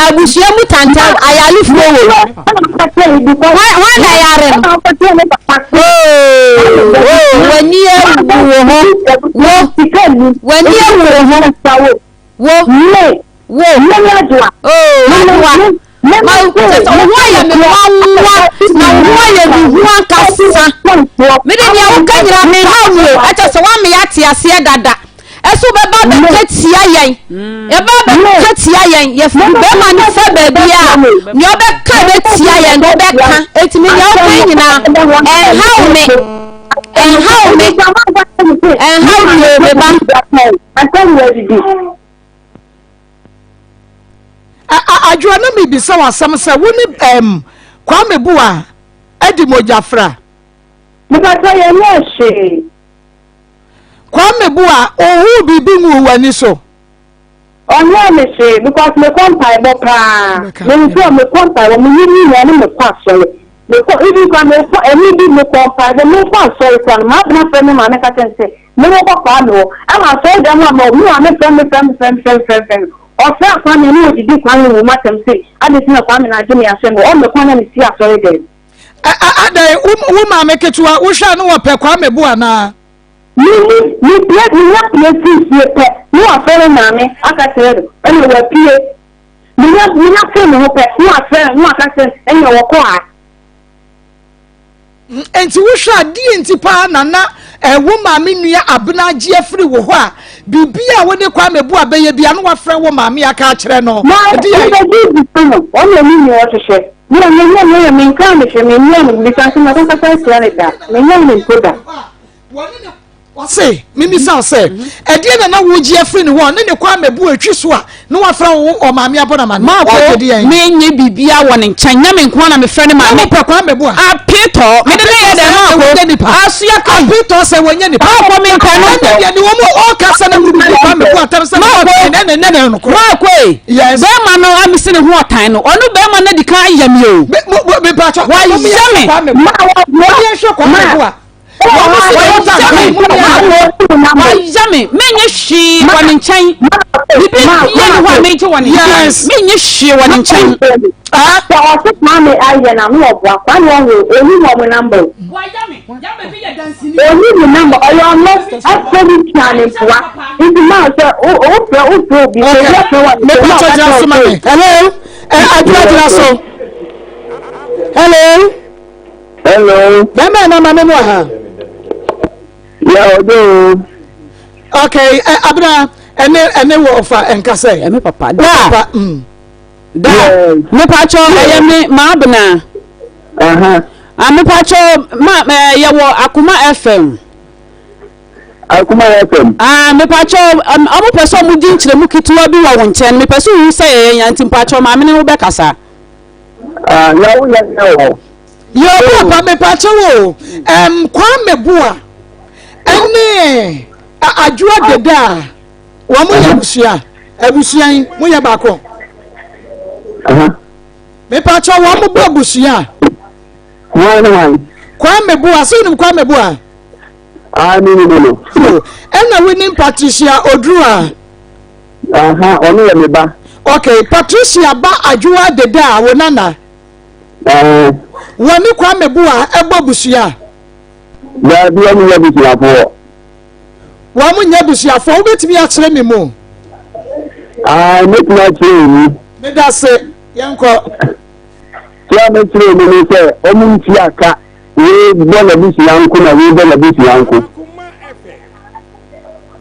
abusua mu tantan ayarefoɔ wɔ mu. Hwan na yare no? W'ani awu wo ho, wo w'ani awu wo ho, wo wo oh adoa ma kyɛ sɛ wo ho ayɛ me nwanwa na wo ho ayɛ me hu ankasa. Mede nea woka nyinaa menha wo o, ɛkyɛ sɛ woame ate aseɛ dada. Ɛso bɛba bɛka tia yɛn, ɛba bɛka tia yɛn, yɛfiri bɛrima no sɛ baabi a nea ɔbɛka bɛtia yɛn no wobɛka. Ɛti me nea woka nyinaa ɛnhaw me, ɛnhaw me, ɛnhaw me o, me ba. Adwoa, na mebisa wo asɛm sɛ wo ne Kwame Boa adi mogyafra? Mepatɔ yɛnyɛ hwee. Kwame Boa ohuu biribi nguu w'ani so? Ɔnyɛɛ me hwee because mekɔ mpaebɔ paa. Me nso mekɔ mpaebɔ, meyi me nua ne mekɔ asɔre. Mekɔ even kora mekɔ ɛne bi mekɔ mpaebɔ, mekɔ asɔre kora no maabena frɛ me maame ka kyerɛ me sɛ mewɔ kɔ Kwame hɔ. Ɛma asɔre dan mu a mewɔ, me maame frɛ me frɛ me frɛ me frɛ me frɛ me frɛ me. Ɔfrɛ Kwame ne ɔdidi Kwame wɔ mu asɛm se ade nti na Kwame na agye me ahyɛ me hɔ, ɔmmɛ kwan na mesi asɔre dɛm. Adɛn, wo maame ketewa wohwɛ a ne wɔpɛ Kwame Bo anaa? Menim, mepue, menya pue firi fie pɛ ne wafrɛ me maame aka kyerɛ no ɛna wapue. Menya, menya firi me ho pɛ ne wafrɛ no ne waka kyerɛ no ɛna wɔkɔ ha. Enti wohwɛ a, deɛ nti paa na na wo maame nua Abena agye afiri wo hɔ a, biribi a wo ne Kwame Boa bɛyɛ bia na wafrɛ wo maame aka akyerɛ no? Na Ɛdeɛ. mebɛgye bisa no, ɔno na ɔnim nea ɔhwehwɛ. Me a, menyɛ no yɛ, menkaa no hwee, mennyɛɛ no, bisa nso makɔkasa atia no da, mennyɛɛ no mpo da. Ɔse, Memmisa wo sɛ, ɛdeɛn na na woregye afiri ne hɔ a ɔne ne kɔ amɛbu atwi so a na wafrɛ wo ɔmaame abɔ no amaneɛ? Maako, Woregye deɛn? Mennye biribiara wɔ ne nkyɛn, nyɛ me nko ara na mefrɛ ne maame. Na wopɛ Kwame Boa? Apetɔ, mede ne yɛ dɛn Maako? Wɔnyɛ nipa. Asoa kan. Apetɔ sɛ wɔnyɛ nipa. Maako, mempɛ no. Ɛnna deɛ ne wɔn ɔɔkasa na wodidi Kwame Boa atam sɛ Maako, ɛnɛ ne nɛ ne nokorɛ. Maako e, Yes. bɛrima no a mesi ne ho ɔtan no, ɔno bɛrima no adi kan ayɛ me o. Me, mo, mo, mepatwɔ. Wayɛ me. Kwame Boa. Mo yɛnhwɛ Kwame Boa. Wayɛ me menyɛ hwee wɔ ne nkyɛn bibi bia ne hɔ a megye wɔ ne nkyɛn menyɛ hwee wɔ ne nkyɛn. Sɛ ɔse Kwame ayɛ na no ɔboa Kwame ɔho ɔni wɔn namba o ɔni ne namba ɔyɛ ɔno afɛ ne tua ne mpoa nti maa sɛ wofrɛ wofrɛ obi sɛ obi afrɛ wa ne sɛ ɔka kyerɛ ɔsɛ. Hello, adwuma gyina so. Hello. Hello. Bɛrima na maame mu aha. Ya ɔdɔ o. Okay, ɛ abena ɛne ɛne wɔ ɔfa nkasɛ. Ɛme papa da. Papa. Da. Mepakyɛ ɛyɛ me maa abena. Aha. Ah mepakyɛ ma ɛ yɛ wɔ Akoma FM. Akoma FM. Ah mepakyɛ ɔmo pɛ sɛ ɔmo di nkyerɛmu ketewa bi wɔ wo nkyɛn mepɛ sɛ ohu sɛ yɛyɛ nya nti mpakyɛ maame ne wo bɛkasa. Ah, na wo yɛ sɛ wɔ. Yɛ papa mepakyɛ wo um, Kwame Boa ɛne Adwoa Deda a wɔn mo yɛ abusua abusua yi mo yɛ baako mepakyɛ wɔn mo bɔ abusua. Hwan ne hwan? Kwame Boa sɛ wonim Kwame Boa? Ah, mi nim no. Ɛna wonim Patricia Oduru a? Aha, ɔno yɛ me ba. Okay, Patricia ba Adwoa Deda a wo nana. Ɛɛ. Wɔne Kwame Boa ɛbɔ abusua. Daabi, wɔn nyɛ abusuafoɔ. Wɔn nyɛ abusuafoɔ, wobɛtumi akyerɛ me mu? Aa, mɛtumi akyerɛ wo mu. Meda se, yɛnkɔ. Kyerɛ a mɛkyerɛ mu ne sɛ, wɔn ntua ka, wei bɔ n'abusua nko na wei bɔ n'abusua nko.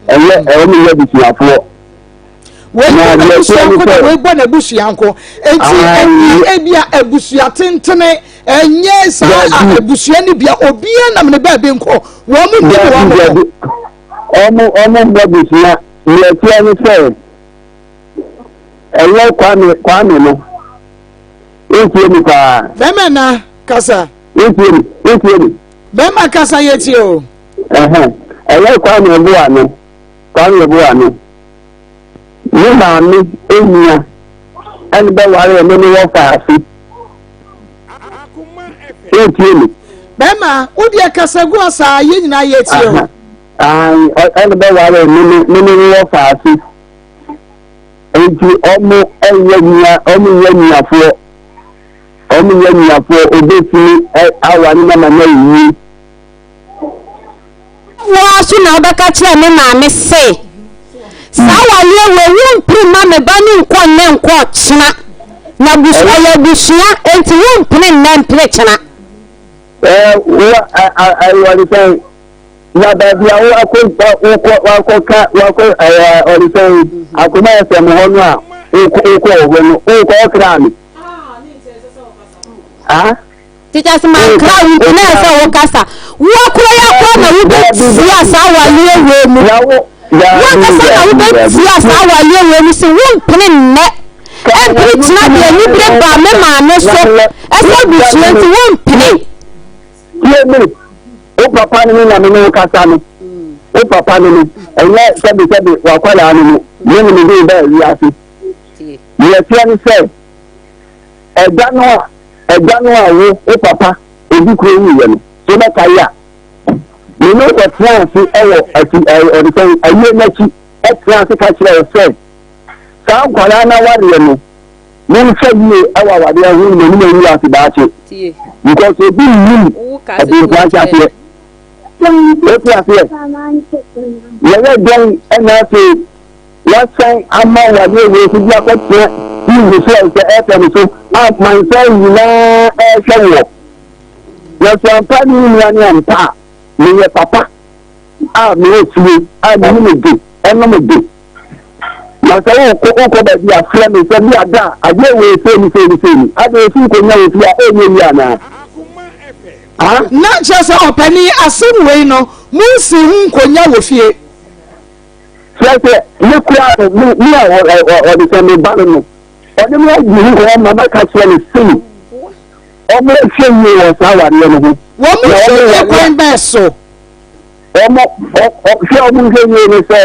Ɛnyɛ, wɔn nyɛ abusuafoɔ. Wei bɔ n'abusua nko na wei bɔ n'abusua nko. Eti ɛnyɛ ebia abusua tentene, ɛnyɛ saa abusua no bia, obiara nam ne baabi nko. Wɔn mu nni wɔn ho. Wɔn wɔn mmɔ abusua. Nea ɛteɛ ne sɛ, ɛnyɛ Kwame Kwame no. Wotie mi paa. Bɛrima na kasa. Wotie mi, wotie mi. Bɛrima kasa yɛ tie o. Ɛhɛn, ɛyɛ Kwame Boa no. Kwame Yeboah no, ne maame nua ɛne bɛwaree ne ne wɔfaase. Wotie me? Bɛrima, wo deɛ kasa gu hɔ saa, yɛn nyinaa yɛtie o. Ɛne bɛwaree ne ne ne ne wɔfaase. Nti ɔmo ɛnyɛ nua, ɔmo nyɛ nuafoɔ. Ɔmo nyɛ nuafoɔ, obetumi aware no ama no ayɛ yie. Wo ara nso na wobɛka kyerɛɛ me maame se, 'Saa awareɛ wei, wompene mma me ba no nkɔ nnɛ nkɔ ɔkyena. Na abusua, ɛyɛ abusua, enti wompene nnɛ mpene kyena. Ɛɛ, wo a, a, a, wɔde sɛn? Na baabi a wakɔ, wokɔ, wakɔka, wakɔ, ɛɛ, ɔde sɛn? Akoma FM hɔ no a, wokɔ, wokɔ hɔ no, wokɔ ɔkra me. Ah? Teacher sɛ mankra wo nti na ɛsɛ wo kasa. Wo akora yi akora na wobɛtia saa awareɛ wei mu. Wankasa na wobɛtia saa awareɛ wei mu sɛ wompene nnɛ. Ɛmpene kyena deɛ anibere baa me maame so ɛsɛ abusua nti wompene. Tie me, wo papa ne me na me ne wo kasa no. Wo papa ne me, ɛnyɛ sɛbesɛbe w'akwadaa ne me, me ne me de wo baa wiase. Deɛ ɛteɛ ne sɛ, Ɛda no a, ɛda no a wo, wo papa, obi kuro wuiɛ no, so wobɛkae a, me ne wo kɔtenaa ase wɔ akyi, ɛ, ɔde sɛn, ayie no akyi, ɛtenaa ase ka kyerɛɛ wo sɛ, saa nkwadaa no awareɛ no, monhwɛ yie wɔ awareɛ ho na m'anim angu ase daakye. Because obi nnim ɛdenfoɔ ahyɛaseɛ. Wote aseɛ? Yɛyɛ dɛn ɛna afei Wɔasan ama wɔde wei so bi akɔtena TV so a sɛ FM so a amansan nyinaa ɛrehwɛ woɔ. Na sɛ ampa ne wo nua ne ampa a, meyɛ papa a mewɔ fie a menim de ɛnom de. Na sɛ wokɔ wokɔ baabi a frɛ me sɛ bi ada a adeɛ wei sei ne sei ne sei ni. Adeɛ osi nkonnwa wɔ fie a ɛnyɛ yie anaa? Na kyerɛ sɛ ɔpanin asɛm wei no. Monsi ho nkonya wɔ fie. Kyerɛ sɛ, me koraa no, me, me a ɔde sɛ me ba no no, ɔne me adi ho nkɔmmɔ ma maka kyerɛ no sei, wɔn nhwɛ yie wɔ saa awareɛ no ho. Wɔn nhwɛ yie kwan bɛɛ so? Wɔn, hwɛ wɔn nhwɛ yie no sɛ,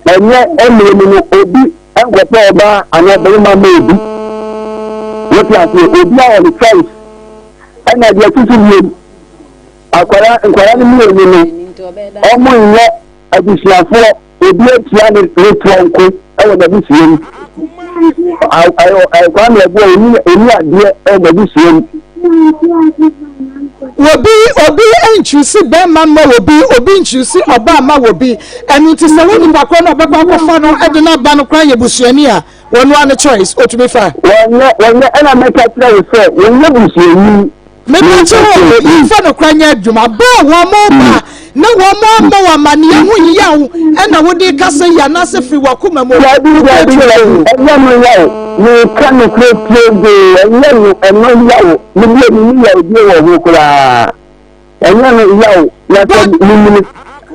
ɛnyɛ mmerɛ mu no obi nkɔpɛ ɔbaa anaa barima ma obi. Wote aseɛ, obi a ɔne choice. Ɛna deɛ ɛto so mmienu, akwara nkwadaa no mmienu no, wɔn nyɛ abusuafoɔ, obi atua ne ne toɔ nko wɔ n'abusua mu. Kwame Abu a ɔni ɔni adeɛ wɔ n'abusua mu. Obi obi nkyusi bɛrima mma obi, obi nkyusi ɔbaa mma obi. Ɛno nti sɛ wo nipa korɔ no ɔbɛkɔ akɔfa no de no aba no koraa yɛ busuani a, wɔn ara ne choice, otumi fa. Wɔnyɛ wɔnyɛ ɛna mɛka kyerɛ wo sɛ wɔnyɛ busuani. Mepakyɛ o, yɛmfa nokorɛ nyɛ adwuma. Berɛ a wɔn reba na wɔn ammɔ wo amaneɛ ho yaw ɛna wode rekasa yi anaasɛ firi w'akoma mu Dabi, nokorɛ dabi, turodoo? dabi, ɛnyɛ no yaw. Meka nokorɛ turodoo, ɛnyɛ no, ɛno yaw. Me deɛ menni yawdie wɔ ho koraa. Ɛnyɛ no yaw, na sɛ menim.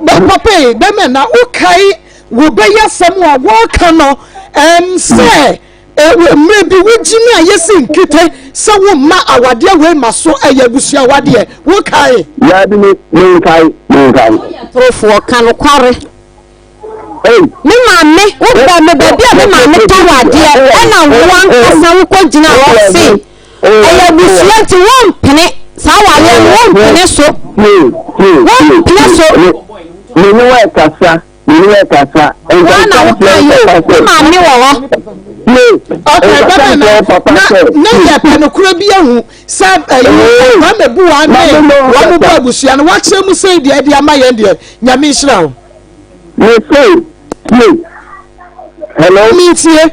Ba, papa yi, bɛmɛ na wokae wo bɛyɛ asɛm a wɔreka no ɛm sɛ Wɔ mmerɛ bi wogyina a yɛsi nkete sɛ wo mma awadeɛ wei ma so ɛyɛ abusua awadeɛ wo kae? Daabi me menkae menkae. Woyɛ torofoɔ ka nokware. Ei. Me maame wo bɔ me baabi a me maame tɔ adeɛ ɛna wo ankasa wo kɔ gyina hɔ se ɛyɛ abusua nti wo mpene saa awadeɛ no wo mpene so wo mpene so. Me ne wo ɛkasa. Me ne ɛkasa. Woa na wo ka yi o, me maame wɔ hɔ. Okay, bɛbɛ na na na yɛ pɛ no kura bi ahu sɛ ɛyi Kwame Buwa ne wɔn mo bɔ abusua no wakyerɛ mu sɛ deɛ ɛde ama yɛn deɛ Nyame nhyira wo. Me se tie. Hello. Me ntie.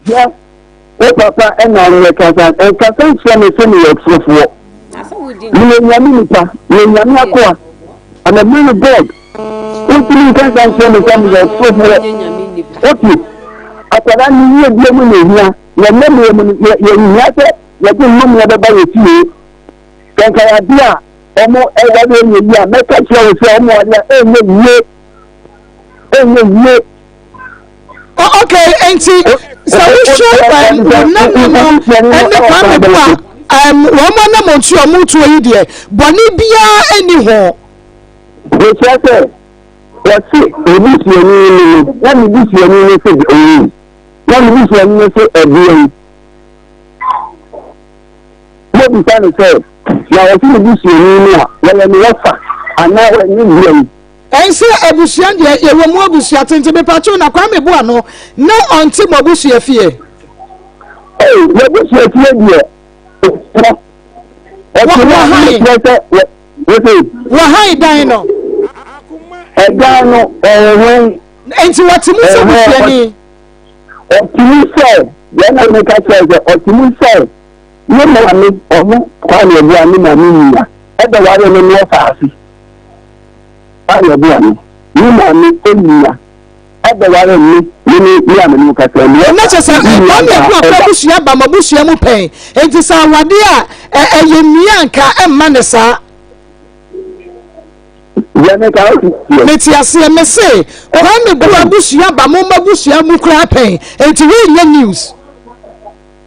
Hwɛ, wo papa na merekasa. Nkasa nkyerɛ me sɛ meyɛ ɔtorofoɔ. Meyɛ Nyame nipa, meyɛ Nyame akoa. I'm a man of God. Wontumi nkasa nkyerɛ me sɛ meyɛ ɔtorofoɔ. Wote, akwadaa no yie bia mu na ehia. Na ɛnɛ mmerɛ mu no, yɛnhia sɛ yɛde nnomeɛ bɛba yɛ fie. Sɛ nka yɛ adeɛ a wɔn ɛware ɛnyɛ yie a, mɛka kyerɛ wo sɛ wɔn ware a ɛnyɛ yie. Ɛnyɛ yie. Okay, nti sɛ wohwɛ wo nana no ɛne Kwame Boa wɔn anammɔntu a wɔretuo yi deɛ bɔne biara nni ho. Mekyerɛ sɛ wɔse ne busuani no no na ne busuani no se owui na ne busuani no se ɛdeɛ yi mobisa no sɛ na wɔse ne busuani no a wɔyɛ ne wɔfa anaa wɔyɛ ne deɛ yi. Ɛnsɛ abusua deɛ yɛwɔ mu abusua tenten mepatwo na Kwame Boa no na ɔnte mo abusua fie. Ee yɛabusua fie deɛ ɔtɔ ɔtɔ wɔ han wɔ han dan no. Ɛdan no ɔwɔ Nti wɔte mu sɛ busuani. Ɔte mu sɛ deɛ na meka kyerɛ sɛ ɔte mu sɛ ne maame ɔno Kwame Boa ne maame nua ɛbɛware no no ɔfa ase. Kwame Boa no ne maame nua ɛbɛware me me ne me a me ne wo kasa yi. Na kyerɛ sɛ Kwame Boa kora abusua ba mo abusua mu pɛn nti sɛ awadeɛ a ɛyɛ nua nka ɛmma ne saa. Deɛ meka wo te aseɛ. Mete aseɛ me se Kwame Boa abusua ba mo abusua mu koraa pɛn nti wei nyɛ news.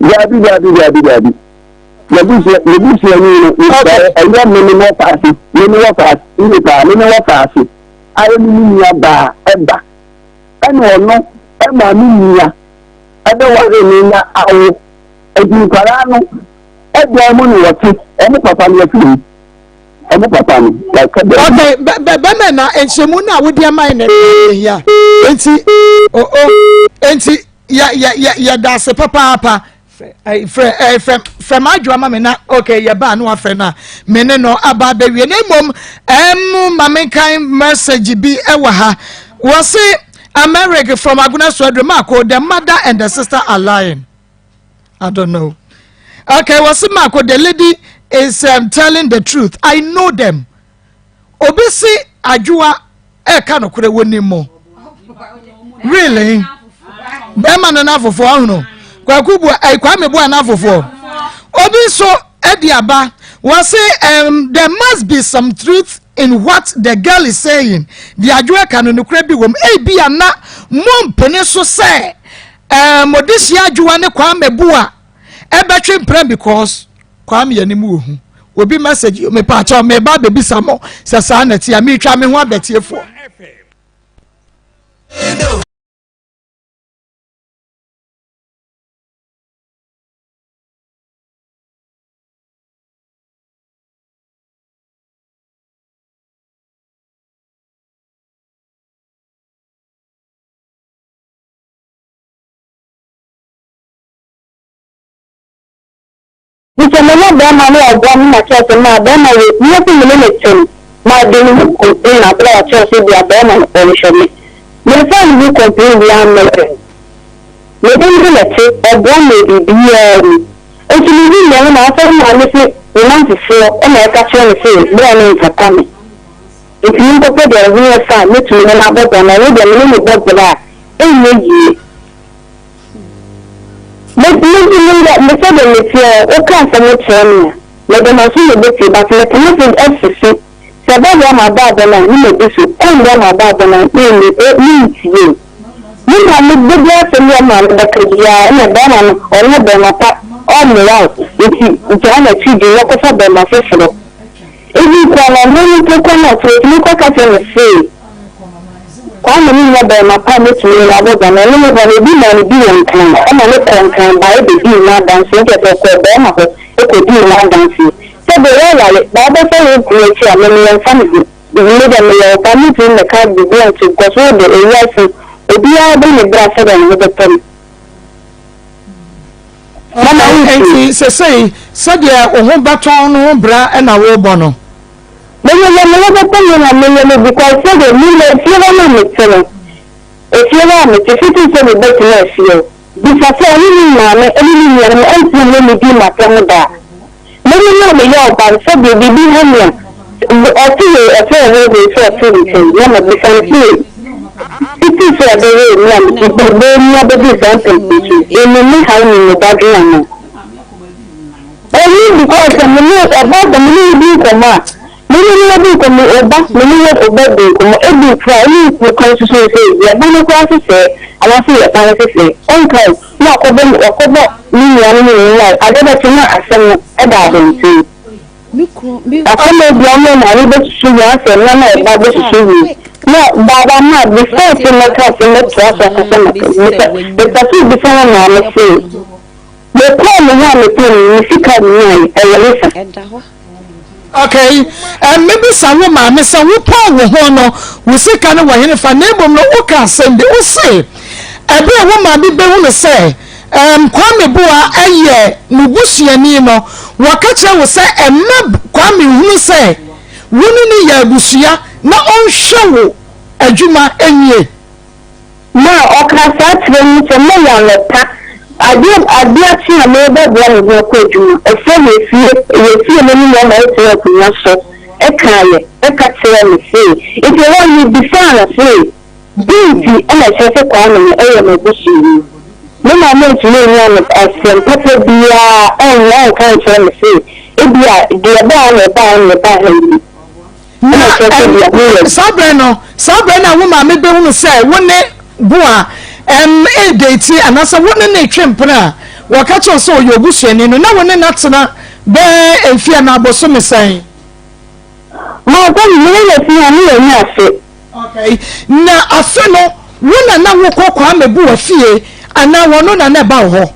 Daabi daabi daabi daabi. M'abusua m'abusuani no ɛyɛ me ne wɔfa ase me ne wɔfa ase ne paa me ne wɔfa ase ayɛ me ne nua baa ɛba ɛna ɔno ɛma me nua ɛbɛware me na awo ɛdi nkwaraa no ɛdan mu na wɔte ɔmo papa no yɛfiri mu ɔmo papa no yɛka baabi. Okay, bɛmɛ na nhyɛmu no a wode ama yɛ na ɛhia nti o o nti yɛ yɛ yɛ yɛda ase papaapa. Frɛ frɛ frɛ frɛ m'adwoa ma me na okay yɛ ba no afrɛ no a me ne no aba abɛwie na mmom ɛm ma menkan message bi ɛwɔ ha wɔse America from Agona Suadre Marco the mother and the sister are lying I don't know okay wɔse Marco the lady is um, telling the truth I know them Obi se adwoa ɛka nokorɛ wɔnim mo really bɛrima no n'afofoɔ ahono kwaku bua ɛyi kwame bua n'afofoɔ obi nso ɛde aba wɔse um, there must be some truth. in what the girl is saying. Deɛ Adwoa ka no, nokorɛ bi wɔ mu. Ebia na mompene so sɛ eh, mode hyia Adwoa ne Kwame Boa ɛbɛtwe mpena because Kwame anim wɔ hu. Obi message, mepaakyɛw, meba abɛbisa mo sɛ saa na ɛte a, meretwa me ho abɛtiefoɔ. Nti me ne bɛɛma no ɔboa me ma kyerɛ sɛ maa bɛɛma wei nyɛ sɛ me ne no te no ma de ne ho complain abere a ɔkyerɛ sɛ bia bɛɛma no ɔnhwɛ me me nfa ne ho complain biaa mmɛbrɛ no me ne no na ɛte ɔboa me wɔ biribiaa mu nti me hu nea na afei me maame se ne namfofoɔ na ɛka kyerɛ no se berɛ no mfata me nti me nkɔpɛ deɛ ne ho yɛ fɛ a mɛtumi ne no abɔ bra na ɔno deɛ me ne no bɔ bra a ɛnyɛ yie. Me me me yɛ me sɛdeɛ me teɛ wo ka asɛm kyerɛ me a mede m'aso na ɛbɛtie but mete me se asisi sɛ ɛbɛboa m'abrabɔ no a ne madi so ɛmmoa m'abrabɔ no a me me mentie o me maame da biara asɛm bi a maame bɛka biara ɛna bɛrima no ɔnyɛ bɛrima pa ɔmmoa wo nti gyaa n'akyi di na kɔfa bɛrima foforɔ ebi koraa no ɔno mpo koraa no ɔte otumi kɔ ka kyerɛ no see Kwame no nyɛ barima pa a mɛtumi ne no abɔ bra na ɔne me bɔ no obi maa no bi wɔ Nkran ɛna me kɔɔ Nkran baeɛ bɛdii ho adanseɛ nti ɛsɛ ɔkɔɔ barima hɔ kɔdii ho adanseɛ sɛ deɛ woaware ba wobɛfa wo kunu akyi a me meyɛ mfa me ho me deɛ meyɛ wo ba mentumi mmɛka biribi anto because wo deɛ ewiase obiara bɔ ne bra sɛdeɛ ne ho bɛtɔ no. Mama Enti sesei sɛdeɛ wo ho bɛtɔ no ho bra na worebɔ no? Meyɛ yɛ me ho bɛtɔ me na meyɛ no because sɛdeɛ me wɔ efie hɔ no a mete no, efie hɔ a mete fiti sɛ me ba tenaa fie hɔ, bisa sɛ ɔne ne maame ne ne nuanom antumi ne me dii m'asɛm da a. Me ne no a meyɛ ɔba no sɛdeɛ biribi ha me a, ɔte wei ɔte ɔho wei sɛ ɔte nkyɛn na mabisa no sɛ fiti sɛ ɔbɛwoo me a mede bɛbɔɔ mu abɛduru saa mpɛnpɛnso yi, ɛnni me haw ne me dadwen anaa? Ɛnni because sɛ me ne ɔba sɛ me ne wo di nkɔmmɔ a, me ne wo di nkɔmmɔ, ɔba me ne wo ɔba di nkɔmmɔ, ebi koraa ɛne wo kwan susu sɛ yɛ ba no koraa sesɛɛ anaasɛ yɛ ba no sesɛɛ, ɔnka o, na wakɔbɔ wakɔbɔ ne nuanom ne ne wife, adeɛ bɛkye na asɛm no ɛda abɔnten. Asɛm a ebia ɔne maame bɛsusu ho asɛm na na ɔba bɛsusu ho na baaba ma before sɛ mɛka asɛm mɛtoa so akasa maka mepɛ mepɛ sɛ obisa wo maame se mekɔɔ me ho a mepɛ no me sika nyae ɛwɔ ne fa. Okay, mebisa wo maame sɛ wopɔn wo ho no wo sika no wɔ hene fa na mmom no woka asɛm bi wo se ɛberɛ a wo maame bɛhunu sɛ Erm Kwame Boah yɛ mo busuani no, wɔka kyerɛ wo sɛ mma Kwame nhunu sɛ wo ne no yɛ abusua na ɔnhwɛ wo adwuma nwie. Ma ɔkaa saa kyerɛ me sɛ mɛyɛ anɔpa adeɛ adeɛ akye a merebɛboa me ho akɔ adwuma. Ɔfrɛ me efie, ɛyɛ fie no ne nneɛma ɛtena akonnwa so ɛkaeɛ ɛka kyerɛɛ me sei. Nti ɛhɔ no mebisaa no sei. Dɛn nti na ɛsɛ sɛ Kwame no yɛ m'abusuani? Me maame antumi annya no asɛm papa biara annya anka ankyerɛ me se ebia deɛ ɛbaa ha na ɛbaa ha na ɛbaa ha yi Na na ɛkyerɛ sɛ deɛ meyɛ no. Saa berɛ no, saa berɛ no a wo maame bɛhunu sɛ wo ne Boa ɛm redate anaasɛ wo ne no retwe mpena a, wɔka kyerɛ wo sɛ ɔyɛ obusuani no, na wo ne no atena bɛyɛ mfeɛ anaa bosome sɛn? Maame, me ne no tena a, ne yɛnyɛ afe. Okay. Na afe no, wo na na wokɔ Kwame Buah fie anaa wɔno na na ɛba wo hɔ?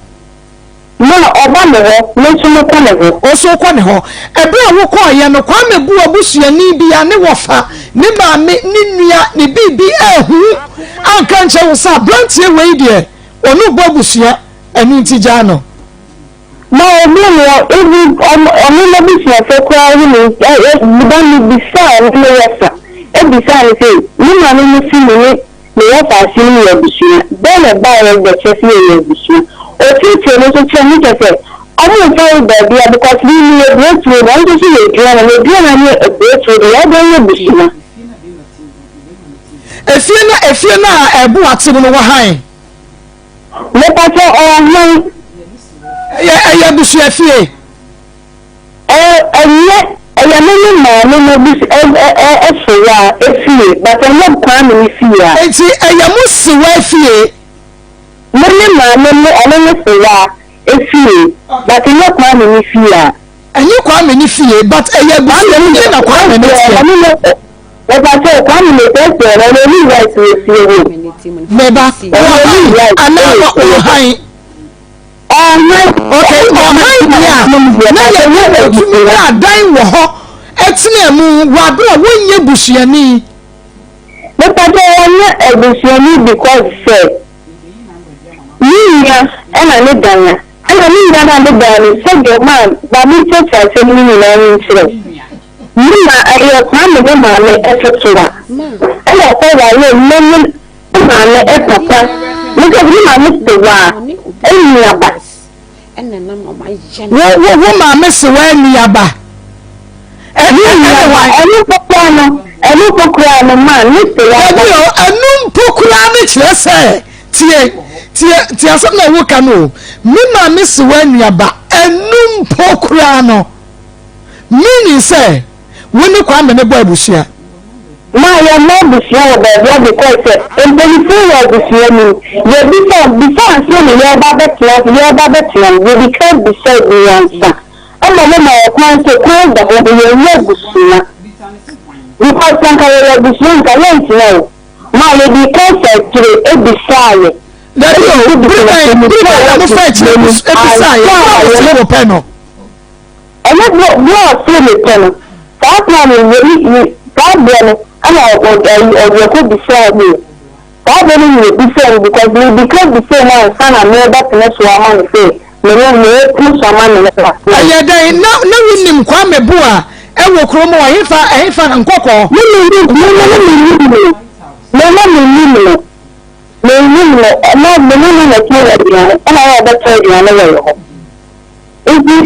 Na ɔba me hɔ, me nso mekɔ ne hɔ. Wo nso wokɔ ne hɔ. Ɛberɛ a wokɔeɛ no, Kwame Buah busuani biara, ne wɔfa, ne maame, ne nua, ne biribi anhu anka ankyerɛ wo sɛ aberanteɛ wei deɛ ɔne wo bɔ abusua, ɛno nti gyaa no? Ma obi wɔ even ɔno n'abusuafo koraa hu no da no bisaa ɔno ne wɔfa bisaa no sɛ me maame mo se me ne me wɔfa ase no yɛ abusua dɛn na ɛbaeɛ bɛkyerɛ sɛ yɛyɛ abusua ɔkyerɛkyerɛ mu nso kyerɛ mu kyerɛ sɛ ɔmo mfa wo baabia because me meyɛ aburokyire na ɔno nso so yɛ aduana na aduana ne aburokyire deɛ yɛde yɛ abusua. Efie no efie no a ɛbo ate mu no wɔ han. Mepakyɛ ɔwɔ han? Ɛyɛ ɛyɛ abusua fie. Ɛnyɛ ɛyɛ me ne ma. maame no abus ɛ ɛ ɛ ɛsewa efie but ɛnyɛ Kwame ne fie a. Enti ɛyɛ mo sewa fie? Me ne maame no ɔno ne sewa efie but ɛnyɛ Kwame ne fie a. Ɛnyɛ Kwame ne fie but ɛyɛ abusua mu na Kwame ne teɛ. Ɔno ne mepakyɛw Kwame ne sɛsɛɛ no ɔno ɔni right wɔ fie hɔ. Meba ɔhan anaa ɔhan. Ɔhan. Okay ɔhan deɛ a na yɛ ne otumi nya adan wɔ hɔ ɛtena mu wɔ abere a wɔnyɛ busuani. Mepakyɛw wɔnyɛ abusuani because sɛ ne nua ɛna ne dan a. Ɛna me nua no a me dan no sɛdeɛ ɔmaa ba me nkyerɛkyerɛ asɛm no nyinaa mu nkyerɛ wo. Me ma ɛyɛ Kwame ne maame ketewa ɛna ɔkɔ waree me ne me maame papa because me maame sewaa nuaba. Wo wo wo maame sewaa nuaba. Ɛne nuaba ɛno mpo koraa no ɛno mpo koraa no ma ne sewaa. Dabi o ɛno mpo koraa no kyerɛ sɛ. Tie, tie, tie asɛm na woka no o. Me maame se w'anuaba, ɛno mpo koraa no, meaning sɛ wo ne Kwame no bɔ abusua. Ma yɛmmɔ abusua wɔ baabi a because sɛ mpaninfoɔ wɔ abusua no mu, yɛbisa wɔn, before ansa na yɛreba abɛtena ase, yɛreba abɛtena no, yɛdi kan bisa bi ansa. Ɛma mo ma yɛ kwan sɛ kwan da hɔ no yɛnyɛ abusua. Because sɛ nka yɛyɛ abusua nka yɛntena o. Ma yɛdii kan faa akyire bisaa yɛ. Dabi o, bere bɛn bere bɛn na mofaa akyire bisaa yɛ? Bere a wɔsee wo pɛ no. Ɛnyɛ bere bere a ɔsee me pɛ no, saa time no yɛ yi saa berɛ no ɛna ɔde ɛkɔ bisaa mu o. Saa berɛ no na yɛbisaa mu because medi kan bisaa mu ansa na merebɛpene so ama no sɛ me ne mepene so ama no ne ba. Ɛyɛ dɛn na na wonim Kwame Boa Ɛwɔ kurom hɔ, ɛhefa, ɛhefa, Nkɔkɔɔ. Me mennim, me me ne mennim no, me ne mennim no, mennim no, na me ne no na ɛtɔn aduane, ɛna ɔyɛ ɔbɛtɔ aduane wɔ yɛ hɔ. Nti,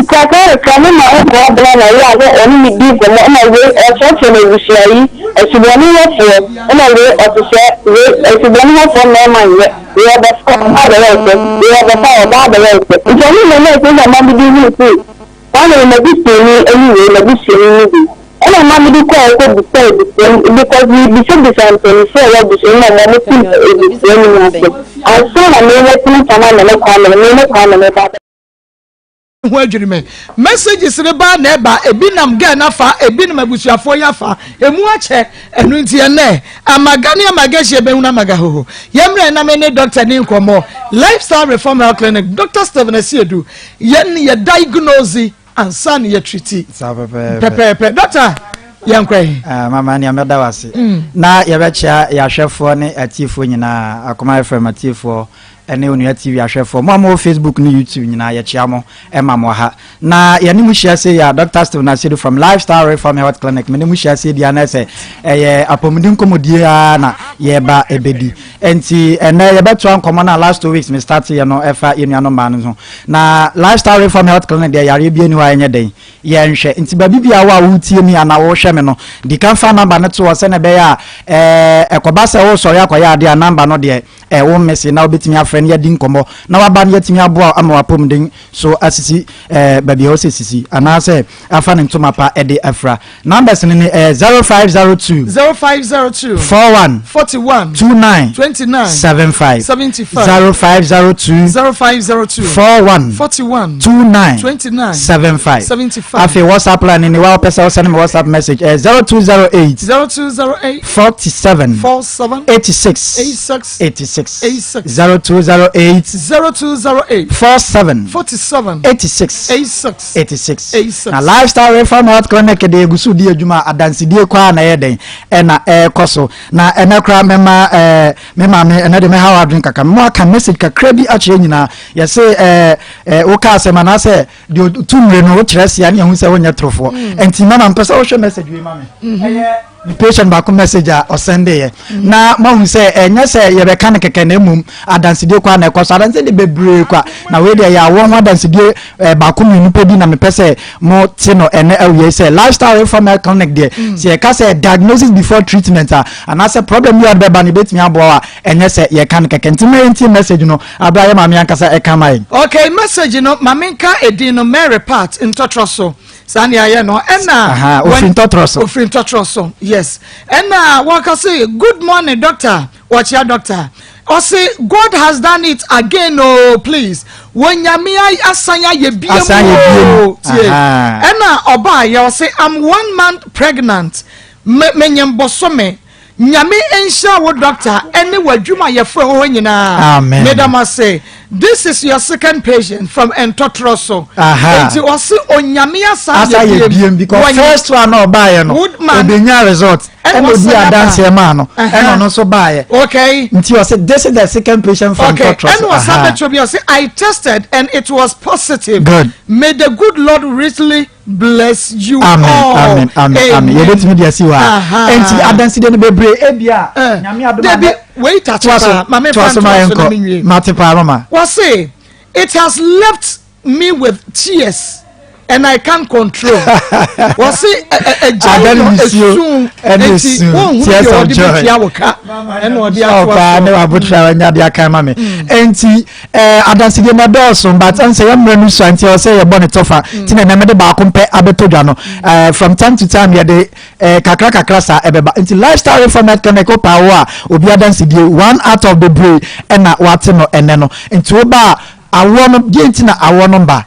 kakrakakra me maame kɔɔ abena na ɛyɛ a na ɔne me di nkɔmmɔ, ɛna wei ɔkyerɛkyerɛ me abusua yi, asubɔne hɔfoɔ, ɛna wei ɔte sɛ, wei asubɔne hɔfoɔ mmarima nyɛ, wei ɔbɛfa ɔbaa bɛyɛ wo sɛ, wei ɔbɛfa ɔbaa bɛyɛ wo sɛ. Nti ɔno na ɛma ɛsɛ sɛ ma mede hunu sɛ Kwame m'abusuani ne wei m'abusuani ne wei ɛna ɔma mede kɔɛ kɔ bisaa abusua no because me bisa bisa mpaninfoɔ a ɛwɔ abusua no mu a ɔmo te abusua no mu ase ansa na me mɛtene ntam ama ne Kwame no me ne Kwame no ba ho adwiri me messages ne ba na ɛba ebi nam girl na fa ebi nam abusuafoɔ yi afa emu akyɛ ɛno nti ɛnɛ amaga ne amaga hyia bɛhunu amaga hoho yɛmmerɛ na me ne doctor ni nkɔmmɔ lifestyle reform health clinic Dr. Stephen Asiedu Yɛn yɛ diagnose ansa na yɛ treat. Saa pɛpɛɛpɛ. Pɛpɛɛpɛ. Doctor, yɛn kɔ yi. Ah, mama nea mɛda wo ase. Mm. Na yɛbɛkyea yɛahwɛfoɔ ne atiefoɔ nyinaa, Akoma FM atiefoɔ ne Onua TV ahwɛfoɔ. Mo a mowɔ Facebook ne YouTube nyinaa yɛkyea mo ɛma mo ha. Na yɛne mo hyia sei a Dr. Stephen Asiedu from Lifestyle Reform Health Clinic. Me ne mo hyia sei deɛ anɛ sɛ ɛyɛ apɔmuden nkɔmmɔdie ara na yɛba ɛbɛdi. Enti ɛnnɛ yɛbɛtoa nkɔmmɔ no a last 2 weeks me start yɛ no ɛfa yɛn nuanom mmaa no ho. Na Lifestyle Reform Health Clinic deɛ yareɛ bi ani hɔ a ɛnyɛ dɛn yɛnhwɛ. Nti baabi biara wo a woretie mi anaa worehwɛ me no, di kan fa number no to hɔ sɛnea ɛbɛyɛ a ɛɛ ɛkɔba sɛ woresɔre akɔyɛ adeɛ a number no deɛ ɛɛ wo mmese na wobɛtumi afrɛ no yɛadi nkɔmmɔ na waba no yɛatumi aboa wo ama w'apɔmuden so asisi ɛɛ baabi a ɛwɔ sɛ sisi anaasɛ afa ne ntoma pa de afira. Numbers no ni ɛyɛ 0502. 0502. 41. 41. 29. 29. 75. 75. 0502. 0502. 41. 41. 29. 29. 75. 75. Afei WhatsApp line ni wa wopɛ sɛ wosɛne me WhatsApp message ɛyɛ 0208. 0208. 47. 47. 86. 86. 86. 86. 0208. 0208. 47. 47. 86. 86. 86. 86. Na Lifestyle Reform Health Clinic de egu so di adwuma adansidie kɔ a na ɛyɛ dɛn ɛna ɛrekɔ so. Na ɛnɛ koraa mɛma ɛɛ me maame ɛnɛ de mɛha adwene kakra. Mɛma aka message kakra bi akyerɛ nyinaa. Yɛse ɛɛ ɛɛ woka asɛm anaasɛ deɛ otu mmire no wokyerɛ sea ne ɛho sɛ wonyɛ torofoɔ. Nti mama mpɛ sɛ wohwɛ message wei ma me. Ɛyɛ me patient baako message a ɔsɛndeeɛ na mahu sɛ ɛnyɛ sɛ yɛbɛka no kɛkɛ na mmom adansedie kwa na ɛkɔ so adansedie bebree kwa na wei deɛ yɛ awɔ ho adansedie eh, baako mmienu pɛ bi na mepɛ sɛ mo te no ɛnɛ awie sɛ lifestyle reform health clinic deɛ mm. sɛ yɛka sɛ diagnosis before treatment a anaasɛ problem bi a ɔde bɛba no ebɛtumi aboa a ɛnyɛ sɛ yɛka no kɛkɛ nti mɛyɛ nti message no abira yɛ maame ankasa ɛka ma yɛn. Okay, message no maame nka edin no Mary Part ntɔtrɔ so. Saa nea ayɛ no ɛna. Ofiri ntɔtorɔ so. Ofiri ntɔtorɔ so, yes. Ɛna wɔka se, "Good morning, doctor." Wɔkyea doctor. Ɔse, "God has done it again o, please. Wɔnyame asan ayɛ biem o." Tie, ɛna ɔbaa yɛ, ɔse, "I'm 1 month pregnant. Menyɛ mbɔsɔme. Nyame nhyira wo, doctor, ɛne w'adwumayɛfo ɛwɔ hɔ nyinaa. Medam ase. This is your second patient from Ntɔtorɔ so." Nti ɔse Onyame asa ayɛ biem because first one na ɔbaayɛ no, obenya result, ɛna odi adanseɛ maa no, ɛna ɔno nso baayɛ. Nti ɔse this is the second patient from Ntɔtorɔ so. Ɛna ɔsan bɛtɔ bi, ɔse, "I tested and it was positive. Good. May the good Lord richly bless you amen, all." Amen, amen, amen. Yɛbɛtumi de asi hɔ a, enti adansede no bebree ebia Nyame adom. Dabi, wei takye paa, maame fa ntoa so na mi nwie. Mate paa, mama. Wɔse, "It has left me with tears and I can't control." Wɔse ɛgya no esu, eti wɔn hu deɛ ɔde bi tua wɔ ka, ɛna ɔde ato aso. Ne wabotra wanya de aka ma me. Enti adansedie no dɔɔso, but ɛnsɛ yɛ mmerɛ no sua, nti ɛwɔ sɛ yɛbɔ ne tɔfa. Nti na ɛnɛ mede baako mpɛ abɛtɔ dwa no. From time to time yɛde kakra kakra saa ɛbɛba. Nti Lifestyle Reform Health Clinic, wopa wo a, obi adansedie one out of the bebree ɛna wate no ɛnɛ no. Nti woba a, awoɔ no deɛ, nti na awoɔ no mba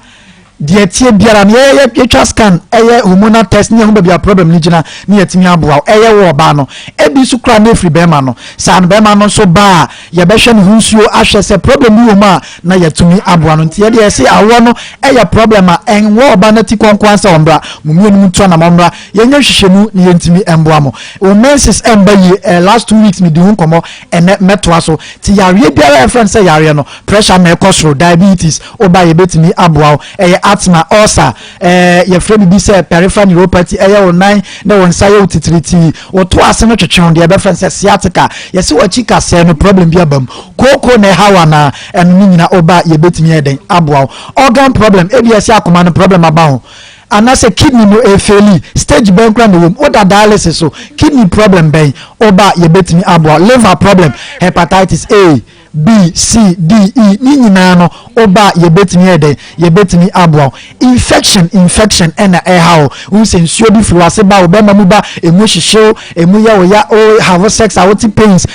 deɛ, tie biara no, yɛyɛ, yɛtwa scan, ɛyɛ hormonal test ne yɛho baabi a problem no gyina ne yɛtumi aboa wo. Ɛyɛ wɔ ɔbaa no, ebi nso kora ne efiri bɛrima no saa no, bɛrima no nso baa a, yɛbɛhwɛ ne ho nsuo ahwɛ sɛ problem bi wɔ mu a, na yɛtumi aboa no. Nti yɛde yɛse awoɔ no ɛyɛ problem a, ɛnwɔ ɔbaa no ti kɔnkɔn sɛ ɔmbra mo mmienu mu nto anam ɔmbra yɛnyɛ nhwehwɛmu ne yɛntumi mboa mo. Wo menses ɛmba yie, last 2 weeks medi ho nkɔmmɔ, ɛnɛ mɛtoa so. Ti yareɛ biara ɛfrɛ no sɛ yareɛ no, pressure na ɛkɔ soro, diabetes, woba yɛbɛtumi aboa wo. Ɛyɛ asthma, ulcer, yɛfrɛ biribi sɛ peripheral neuropathy, ɛyɛ wo nan na wo nsa yɛ wo titiritii, woto ase no twetwe wo, deɛ ɛbɛfrɛ no sɛ sciatica, yɛsɛ wakyi kasɛɛ no problem bi aba mu, kooko na ɛha wo anaa, ɛno no nyina woba yɛbɛtumi ayɛ dɛn aboa wo. Organ problem, ebi ɛsɛ akoma no problem aba ho anaasɛ kidney no efail, stage bɛn kora na ɛwɔ mu, woda dialysis so, kidney problem bɛn, woba yɛbɛtumi aboa. Liver problem, hepatitis A, B, C, D, E ne nyinaa no, woba yɛbɛtumi yɛ dɛn, yɛbɛtumi aboa wo. Infection ɛna ɛha wo, wohu sɛ nsuo bi firi wase ba wo bɛma mu ba, emu hyehyew, emu yɛ wo ya, o have sex a wote pains,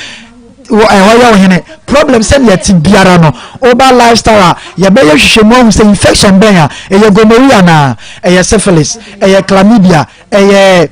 ɛhɔ yɛ wo hene problem, sɛdeɛ ɛte biara no, woba Lifestyle a, yɛbɛyɛ hwehwɛmu ahu sɛ infection bɛn a ɛyɛ, gonorrhea na ɛyɛ syphilis, ɛyɛ chlamydia, ɛyɛ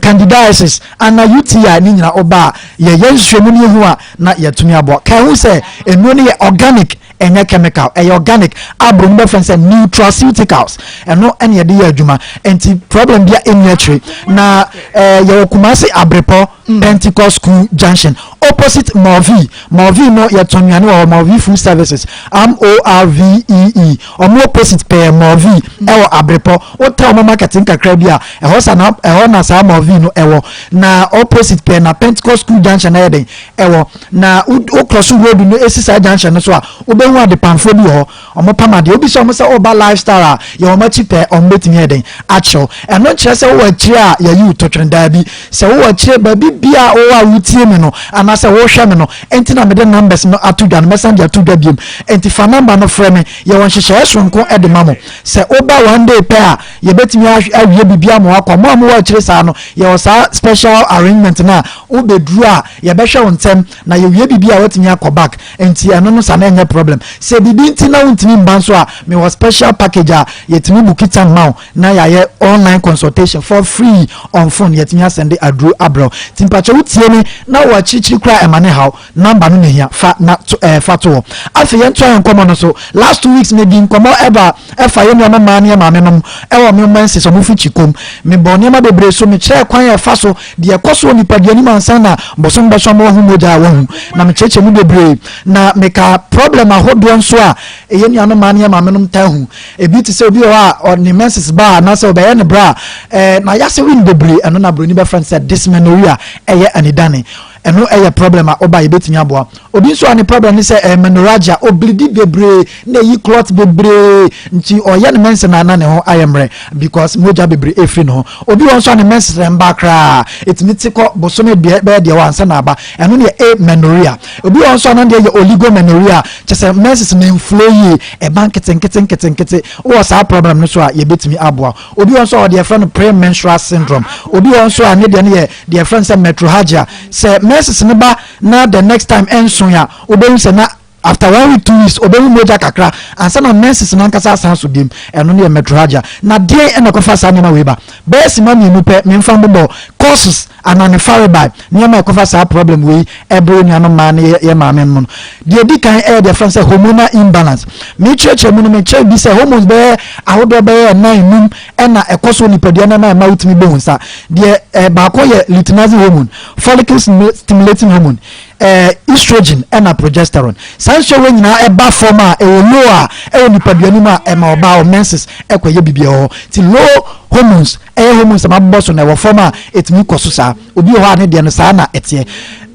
candidiasis ana UTI ne nyina, woba a yɛyɛ nhwehwɛmu no yɛhu a, na yɛtumi aboa. Ka ɛho sɛ nnuro no yɛ organic, ɛnyɛ chemical, ɛyɛ organic. Aburo no bɛfrɛ sɛ nutraceuticals, ɛno ɛne yɛde yɛ adwuma. Nti problem bia ɛnni akyire. Na yɛwɔ Kumase Abrepɔ, Pentecost School junction, opposite Morvee. Morvee no, yɛtɔn nnuane wɔ hɔ, Morvee Food Services, M O R V E E. Ɔmo opposite pɛɛ, Morvee ɛwɔ Abrepɔ. Wota ɔmo market nkakra bi a, ɛhɔ sa na ɛhɔ na saa Morvee no ɛwɔ, na opposite pɛɛ na Pentecost School junction ɛyɛ den ɛwɔ. Na wo cross road no esi saa junction no so a, wobɛhu adepamfoɔ bi wɔ hɔ, ɔmo pam adeɛ. Obi sɛ ɔmo sɛ ɔba Lifestyle a, yɛ ɔmo akyi pɛ, ɔmo bɛtumi yɛ den akyerɛw. Ɛno nkyerɛ sɛ wowɔ akyire a yɛyi wo totwene daa bi sɛ wowɔ akyire baabi bia wowɔ a wotie mi no anaasɛ wohwɛ mi no. Nti na mede numbers no ato dwa no, mɛsan de ato dwa biem. Nti fa number no frɛ me. Yɛwɔ nhyehyɛeɛ soronko de ma mo sɛ woba one day pɛ a, yɛbɛtumi awie biribi ama wakɔ. Mo a mowɔ akyire saa no, yɛwɔ saa special arrangement no a, wobɛduru a, yɛbɛhwɛ wo ntɛm na yɛwie biribi a, watumi akɔ back. Nti ɛno no sa na ɛnyɛ problem. Sɛ biribi nti na wontumi mba nso a, mewɔ special package a yɛtumi book time ma wo na yɛayɛ online consultation for free on phone, yɛtumi asɛnde aduro abrɛw. Nti mpakyɛ, wotie me na wɔ akyirikyiri koraa, ɛma ne haw number no na hia fa na to fa to hɔ. Afei yɛn to ayɛ nkɔmɔ no so. Last 2 weeks medi nkɔmɔ ɛba ɛfa yɛn nuanom mmaa ne yɛn maame nom ɛwɔ me menses, ɔmo fi kyikom. Mebɔ nneɛma bebree so, mekyerɛ kwan a ɛfa so deɛ ɛkɔ so wɔ nipadua nim ansa na bɔsɔm bɛsɔm wɔho mogya a wɔhu, na mekyerɛkyerɛ mu bebree na meka problem ahodoɔ nso a ɛyɛ nuanom mmaa ne yɛn maame nom taa hu. Ebi te sɛ obi wɔ hɔ a, ɔne menses ba a anaasɛ ɔbɛyɛ ne bra a, na yɛasɛ win bebree, ɛno na buroni bɛfrɛ no sɛ dysmenorrhea, ɛyɛ anidane. Ɛno yɛ problem a woba a yɛbɛtumi aboa. Obi nso a ne problem ne sɛ ɛyɛ menorrhagia, oblidi bebree na ɛyi clot bebree nti ɔyɛ ne menses na na ne ho ayɛ mmerɛ because mogya bebree ɛfiri ne ho. Obi wɔ nso a ne menses mba koraa, ɛtumi te kɔ bosome deɛ bɛyɛ deɛ wɔ ansa na aba, ɛno ne yɛ amenorrhea. Obi wɔ nso a na deɛ yɛ oligomenorrhea, kyɛ sɛ menses no mflow yie, ɛba nketenkete nketenkete. Wowɔ saa problem no so a yɛbɛtumi aboa. Obi wɔ nso a ɔde yɛfrɛ no premenstrual syndrome. Obi wɔ nso a ne deɛ no yɛ deɛ yɛfrɛ no sɛ metrorrhagia. Sɛ menses no ba na the next time ɛnso a, wobɛhu sɛ na after one week 2 weeks obɛhu mogya kakra ansa na menses no ankasa asan so biem. Ɛno no yɛ metrorrhagia. Na deɛn ɛna ɛkɔfa saa nneɛma wei ba? Bɛyɛ sima 2 pɛ memfa mbobɔ causes anaa ne farebae, nneɛma a ɛkɔfa saa problem wei ɛbere nuanom mmaa ne yɛ maame mu no. Deɛ ɛdi kan ɛyɛ deɛ frɛ sɛ hormonal imbalance. Mekyerɛkyerɛ mu no, mekyerɛ bi sɛ hormones bɛyɛ ahodoɔ bɛyɛ 4 5 ɛna ɛkɔ so nipadua no ma ɛma wotumi bɔ wo nsa. Deɛ baako yɛ luteinizing hormone, follicle stimulating hormone, estrogen ɛna progesterone. Saa nsuo wei nyinaa ɛba fam a, ɛwɔ low a ɛwɔ nipadua no mu a, ɛma ɔbaa ɔ menses ɛkɔyɛ biribi ɛwɔ hɔ. Ti low hormones, ɛyɛ hormones a mabobɔ so na ɛwɔ fam a, ɛtumi kɔ so saa. Obi wɔ hɔ a ne deɛ no saa na ɛteɛ.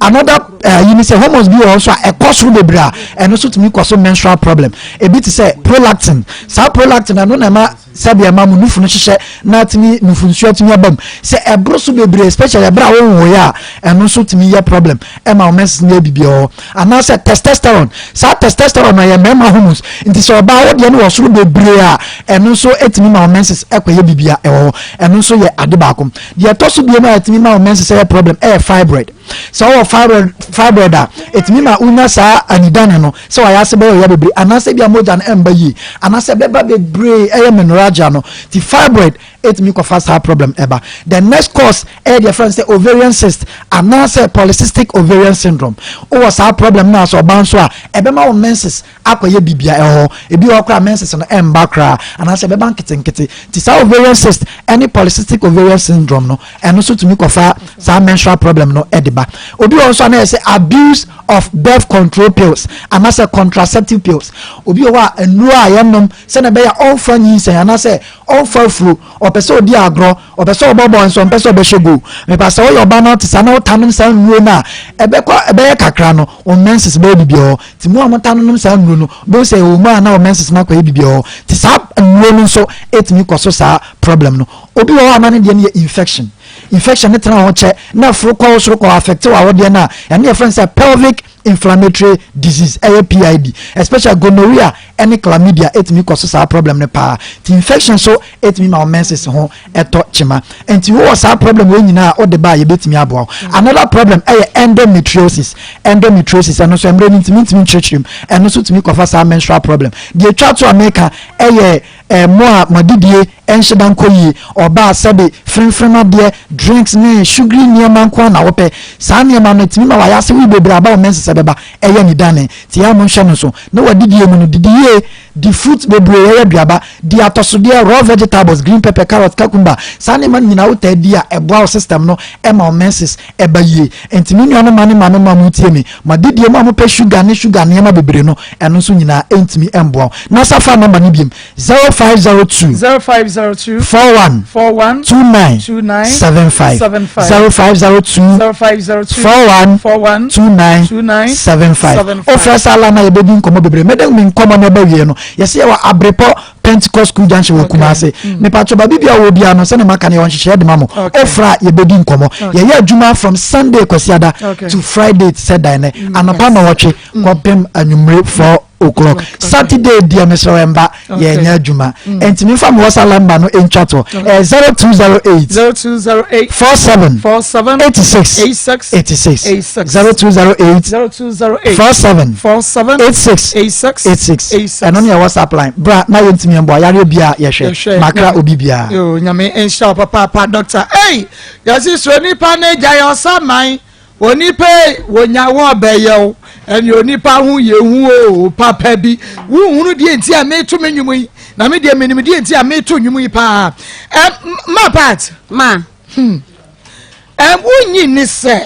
Another yi ni sɛ hormones bi wɔ hɔ nso a ɛkɔ soro bebree a, ɛno nso tumi kɔ so menstrual problem. Ebi te sɛ prolactin. Saa prolactin ɛno na ɛma sɛdeɛ ɛma mo nufu no hyehyɛ na tumi nufu nsuo atumi aba mu. Sɛ ɛboro so bebree, especially ɛberɛ a wonwoeɛ a, ɛno nso tumi yɛ problem ɛma wo menses no yɛ biribi wɔ hɔ. Anaasɛ testosterone. Saa testosterone no yɛ mmarima hormones, nti sɛ ɔbaa wo deɛ no wɔ soro bebree a, ɛno nso tumi ma wo menses ɛkɔyɛ biribi a ɛwɔ hɔ. Ɛno nso yɛ ade baako. Deɛ ɛtɔ so bio a ɛtumi ma wo menses ɛyɛ problem ɛyɛ fibroid. Sɛ wɔwɔ fibroid a, ɛtumi ma wonya saa anidane no sɛ wayɛ ase bɛyɛ ɔya bebree, anaasɛ bi a mogya no ɛmba yie, anaasɛ ɛbɛba bebree, ɛyɛ menorrhagia no. Ti fibroid ɛtumi kɔfa saa problem ɛba. The next cause ɛyɛ deɛ frɛ no sɛ ovarian cyst anaasɛ polycystic ovarian syndrome. Wowɔ saa problem no a, sɛ ɔbaa nso a, ɛbɛma wo menses akɔyɛ bibia ɛhɔ. Ebi wɔ koraa menses no ɛmba koraa anaasɛ ɛbɛba nketenkete. Nti saa ovarian cyst ɛne polycystic ovarian syndrome no, ɛno nso tumi kɔfa saa menstrual problem no ɛde ba. Obi wɔ nso a na yɛ sɛ abuse of birth control pills anaasɛ contraceptive pills. Obi wɔ hɔ a nnuro a yɛnom sɛnɛ ɛbɛyɛ ɔnfa nyinsɛn anaasɛ ɔnfa afuro, ɔpɛ sɛ ɔdi agorɔ, ɔpɛ sɛ ɔbɔ bɔɔl nso ɔmpɛ sɛ ɔbɛhyɛ goal. Mepa sɛ ɔyɛ ɔba no te saa na ɔta nom saa nnuro no a, ɛbɛkɔ ɛbɛyɛ kakra no wɔn menses bɛyɛ bibi hɔ. Nti mu a wɔta nom saa nnuro no, bɛhu sɛ ɛwɔ mu a na wɔn menses no akɔyɛ bibi hɔ. Nti saa nnuro no nso ɛtumi kɔ so saa problem no. Obi wɔ hɔ a na ne deɛ no yɛ infection. Infection ne tena hɔ kyɛ na foro kɔ soro kɔ affect wɔ awodeɛ no a, ɛno yɛ frɛ no sɛ pelvic inflammatory disease, ɛyɛ PID, especially gonorrhea ɛne chlamydia ɛtumi kɔ so saa problem no paa. Nti infection so ɛtumi ma wo menses ho ɛtɔ kyema. Nti wowɔ saa problem wei nyinaa a, wode ba a yɛbɛtumi aboa wo. Another problem ɛyɛ endometriosis. Endometriosis ɛno nso mmerɛ no ntumi nkyerɛkyerɛ mu. Ɛno nso tumi kɔfa saa menstrual problem. Deɛ etwa to a meka ɛyɛ mo a mo adidie ɛnhyɛ da nkɔ yie. Ɔbaa sɛbe fremfrem adeɛ, drinks ne sugary nneɛma nko a na wopɛ. Saa nneɛma no tumi ma wayɛ ase wo bebree aba wo menses ɛbɛba ɛyɛ ne dane. Nti yɛn a monhwɛ no so na wadidie mu no, didi yie, di fruit bebree, ɛyɛ aduaba, di atɔsodeɛ, raw vegetables, green pepper, carrot, cucumber. Saa nneɛma no nyinaa wotaa di a, ɛboa wo system no ɛma wo menses ɛba yie. Nti me nuanom ma ne maame mo a motie me, mo adidie mu a mopɛ sugar ne sugar nneɛma bebree no, ɛno nso nyinaa ɛntumi ɛmboa wo. Na sa fa number no biem: 0502 0502 41 41 29 29 75. 75. 0502 0502 41 41 29 29 75. 75. Wofrɛ saa la na yɛbɛdi nkɔmmɔ bebree. Mɛde me nkɔmmɔ no ɛbɛwie no, yɛsɛ yɛwɔ Abrepɔ Pentecost School junction wɔ Kumase. Mepatwɛ baabi bia wɔ bia no, sɛne maka no, yɛwɔ nhyehyɛeɛ de ma mo. Wofrɛ a yɛbɛdi nkɔmmɔ. Yɛyɛ adwuma from Sunday, Kwasiada, to Friday sɛ dan nɛ anɔpa 8 kɔpem anwummere 4 o'clock. Saturday deɛ, mesrɛ ɛmba, yɛnyɛ adwuma. Ɛnti memfa me WhatsApp number no ɛntwa toɔ, ɛyɛ 0208 0208 47 47 86 86 86. 86. 0208 0208 47 47 86 86 86. 86. Ɛno ne yɛ WhatsApp line. Bra na yɛntumi mboa yareɛ bia yɛhwɛ. Yɛhwɛ. Makra obi biara. Yo, Nyame nhyira wo papaapa, doctor. Ei, yɛsi so nipa ne gya yɛ ɔsaman onipa yi, wonya wɔ bɛyɛ wo ɛne onipa ho yɛ hu o. Papa bi wohunu deɛ nti a meto me nnwom yi, na me deɛ menim deɛ nti a meto nnwom yi paa. Ɛ ma part ma ɛ wonyi ne sɛ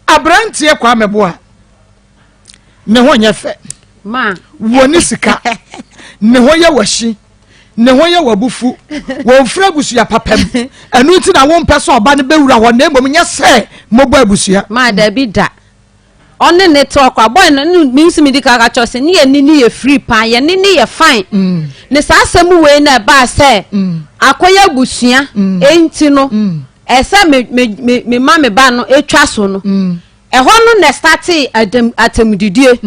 aberanteɛ Kwame Boa ne ho nyɛ fɛ ma wɔ ne sika ne ho yɛ wahyi. Ne ho yɛ w'abufu. Wɔmfiri abusua papa mu. Ɛno nti na wompɛ sɛ ɔba no bɛwura hɔ na mmom nyɛ sɛ mobɔ abusua. Maa dabi da. Ɔne ne te ɔkɔ abɔe no ne me nso medi kan ka kyerɛ sɛ ne yɛ ne ne yɛ free paa yɛ ne ne yɛ fine. Ne saa asɛm wei na ɛbaa sɛ akɔyɛ abusua enti no ɛsɛ me me me me ma me ba no etwa so no. Ɛhɔ no na ɛstartee adam atɛmdidie.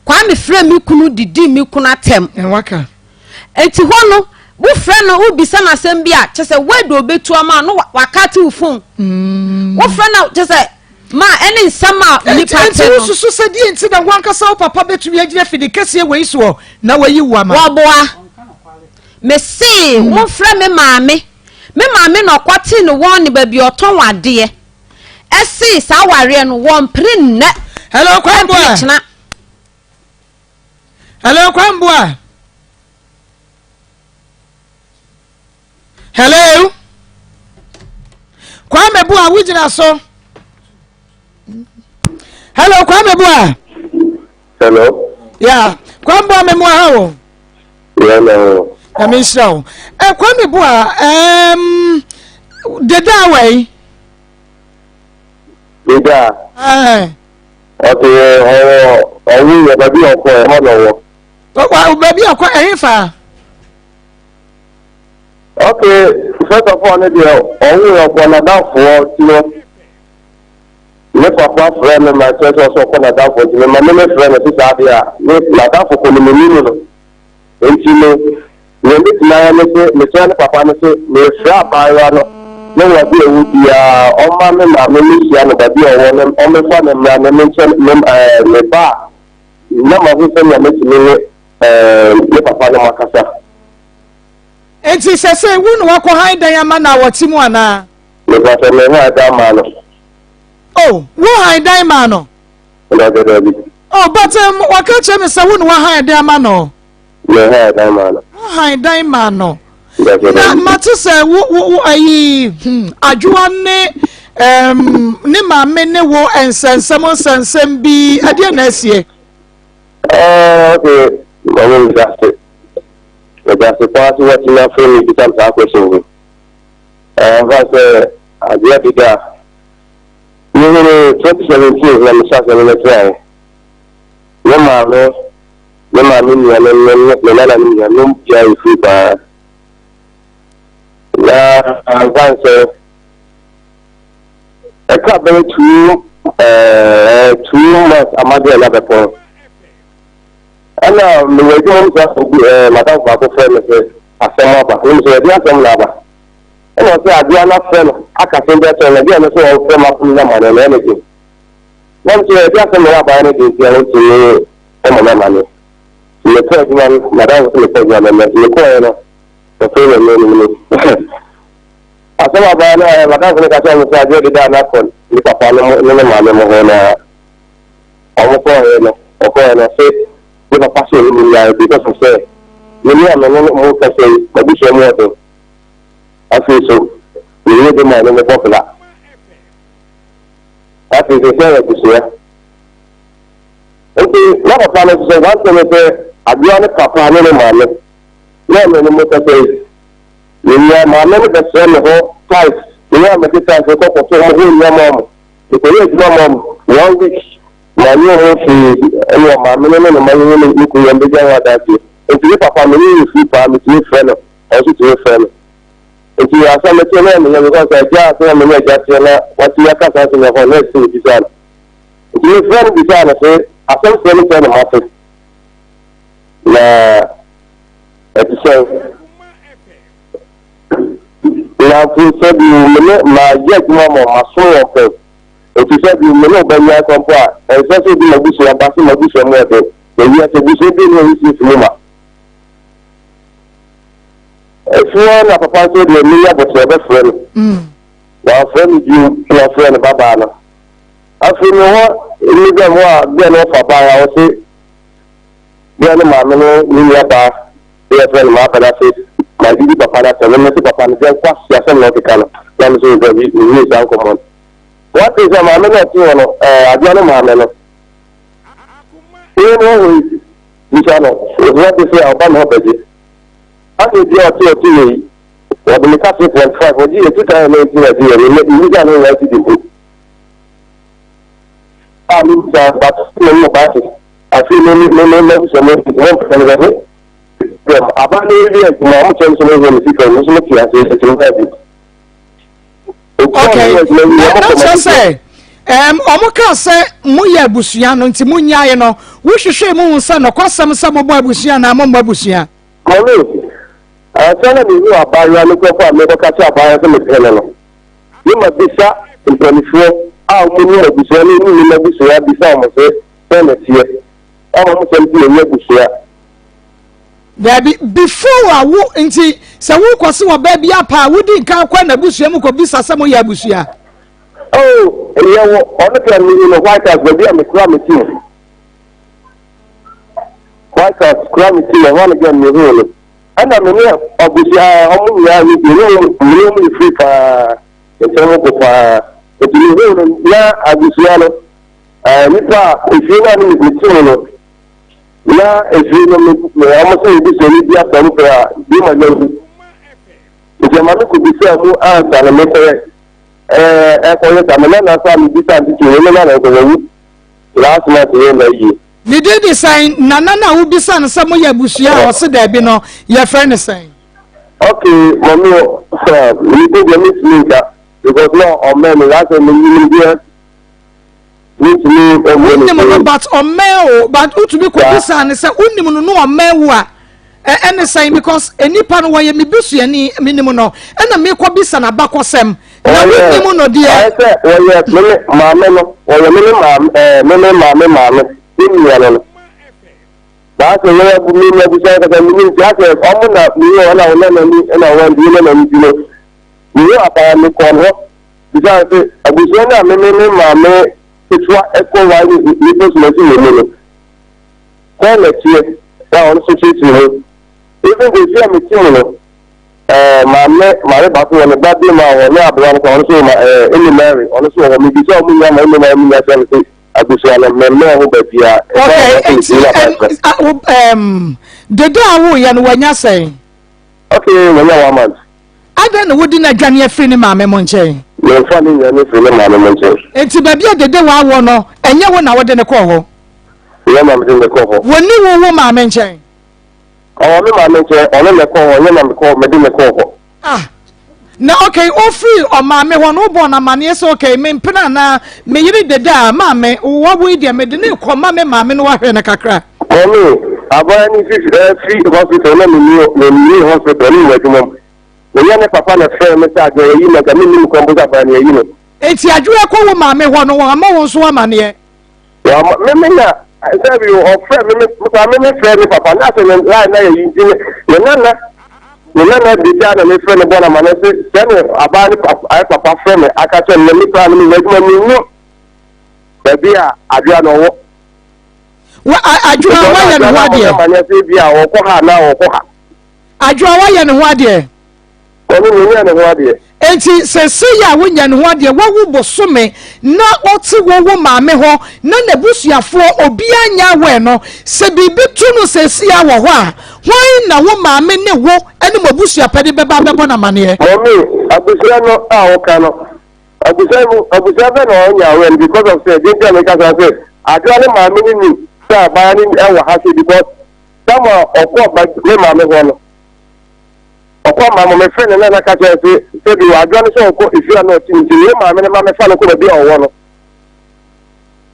Kwame frɛ me kunu didi me kunu atɛm. Waka. Nti hɔ no wofrɛ no wobisa no asɛm bi a kyɛ sɛ word a obetu ama no wakate wo phone. Wofrɛ no kyɛ sɛ ma ɛne nsɛm a nipa te Nti no. wosusu sɛ deɛ nti na wankasa wo papa bɛtumi agyina fidi kɛseɛ wei soɔ na wayi wo ama? Wɔboa. Mese momfrɛ me maame. Me maame na ɔkɔtee no wɔn ne baabi ɔtɔn adeɛ. Ɛse saa awareɛ no wɔmpere nnɛ. Hello Kwamboa. Ɛmpere kyena. Hello Kwamboa. Hello. Kwame Boa wogyina so. Hello Kwame Boa. Hello. Yeah, Kwame Boa memu aha wo. Yeah, no. Na me nhyira wo. Eh Kwame Boa, deda awai. Deda. Eh. Okay, ɔwɔ ɔwɔ yɛ baabi ɔkɔ ɛhɔ na ɔwɔ. Wa baabi ɔkɔ ɛhe fa? Okay, first of all ne deɛ ɔwɔ yɛ ɔkɔ n'adamfoɔ ti no. Ne papa frɛ me ma kyerɛ sɛ ɔsɛ ɔkɔ n'adamfo nti mema me ne frɛ no se saa deɛ a me n'adamfo kɔ no menim no nti no nea mɛtumi ayɛ ne se mesrɛ ne papa no se mefrɛ abaayewa no ne wɔ de ɛwɔ biara ɔma me maame mehyia no baabi a ɔwɔ no ɔmɛfa no mmra ne menkyɛ ne ɛɛ me ba a na mahu sɛnea mɛtumi ne ɛɛ ne papa no makasa. Nti sɛsɛ wo na wakɔ han dan ama no a wɔte mu anaa? Mepatɔ me han dan maa no. Oh, wo han dan maa no? Dabi dabi. Oh, but wɔka kyerɛ me sɛ wo na wahan dan ama no. Me han dan maa no. Wo han dan maa no. Dabi Na dabi. mate sɛ wo wo wo ayi adwoa ne ne maame ne wo nsɛnsɛm nsɛnsɛm bi ɛdeɛ na asie. Ah, okay. Maame mi da ase. Meda ase paa sɛ wɔatumi afrɛ me bisa me saa question yi. Ɛmfa sɛ adeɛ deda a mehunuu 2017 na mehyɛ aseɛ ne no tenaeɛ. Me maame, me maame nuanom ne me nananom nuanom biara yɛ firi paa. Na ɛmfa sɛ ɛka bɛyɛ two ɛɛ 2 months amadeɛ na bɛpɔn. Ɛna mewɔ adwuma mu saa obi ɛɛ madamfo baako frɛ me sɛ asɛm aba. Ɛna me sɛ ɛde asɛm na aba. Ɛna ɔsɛ adeɛ no afrɛ no aka asɛm bi akyerɛ no adeɛ no sɛ ɔmfrɛ ma me amaneɛ no ɛyɛ ne den. Na me sɛ ɛde asɛm na aba ne den nti a ɔntumi ɛmɔ me amaneɛ. Nti mekɔ adwuma no madamfo sɛ mekɔ adwuma no ɛnɛ nti mekɔɛ no ɔfrɛ me ɛnɛ no mu. Asɛm aba no madamfo no ka kyerɛ me sɛ adeɛ deda no akɔ ne papa no ne ne maame mo hɔ na Wɔkɔeɛ no, ɔkɔeɛ no, ɔse ne papa se ɔne me nnyae because of sɛ me ne a me ne mo rekasa yi, m'abusua mu ɔden. Afei so, me yere de ma ne me bɔ bra. Afei so, sɛ yɛ abusua. Nti, na papa no nso sɛ one thing ne sɛ, Adwoa ne papa ne ne maame na me ne mo kasa yi. Menya maame no bɛsrɛ me hɔ tiles, me a mede tiles kɔ kɔto wɔn hɔ nneɛma wɔn. Mekɔyɛɛ adwuma ma wɔn one week, manyɛ wɔn hwee, ɛne ɔmaame no ne ne mma no ne me kunu yɛn bɛgya ho adanseɛ. Nti me papa me ne no firi paa, metumi frɛ no, ɔno nso tumi frɛ me. Nti asɛm no teɛ na ɛyɛ me ya because agya a sɛdeɛ me ne agya teɛ na watumi aka saa asɛm yi afa na ɛsɛ sɛ mebisaa no. Nti mefrɛ no bisaa no se asɛm sɛɛ ne sɛɛ na mate na ɛte sɛn. Nanso sɛ bio me ne mayɛ adwuma ma wɔn, masom wɔn pɛn. Enti sɛ bio me ne wo bɛyɛ akɔ mpo a, ɛnsɛ sɛ wode m'abusua ba sɛ m'abusua mu ɔden, na wiase abusua bi nni hɔ a wosiesie mu ma. Ɛfiri hɔ na papa nso deɛ menya boterɛ bɛfrɛ no. Wamfrɛ me bio na ɔfrɛɛ ne babaa no. Afei me hɔ Misraim hɔ a bia na ɔfa baa a ɔse bia ne maame no ne nua baa ne yɛfrɛ no maaba no ase madidi papa no asɛm no mese papa no deɛ nkwasi asɛm na ɔkeka no na mese dabi mewie saa nkɔmmɔ no. Wate sɛ maame no ɔte hɔ no ɛɛ adeɛ no maame no wei no ɔhɔ yi bisa no wate sɛ ɔba ne hɔ bɛgye. Ana obi a ɔte ɔte wei, wɔde me ka 3.5, ɔgye yɛ 2019 ɔgye yɛ, me me ne wɔ cedi mpo. A me bisa but me mo ba se, afei me me me me bisa mo mo mpɛ me bɛ brɛ mo. Aba ne wie adwuma, ɔmo kyɛm so mo hwɛ me sika, mo nso mo te ase, ɛte mo baabi. Okay, na kyerɛ sɛ ɔmo kaa sɛ moyɛ abusua no nti monyae no, wohwehwɛɛ mu hu sɛ nɔkwasɛm sɛ mobɔ abusua anaa mommɔ abusua? Mɔmi, ansa na mehu abaayewa no nkurɔfoɔ a mekɔka kyerɛ abaayewa sɛ mepɛ no no, ne mabisa mpanimfoɔ a wɔnim abusua no ne nim abusua bisa wɔn sɛ sɛn na ɛteɛ, ama wɔn sɛm sɛ yɛnyɛ abusua. Daabi, before a wo nti sɛ wokɔ se ɔbaa bi apa a wodi nkan kɔ n'abusua mu kɔ bisa sɛ moyɛ abusua. Oh, yɛwɔ ɔno deɛ mehu no White House baabi a mekura me team. White House kura me team ɛhɔ no deɛ mehu no. Ɛna me ne abusua ɔmo nyinaa ne deɛ ne me ne ɔmo yɛ free paa, yɛkyerɛ mo ko paa. Nti mehu no na abusua no, nipa a efie no a ne me team no. Na efie no me me wɔn sɛ ebi sɛ ebi asɛm pɛ a bi ma nya wu. Nti ɛma me kɔ bisa mu ansa na me kɔyɛ ɛɛ ɛkɔyɛ sa me nana sa me bisa ntiti me nana na nkɔyɛ wu last month yɛ na yie. Ne din de sɛn? Nana no a wobisa no sɛ moyɛ abusua a ɔse daabi no, yɛfrɛ no sɛn? Ok, mɔmi o, me din deɛ mentumi nka because na ɔmmɛn me, asɛ menyim deɛ Wonim no but ɔmmɛn o but wotumi kɔ bisa ne sɛ wonim no no ɔmmɛn wo a ɛne sɛn because nipa no wɔyɛ me busuani menim no ɛna mekɔ bisa n'abakɔsɛm na wonim no deɛ. Ɔyɛ sɛ wɔyɛ me ne maame no wɔyɛ me ne maame ɛɛ me ne maame maame ne nua no no saa sɛ yɛyɛ abu mi na abusua kasa mi nim saa sɛ ɔmo na mi yɛ ɔna wɔn nana ni ɛna wɔn di ne nana ti no mi yɛ abaa mi kɔn hɔ. Esiane sɛ abusua no a me ne me maame ketewa kɔ wae ne nnipa sumansin wɔ mu no, sɛn na ɛteɛ na ɔno nso kyerɛkyerɛ mu. Even though efie a mete mu no, eh, maame maame baako wɔ ne ba bi ma wɔ ne aberewa no kora ɔno nso ma eh, Amy Mary ɔno nso wɔ hɔ. Mebisa wɔn nyinaa ma Amy Mary nyinaa kyerɛ me sɛ abusua no mmɛmmɛn ho baabiara. Okay, nti dede a woyɛ no wanya sɛn? Okay, wanya one month. Adɛn na wode no adwane afiri ne maame mo nkyɛn? Memfa no nnwane mfiri ne maame mo nkyɛn. Enti baabi a dede waa wɔ no, ɛnyɛ wo na wode no kɔɔ hɔ? Nyɛ na mede no kɔɔ hɔ. Wɔnni wo wo maame nkyɛn? Ɔwɔ me maame nkyɛn, ɔno na ɛkɔɔ hɔ, nyɛ na mekɔɔ, mede no kɔɔ hɔ. Ah, na okay, ofiri ɔmaame hɔ no, wobɔɔ no amaneɛ sɛ okay, me mpena anaa me yere dede a, maame, wawo yi deɛ mede no rekɔma me maame na wahwɛ no kakra. Mɔmi, abaayewa no fi fi hospital na menni menni hospital ne mewɔ adwuma mu. Meyɛ ne papa na frɛ me sɛ adwoa yɛyi no anka mennim kwan mpo sɛ abaayewa no yɛyi no. Enti adwoa kɔ wo maame hɔ no wɔammɔ wo nso amaneɛ? Wɔammɔ me me na sɛ bi ɔfrɛ me me koraa me me frɛ ne papa na asɛ ne line na yɛyi nti ne ne nana ne nana de gya na mefrɛ no bɔ no amaneɛ sɛ sɛ ne abaayewa no papa papa frɛ me aka kyerɛ me na me koraa no mewɔ adwuma mennim baabi a adwoa no ɔwɔ. Wa adwoa wayɛ ne ho adeɛ. Adwoa wayɛ ne ho adeɛ. Enti seesei a wonya ne ho adeɛ wawu bosome na ɔte wo wo maame hɔ na n'abusuafoɔ obiara nyɛ aware no sɛ biribi to no seesei a wɔ hɔ a hwan na wo maame ne wo ne mo abusuapɛde bɛba abɛbɔ no amaneɛ? Mɔmi, abusua no a woka no Abusua mu abusua bɛ na ɔnya awɛ no because of sɛ deɛ nti a meka saa sɛ Adwoa ne maame no nim sɛ abaayewa no ɛwɔ ha sɛ because tam a ɔkɔ ba ne maame hɔ no ɔkɔ maame mefrɛ ne nana ka kyerɛ sɛ sɛ bi Adwoa no sɛ ɔkɔ efie a na ɔte nti ne maame no ma mɛfa no kɔ baabi a ɔwɔ no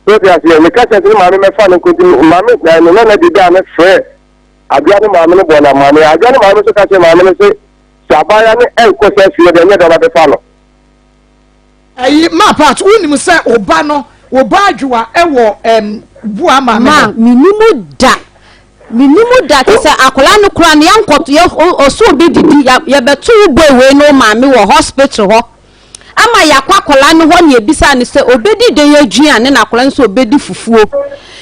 so te aseɛ meka kyerɛ sɛ ne maame mɛfa no kɔ nti maame na ne nana deda a ne frɛ Adwoa ne maame no bɔ no amaneɛ Adwoa ne maame nso ka kyerɛ maame no sɛ sɛ abaayewa no ɛnkɔ sɛ fie deɛ ɛnyɛ dɛ ɔbɛfa no. Ayi ma part wonim sɛ wo ba no wo ba adwoa ɛwɔ ɛm bua maame Ma hɔ. menim da menim da kyɛ sɛ akwadaa no koraa no yɛnkɔto yɛ ɔsɛ obi didi yɛbɛto wo boy wei ne wo maame wɔ hospital hɔ ama yɛakɔ akwadaa no hɔ ne yɛbisa no sɛ obɛdi dɛn aduane na akwadaa no sɛ obɛdi fufuo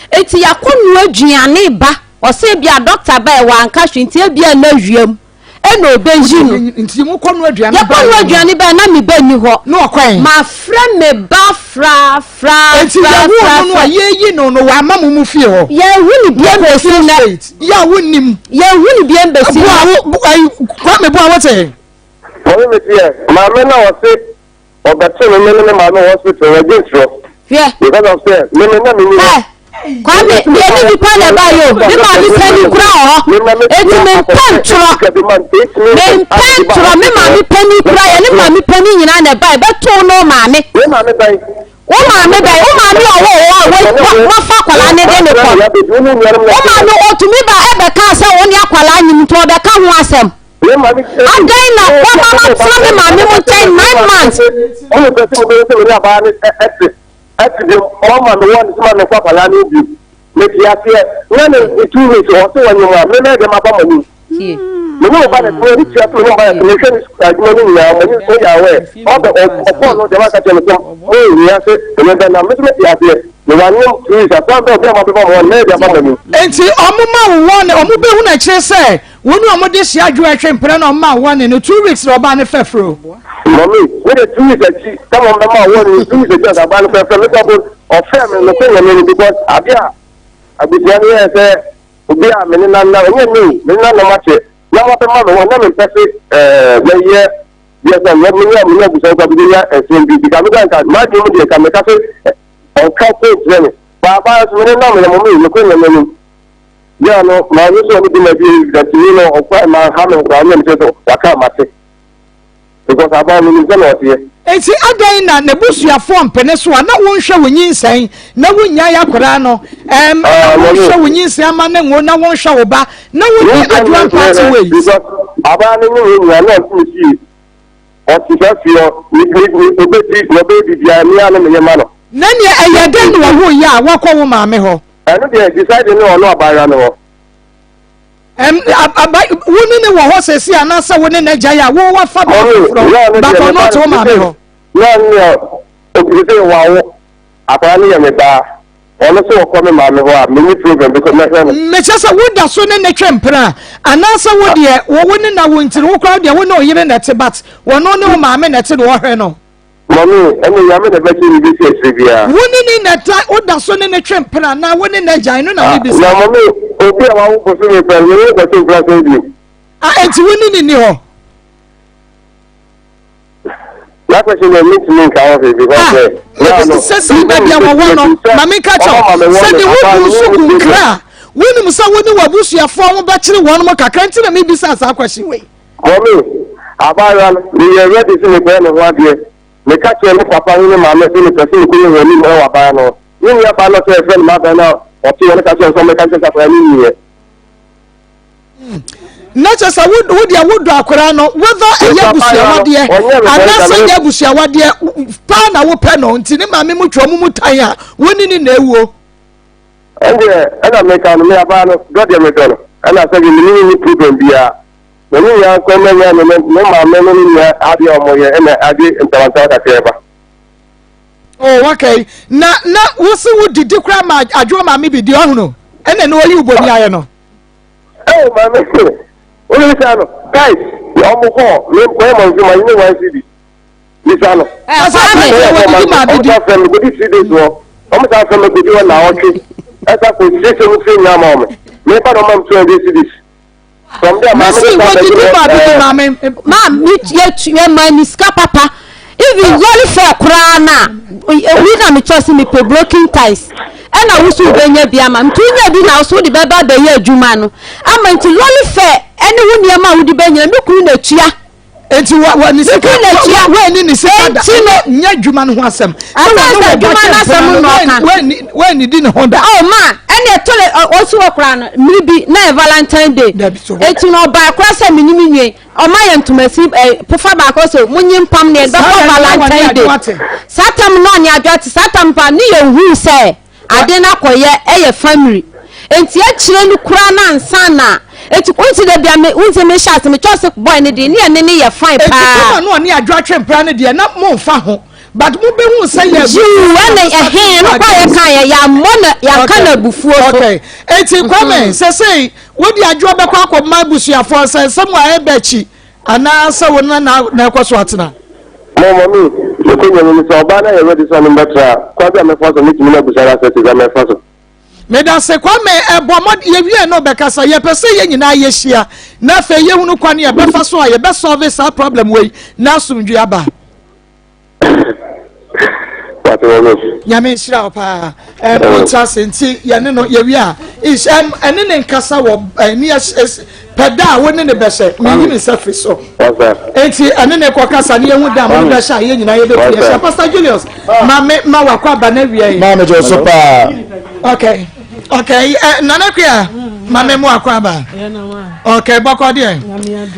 eti yɛakɔ noa aduane ba ɔsɛ ebia doctor baɛ wanka hwee nti ebia na awiam. Ɛna ɔbɛyi no. Nti mokɔ no aduane Yɛkɔ no aduane bɛɛ na me ba nni hɔ. Na ɔkɔɛ. Mafrɛ me ba fra fra Nti fra yɛwoo fra no no a fra. yɛyi no no wama mo mu fie hɔ. Yɛnhu ne biem Wɔkɔ bɛsi fie nnɛ. straight. Yɛ a wonnim. Yɛnhu ne biem bɛsi Boa nnɛ. wo ayi Kwame boa wote. Mɔmi mi tiɛ maame na ɔse ɔbɛto me me ne me maame wɔ hospital wɔ gye ntorɔ. Hwɛ. Because of sɛ me me na me ni hɔ. Ɛ Kwame deɛ ne nipa na ɛba yɛ o me maame panin kura wɔ hɔ eti me mpɛ ntorɔ me mpɛ ntorɔ me maame panin kura yɛ ne maame panin nyinaa na ɛba ɛbɛto no maame. Wo maame bɛn? Wo maame bɛn? Wo maame ɔwɔ wɔ a wafa akwadaa ne de ne kɔ. Wo maame otumi ba ɛbɛka sɛ wo ne akwadaa nyim nti ɔbɛka ho asɛm. Adɛn na wama matena me maame mu nkyɛn 9 months? Ɛte bio, ɔma me wɔ ne sɛ ma menkɔ akwadaa no bio. Mete aseɛ, na ne 2 weeks ɔse wɔnyem a, me mɛyɛ dɛn maba mo anim? Me ne wo ba no te, m'ani tua sɛ me ne wo ba no te, mehwɛ ne sukuu adwuma no nyinaa, mo ani so yɛ aware. Ɔbɛ, ɔkɔɔ no deɛ waka kyerɛ me sɛ monhia sɛ me ne bɛnam, me nso mete aseɛ. Me wanyem 2 weeks, asan bɛ obi a mabɛba mo hɔ no, mɛyɛ dɛn aba mo anim? Enti ɔmo ma wo wɔne, ɔmo bɛhunu akyire sɛ Wo ne ɔmo de hyia adwo ɛtwe mpena na ɔmo ma wo wɔne no 2 weeks na ɔbaa no fɛfrɛ o. Mummy, me de 2 weeks akyi sɛ mo bɛ ma wɔne no 2 weeks akyi ansa ɔbaa no fɛfrɛ me kɔ ɔfrɛ me no sɛ nyame no because ade a abusua no yɛ sɛ obi a me ne nana ɛnyɛ me o me ne nana ma kyɛ na mo bɛ ma me hɔ na me mpɛ se ɛɛ mɛyɛ deɛ sɛ me ne me ne abusua kɔ bi nya ɛsɛm bi bi ka me ka nka maa di mu deɛ ka me ka se ɔnka ko kyerɛ me baaba nso me ne nam yɛ mo me me kɔ nyame anim. Girl no, maame sɛ ɔne bɛma bi datini no ɔkwa ma ha me nkwa ɔnyɛ me sɛ sɛ waka mate because aban no nim sɛ na ɔteɛ. Enti adɛn na n'abusuafoɔ mpene so a na wonhwɛ wo nyinsɛn na wonnyae akwadaa no ɛm na wonhwɛ wo nyinsɛn ama ne ngo na wonhwɛ wo ba na wonni adwoa mpaate wei. Because aban no nye wɔn nyinaa na ɔte ne fie ɔte saa fie hɔ ne ne obedi na ɔbɛyɛ biribiara me ara na meyɛ ma no. Na nea ɛyɛ dɛn na wɔwo yɛ a wakɔ wo maame hɔ? Ɛno deɛ decide ne ɔno abaayewa no hɔ. Ɛm aba wo ne ne wɔ hɔ sɛsi anaasɛ wo ne n'agya yɛ a wo wafa baa foforɔ but ɔno ɔte wo maame hɔ. Na nea obi sɛ wawo akwadaa no yɛ me baa ɔno sɛ ɔkɔ me maame hɔ a menni problem because mɛhwɛ no. Mekyɛ sɛ woda so ne ne twe mpena anaasɛ wo deɛ wo wo ne na wo nti no wo koraa deɛ wo ne ɔyere na ɛte but wɔno ne wo maame na ɛte na ɔhwɛ no. Mummy, ɛne Nyame na ɛbɛkyerɛ biribi si akyire biara. Wo ne ne na ta, wo da so ne ne twe mpena anaa wo ne n'agya, ɛno na mebisa. Na mummy, obi a wawo bosome pɛ no, me ne no kɔtwe mpena sɛn bio? Ah, enti wo ne ne nni hɔ? That question deɛ mentumi nka ho hwee because Ah, sɛ, now no, sɛ sɛ baabi a wɔwɔ no, ma menka kyɛw, sɛ de wo gu so gu nkra a, wonim sɛ wo ne w'abusuafoɔ ho bɛkyere wɔn mo kakra nti na mebisa saa question wei. Mummy, abaayewa no, meyɛ ready sɛ mekɔyɛ ne ho adeɛ. Meka kyerɛɛ me papa ne me maame sɛ mepɛ sɛ mekɔyɛ wɔn anim wɔ abaayewa no ho. Me nuabaa no a sɛ yɛfrɛ no Mabel no a ɔte hɔ no ka kyerɛɛ me sɛ ɔmmɛka nkyerɛ sɛ akwadaa no nyiiɛ. Na kyerɛ sɛ wo deɛ wodɔ akwadaa no whether ɛyɛ abusuawadeɛ anaasɛ ɛnyɛ abusuawadeɛ paa na wopɛ no nti ne maame mu twa ɔmo mu tan a wo ne ne na ewuo. Ɛndeɛ ɛna meka no me abaa no dɔ deɛ medɔ no ɛna sɛbi me ne no nni problem biara. Na ne nua nso mɛnya ne ne ne maame ne ne nua adeɛ a wɔyɛ ɛna agye ntawantawa kakra ba. Oh, okay. Na na wosi wo didi kora ma adwoa maame bi di ɔhono ɛna ne oyi uboni ayɛ no. Ɛwɔ maame wọ́n mi sa no guys ɔmo kɔ mi kɔ ɛmɔ nso ma yi ne one cd mi sa no. Ɛ Kwame ɔmo sa fɛn mi kò di 3 days wɔ ɔmo sa fɛn mi kò di wɔ na ɔtwe ɛsa kò siesie mo firi nyinaa ma ɔmo mi ba na ɔmo am 200 cedis. Mesi wɔdidi ma bi di maame. Maa mi yɛ yɛ maa ni sika papa even lɔri fɛ koraa na ewi na mi kyerɛ sɛ mi pɛ broken ties ɛna wusu bɛnya bi ama nti wonya bi na woso de bɛba abɛyɛ adwuma no ama nti lɔri fɛ ɛne wo nneɛma a wode bɛnyina me kunu na tua. Eti wa wa ne sika wa wa ni ne sika da nyɛ adwuma no ho asɛm. Sɛ wɔn adwuma no asɛm na ɔka. Wa ni di ne ho da. Ɔ ma ɛna ɛtɔ le ɔsi wɔ koraa no mmiri bi na yɛ Valentine day. Eti na ɔbaa koraa sɛ mi ni mi nwie ɔma yɛ ntomasi ɛ pofa baako so mo nyi mpam ne yɛ bɛkɔ Valentine day. Saa tam na ɔne adwa te saa tam pa ne yɛ hu sɛ. Ade no akɔyɛ ɛyɛ family nti akyire no koraa no ansa na eti wonti da bia me wonti me hyɛ ase me kyɛw se boy no deɛ ne yɛ ne ne yɛ fine paa. Eti kama no ɔne adwo atwe mpra no deɛ na mo nfa ho. But mo bɛ hu sɛ yɛ. Yiw ɛna ɛhɛn no kɔ yɛ kan yɛ yɛammɔ na yɛanka na abufuo so. Okay eti Kwame sɛsɛyi wodi adwoa bɛkɔ akɔ ma abusuafoɔ sɛ nsɛm a ɛbɛ akyi anaa sɛ wo na na ɛkɔ so atena. Mo mami mekɔ nyame ni sɛ ɔbaa na yɛ ready sɛ ɔne mbɛtra a kwan bi a mɛfa so metumi na abusua no asɛte bi a mɛfa so. Medase Kwame bɔ mmɔden yɛwie no bɛkasa yɛpɛ sɛ yɛn nyinaa yɛhyia na afei yɛhunu kwan a yɛbɛfa so a yɛbɛ solve saa problem wei na asomdwe aba. Nyame nhyira wo paa montra ase nti yɛne no yɛwie a ɛne ne nkasa wɔ ne pɛ da a wo ne ne bɛhyɛ meyi me nsa firi so enti ɛne ne kɔ kasa ne yɛhu da a mo ne bɛhyɛ a yɛn nyinaa yɛbɛfi yɛhyɛ Pastor Julius ma me ma wakɔ aba no awia yi. Maa me jɔ so paa. Okay okay eh, Nana Kuya ma me mo akɔ aba. Okay bɔkɔ deɛ.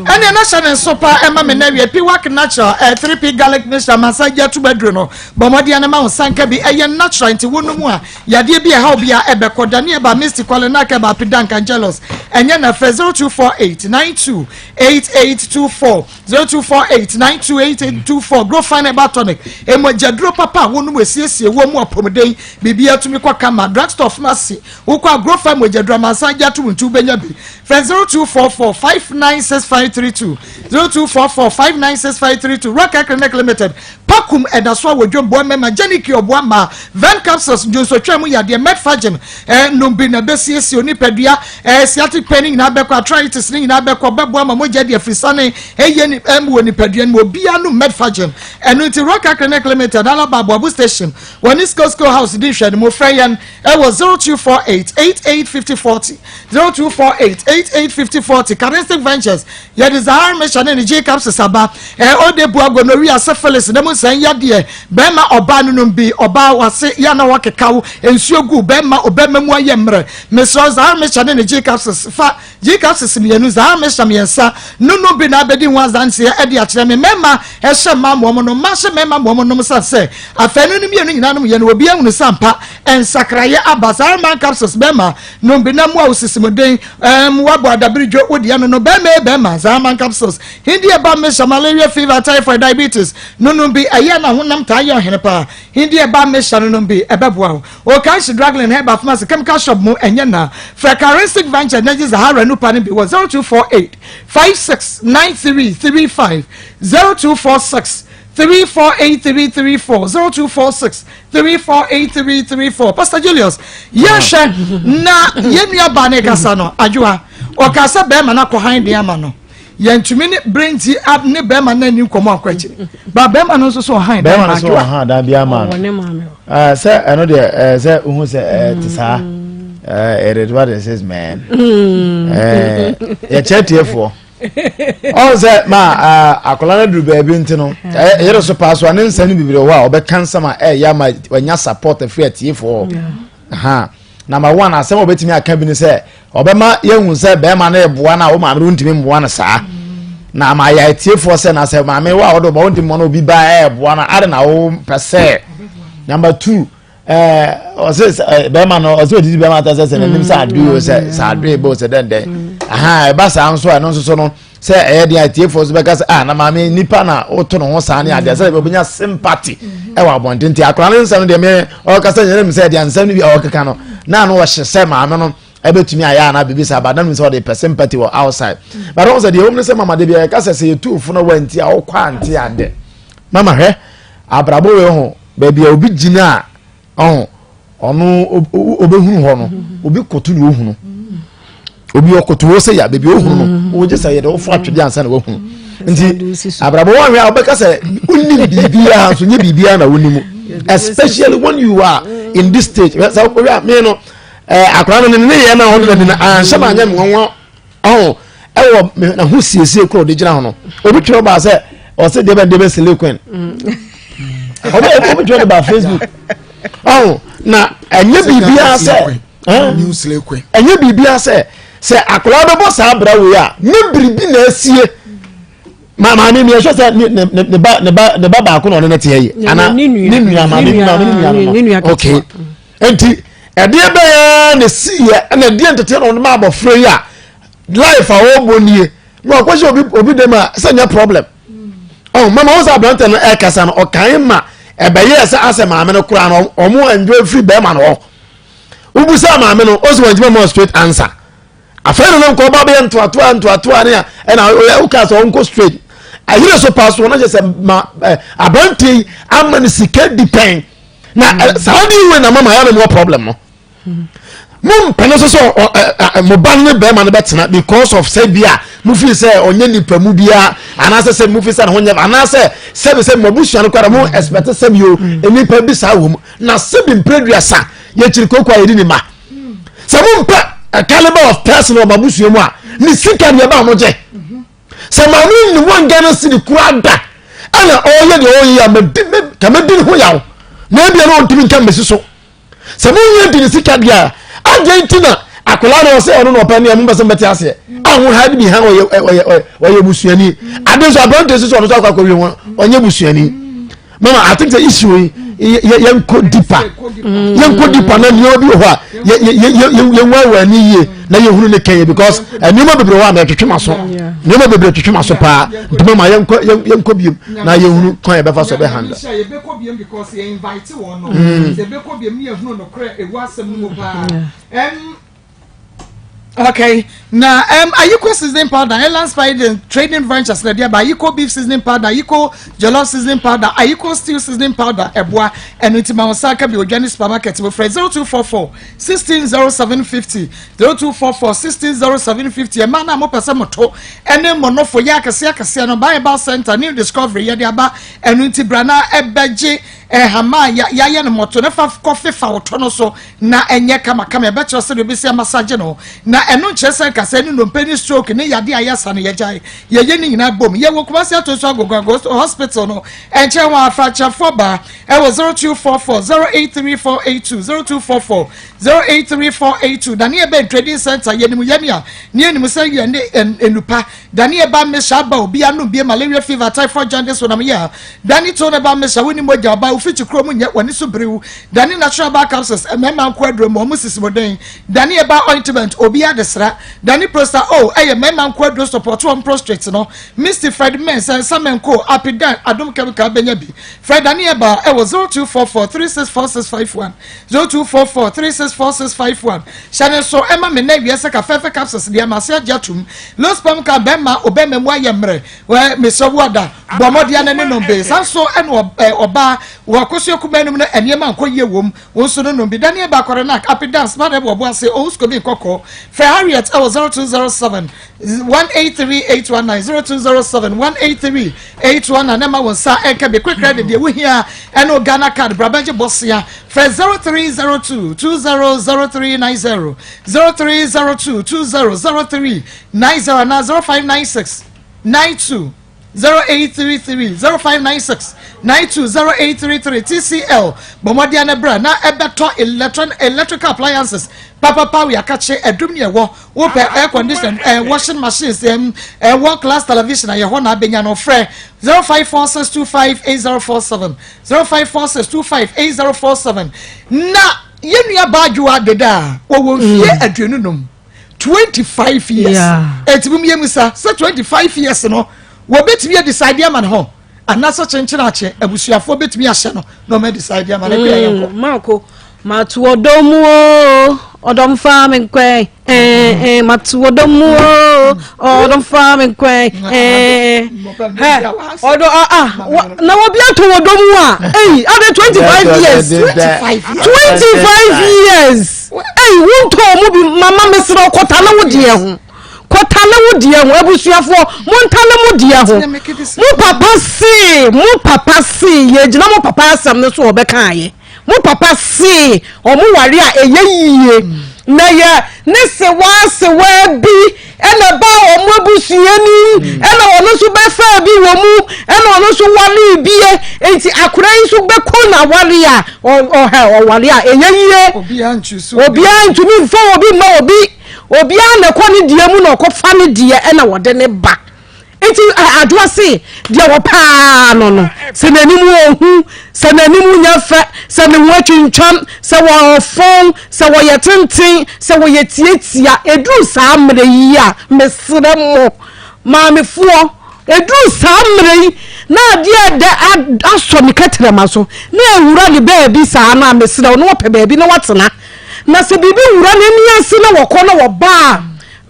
Ɛne na hyɛ ne nso pa ɛma me na awia Piwak natural eh, 3P garlic mixture mansa gya tuba duro no bɔ mmɔden ne ma wo sanka bi ɛyɛ natural nti wo nom a Yadeɛ bi a ɛhaw biara ɛbɛkɔ. Daniel ba Misty Kwale Naka ba Apidank Angelus ɛnyɛ na frɛ 0248 92 8824 0248 92 8824 Grow Fine Herbal Tonic Emogyaduro papa a wonom esiesie wɔ mu apɔmuden biribiara tumi kɔ kama drugstore pharmacy wokɔ a Grow Fine mogyaduro amansan gye atom nti wobɛnya bi frɛ 0244 596532 0244 596532 Rock Clinic Limited Pakum ɛda so a wɔ dwom boa mmarima, Genic ɔboa mmaa, Ven capsules dwonsotwa mu yadeɛ, Metfagin eh, nom bi na ɛbɛsiesie onipadua, eh, sciatic pain ne nyinaa bɛkɔ, arthritis ne nyinaa bɛkɔ, bɛboa ma mogya di afirisane ɛyɛ ni ɛmu wɔ nipadua no mu, obiara nom Metfagin. Ɛno nti Roka Clinic Limited, Alaba Aboabo Station, wɔne Skill Skill House di nhwɛanimu, frɛ yɛn ɛwɔ 0248 88 50 40, 0248 88 50 40, Karistic Ventures, Yɛde Zahar Misha ne ne G capsules aba. Ɛ ode bua gonorrhea, syphilis, ne mu nsɛn yadeɛ. Bɛɛma ɔbaa no nom bi. Ɔbaa wase yɛ na wakeka wo nsuo gu bɛɛma obɛɛma mu ayɛ mmerɛ. Mesrɛ wo Zahar Misha ne ne G capsules fa G capsules mienu, Zahar Misha miɛnsa no nom bi na abɛdi ho adanseɛ ɛde akyerɛ me. Mɛɛma ɛhyɛ mmaa ma wɔn nom. Mmaa hyɛ mɛɛma ma wɔn nom sane sɛ afanu no mienu nyinaa nom yɛ no obiara hunu sɛ ampa nsakraeɛ aba. Zahar man capsules bɛɛma nom bi na mmoa wo sisimuden. Um, wabɔ adabere dwo wo deɛ no no bɛrima e bɛrima Zaaman capsules hindi ɛba mmesa malaria fever typhoid diabetes no nom bi ɛyɛ na honam taa yɛ ɔhene paa hindi ɛba mmesa no nom bi ɛbɛboa wo Okanshi Druglin Herbal Pharmacy chemical shop mu ɛnyɛ na frɛ Karinsic Venture na gye Zahara nupa no bi wɔ 0248 569335 0246 348334 0246 348334 Pastor Julius yɛhwɛ na yɛn nua baa ne kasa no adwoa ɔka sɛ bɛrima no akɔ han deɛ ama no yɛntumi ne bere nti ne bɛrima no ani nkɔmɔ akɔ akyiri ba bɛrima no nso so ɔhan dan ma adwoa ɔhan dan bi ama no sɛ ɛno deɛ sɛ wohu sɛ te saa it is what it is man yɛkyɛ tiefoɔ ɔn sɛ ma akwadaa no duru baabi nti no yɛrɛ so paa so a ne nsɛm no bebree wɔ hɔ a ɔbɛka nsɛm a ɛyɛ ama wanya support afiri atiefoɔ ha number one asɛm a ɔbɛtumi aka bi ne sɛ ɔbɛma yɛhu sɛ bɛrima no ɛboa no a wo maame no wontumi mmoa no saa na ama yɛ atiefoɔ sɛ na sɛ maame wo a wɔde ɔba wontumi mmoa no obi ba ɛɛboa no ade na wo pɛ sɛ number two ɛɛ ɔsɛ ɛɛ bɛrima no ɔsɛ odidi bɛrima ata sɛ sɛ n'anim sɛ adoe o sɛ sɛ adoe bɛ o sɛ dɛndɛn mm. aha ɛba saa nso a ɛno nso so no sɛ ɛyɛ deɛ atiefoɔ nso bɛka sɛ ah na maame nipa na woto ne ho saa ne adeɛ sɛ obinya sympathy mm. ɛwɔ abɔnten nti akora ne nsɛm no deɛ mɛ ɔkasa nyɛ ne sɛ deɛ nsɛm no bi a ɔkeka no na ano ɔhyɛ sɛ maame no ɛbɛtumi ayɛ anaa biribi saa ba na nim sɛ ɔde pɛ sympathy wɔ outside mm. but ɔn sɛ deɛ wɔm ne sɛ mama de bi a yɛka sɛ sɛ yɛtu fo no wanti a wokɔ ante adɛ mama hwɛ abrabɔ wei ho Baabi a obi gyina a ɔho ɔno obɛhunu hɔ no obi koto ne ohunu obi ɔkoto hɔ sɛ ya baabi ohunu no mm. wogye sɛ yɛde wofo atwede ansa na wahunu nti abrabɔ wɔn ahwɛ a wobɛka sɛ wonim biribiara nso nye biribiara na wonim especially when you are in this stage sɛ wohwɛ a me no eh, akwadaa no ne ne yɛ na ɔde na de na anhyɛ ma anyɛ me nwanwa ɔho ɛwɔ na ho siesie koro de gyina ho no obi twerɛ baa sɛ ɔsɛ deɛ bɛn deɛ bɛ sele queen obi obi twerɛ de ba facebook ɔho na ɛnyɛ biribiara sɛ ɛnyɛ biribiara sɛ sɛ akwadaa bɛbɔ saa abira wei a ne biribi na asie maame mi ɛhwɛ sɛ ne ne ne ba ne ba ne ba baako na ɔne ne teɛ yi ana ne nua maame maame ne nua no okay nti ɛdeɛ bɛyɛ na esiiɛ ɛna ɛdeɛ nteteɛ na ɔde ma abɔfra yi a life a ɔrebɔ nie na ɔkɔhyɛ obi obi dɛm a sɛ nyɛ problem ɔn mama wɔn sɛ aberante no ɛkasa no ɔkan ma Ɛbɛyɛɛ sɛ asɛ maame no koraa no ɔmo enjoy firi bɛrima no hɔ. Wobusa maame no, ɔsi wɔn ntoma mu straight answer. Afei no no nkɔ ɔba bɛyɛ ntoatoa ntoatoa ne a ɛna ɔyɛ woka sɛ ɔnkɔ straight. Ayere so paa so na kyerɛ sɛ ma ɛ aberanteɛ yi ama no sika di pɛn. Na ɛ saa de wei na mama yɛ no wɔ problem no. Mo mpene so sɛ mo ba no ne bɛrima no bɛtena because of sɛ bi a mo fi sɛ ɔnyɛ nipa mu biara anaasɛ sɛ mo fi sɛ ne ho nyɛ anaasɛ sɛbi sɛ mo abusua no koraa mo expect sɛ bi o nipa bi saa wɔ mu na sɛbi mprɛduasa yɛkyiri koko a yɛdi ne ma sɛ mo mpɛ a caliber of person wɔ mo abusua mu a ne sika deɛ ba mo gye sɛ maame ne wɔn Ghana cedi koraa da ɛna ɔyɛ deɛ ɔyɛ a mɛ di mɛ kàmɛ di ne ho yaw na ebia no ɔntumi nka mmesi so. Sɛ monyɛ di ne sika deɛ a, adɛn nti na akwadaa no ɔsɛ ɔno na ɔpɛ ne ɛmo bɛsɛ mbɛte aseɛ a ho ha bi ha ɔyɛ ɔyɛ ɔyɛ busuani ade nso aberante nso ɔno nso akɔ akɔwie ho ɔnyɛ busuani. Mama, I think sɛ issue yi yɛ yɛnkɔ deeper, yɛnkɔ deeper na nneɛma bi wɔ hɔ a yɛ yɛ yɛ yɛ yɛnwa wɔ ani yie na yɛhunu ne kɛnyɛ because nneɛma bebree wɔ hɔ a na ɛtwetwe ma so, nneɛma bebree twetwe ma so paa. Nti mama, yɛnkɔ yɛnkɔ biem na yɛhunu kwan yɛbɛfa so ɛbɛ handle. Wɔn no sɛ ɛbɛkɔ biam ne yɛhunu nokorɛ ɛwɔ asɛm no mu paa. Okay, na Ayiko seasoning powder, Elan Spider Trading Ventures na ɛde aba Ayiko beef seasoning powder, Ayiko jollof seasoning powder, Ayiko stew seasoning powder ɛboa. Ɛno nti ma wɔn nsa aka bi odwa ne supermarket mu. Frɛ 0244 160750, 0244 160750. Ɛmaa na mo pɛ sɛ mo to ɛne mo nofo yɛ akɛseɛ akɛseɛ no, Bible Center New Discovery yɛde aba. Ɛno nti bra na ɛbɛgye nhama a yɛayɛ no mmɔto no fa kɔfefa wo to no so na ɛnyɛ kamakama. Ɛbɛkyerɛ sɛdeɛ wobɛsi amasagye no, na ɛno nkyerɛ sɛ nkasɛɛ ne nnompe ne stroke ne yadeɛ a yɛsa no yɛgyae. Yɛyɛ ne nyinaa bom. Yɛwɔ Kumasi Atoso Agogo Hospital no nkyɛn hɔ. Afrakyerɛfoɔ baa ɛwɔ 0244 083482, 0244 083482. Na ne yɛbɛn Trading Center. Yɛnim yɛne a ne yɛnim sɛ yɛne nnupa Dani eba mesha aba obi anom bie malaria, fever, typhoid, jaundice, wonam yɛ a Dani to ne ba mesha woni mogya ɔba wofi kuro mu nyɛ w'ani so biriw. Dani natural bar capsules, mmarima nko aduro mu ɔmo sisi mo den. Dani eba ointment, obi adesra. Dani prosta o ɛyɛ mmarima nko aduro, support wɔn prostate no. Misty Fred Mens Nsamenko Apidan Adom Chemical bɛnya bi. Fred Dani eba ɛwɔ 0244 364651, 0244 364651. Hyɛ ne nso ɛma me na wiase ka fɛfɛ capsules deɛ ma ase agye atum. Low sperm count, bɛrima obɛrima mu ayɛ mmerɛ wɛ mesrɛ wo ada bɔ mmɔden ne ne nom bi. San so ɛna ɔbaa wɔ akosua kuma anim no nneɛma nkɔ yie wɔ mu, wo nso no nom bi. Daniel Bakɔrenak Apidan Smart ɛbɔ ɔbo ase Owuskobi nkɔkɔ. Frɛ Harriet ɛwɔ 0207 183 819, 0207 183 819. Ɛma wo nsa ɛnka bi. Quick credit deɛ wohia ɛne Ghana card brabɛngye bɔsea. Frɛ 0302 200390, 0302 200390 anaa 0596 92 0833, 0596 920833. TCL bɔmmɔden no brɛ na ɛbɛtɔ electron electrical appliances papapa wi akakye ɛdum ne ɛwɔ wopɛ air condition, washing machines, world class television a yɛhɔ na abɛnya no. Frɛ 0546258047, 0546258047. Na yɛn nua baadwoa deda a wɔwɔ mfie 25, 25 years. Eti mu yɛ mu sa sɛ 25 years no wɔbɛtumi adecide ama ne ho anaasɛ kyenkyen akye abusuafoɔ bɛtumi ahyɛ no na ɔma decide ama no akua yɛnkɔ. Marco, matu ɔdɔ mu o, ɔdɔ mfa me nkwɛn ɛɛ ɛɛ matu ɔdɔ mu o, ɔdɔ mfa me nkwɛn ɛɛ hɛ ɔdɔ ah ah na obi ato ɔdɔ mu a ɛyi ade 25 years, 25 years, ɛyi wuntɔ mu bi. Mama, mesrɛ, kɔta ne wo deɛ ho, kɔta ne wo deɛ ho. Abusuafoɔ, montane mo deɛ ho. Mo papa see, mo papa see, yɛgyina mo papa asɛm no so. Ɔbɛka ayɛ mo papa see ɔmo ware a ɛyɛ yie na yɛ ne sewa sewa bi ɛna ba ɔmo abusua nim ɛna ɔno nso bɛfa bi wɔ mu ɛna ɔno nso ware bie. Nti akora yi nso bɛkɔ na ware a ɔhɛ ɔware a ɛyɛ yie. Obiara ntumi nfa obi mma obi. Obiara na ɛkɔ ne deɛ mu na ɔkɔfa ne deɛ ɛna wɔde ne ba. Nti Adwoa se deɛ wɔpaa no sɛ n'anim ɔhu, sɛ n'anim nyɛ fɛ, sɛ ne ho atwintwam, sɛ wɔfɔn, sɛ wɔyɛ tenten, sɛ wɔyɛ tietia, ɛduru saa mmerɛ yi a, mesrɛ mo maamefoɔ. Ɛduru saa mmerɛ yi na adeɛ ɛdɛ asɔ ne kɛtrɛma so na ɛwura ne baabi saa no a, mesrɛ wo na wɔpɛ baabi na watena. Na sɛ biribi wura n'ani ase na wɔkɔ na wɔba a,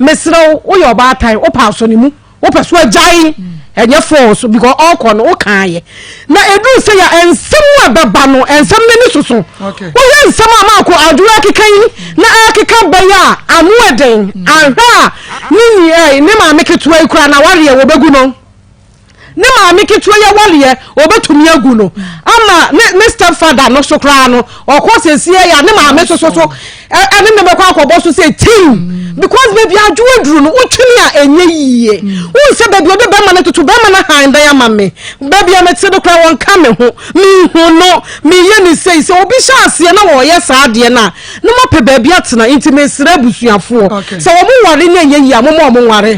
mesrɛ wo, woyɛ ɔbaatan, wopɛ asɔ ne mu. Wopɛ so agyae ɛnyɛ force because ɔkɔ no wokaayɛ na ɛduru sɛ yɛ nsɛm a bɛba no nsɛm no ani soso woyɛ nsɛm a maako adwo akeka yi na akeka bɛyɛ a ano ɛden ahwɛ a ne nyi ne maame ketewa yi koraa na wareɛ wɔbɛgu no ne maame ketewa yi awareɛ wɔbɛtumi agu no ama ne ne step father no so koraa no ɔkɔ sɛsie yɛ a ne maame soso so ɛne ne bɛkɔ akɔbɔ so sɛ tim because baabi adwo aduru no wotwene a ɛnyɛ yie wohu sɛ baabi ɔde bɛrima no toto bɛrima no han dan ama me baabi a mete no koraa wɔnka me ho mehu no meyɛ ne sei sɛ obi hyɛ aseɛ na wɔyɛ saa adeɛ no a na moapɛ baabi atena nti mesrɛ abusuafoɔ sɛ wɔn ware no ɛnyɛ yie a moma wɔn nware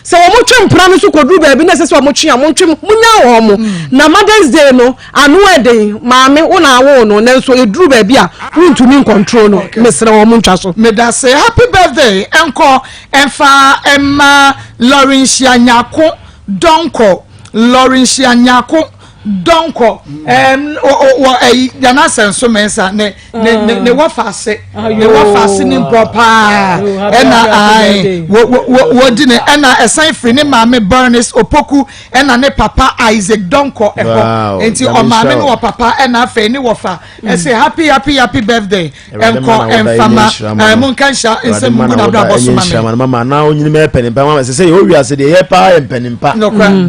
sɛ wɔn twe mpena no so kɔduru baabi na ɛsɛ sɛ wɔn twe a montwe monya wɔn na Mother's Day no Ano ɛden, maame wo na awoo no nanso ɛduru baabi a wontumi ncontrol no, mesrɛ wɔn ntwa so. Medase happy birthday nkɔ ɛnfa ɛma Laurentia Nyarko Donkor Laurentia Nyarko Donkor ɛm wɔ ɛyi Nana Asɛnso Mensah ne ne ne ne wɔfa ase ne wɔfa ase ne mpɔ paa ɛna ae wɔ wɔ wɔdi ne ɛna ɛsan firi ne maame Bernice Opoku ɛna ne papa Isaac Donkor ɛhɔ nti ɔmaame no wɔ papa ɛna afei ne wɔfa mm. ɛsɛ happy happy happy birthday ɛnkɔ ɛnfama ɛɛ mo nka nhyia nsɛm mu gu n'abrabɔ so ma mi. mama na onyini mɛ pɛnimpa mama sɛ sɛ yɛ owi ase deɛ yɛ paa yɛ mpɛnimpa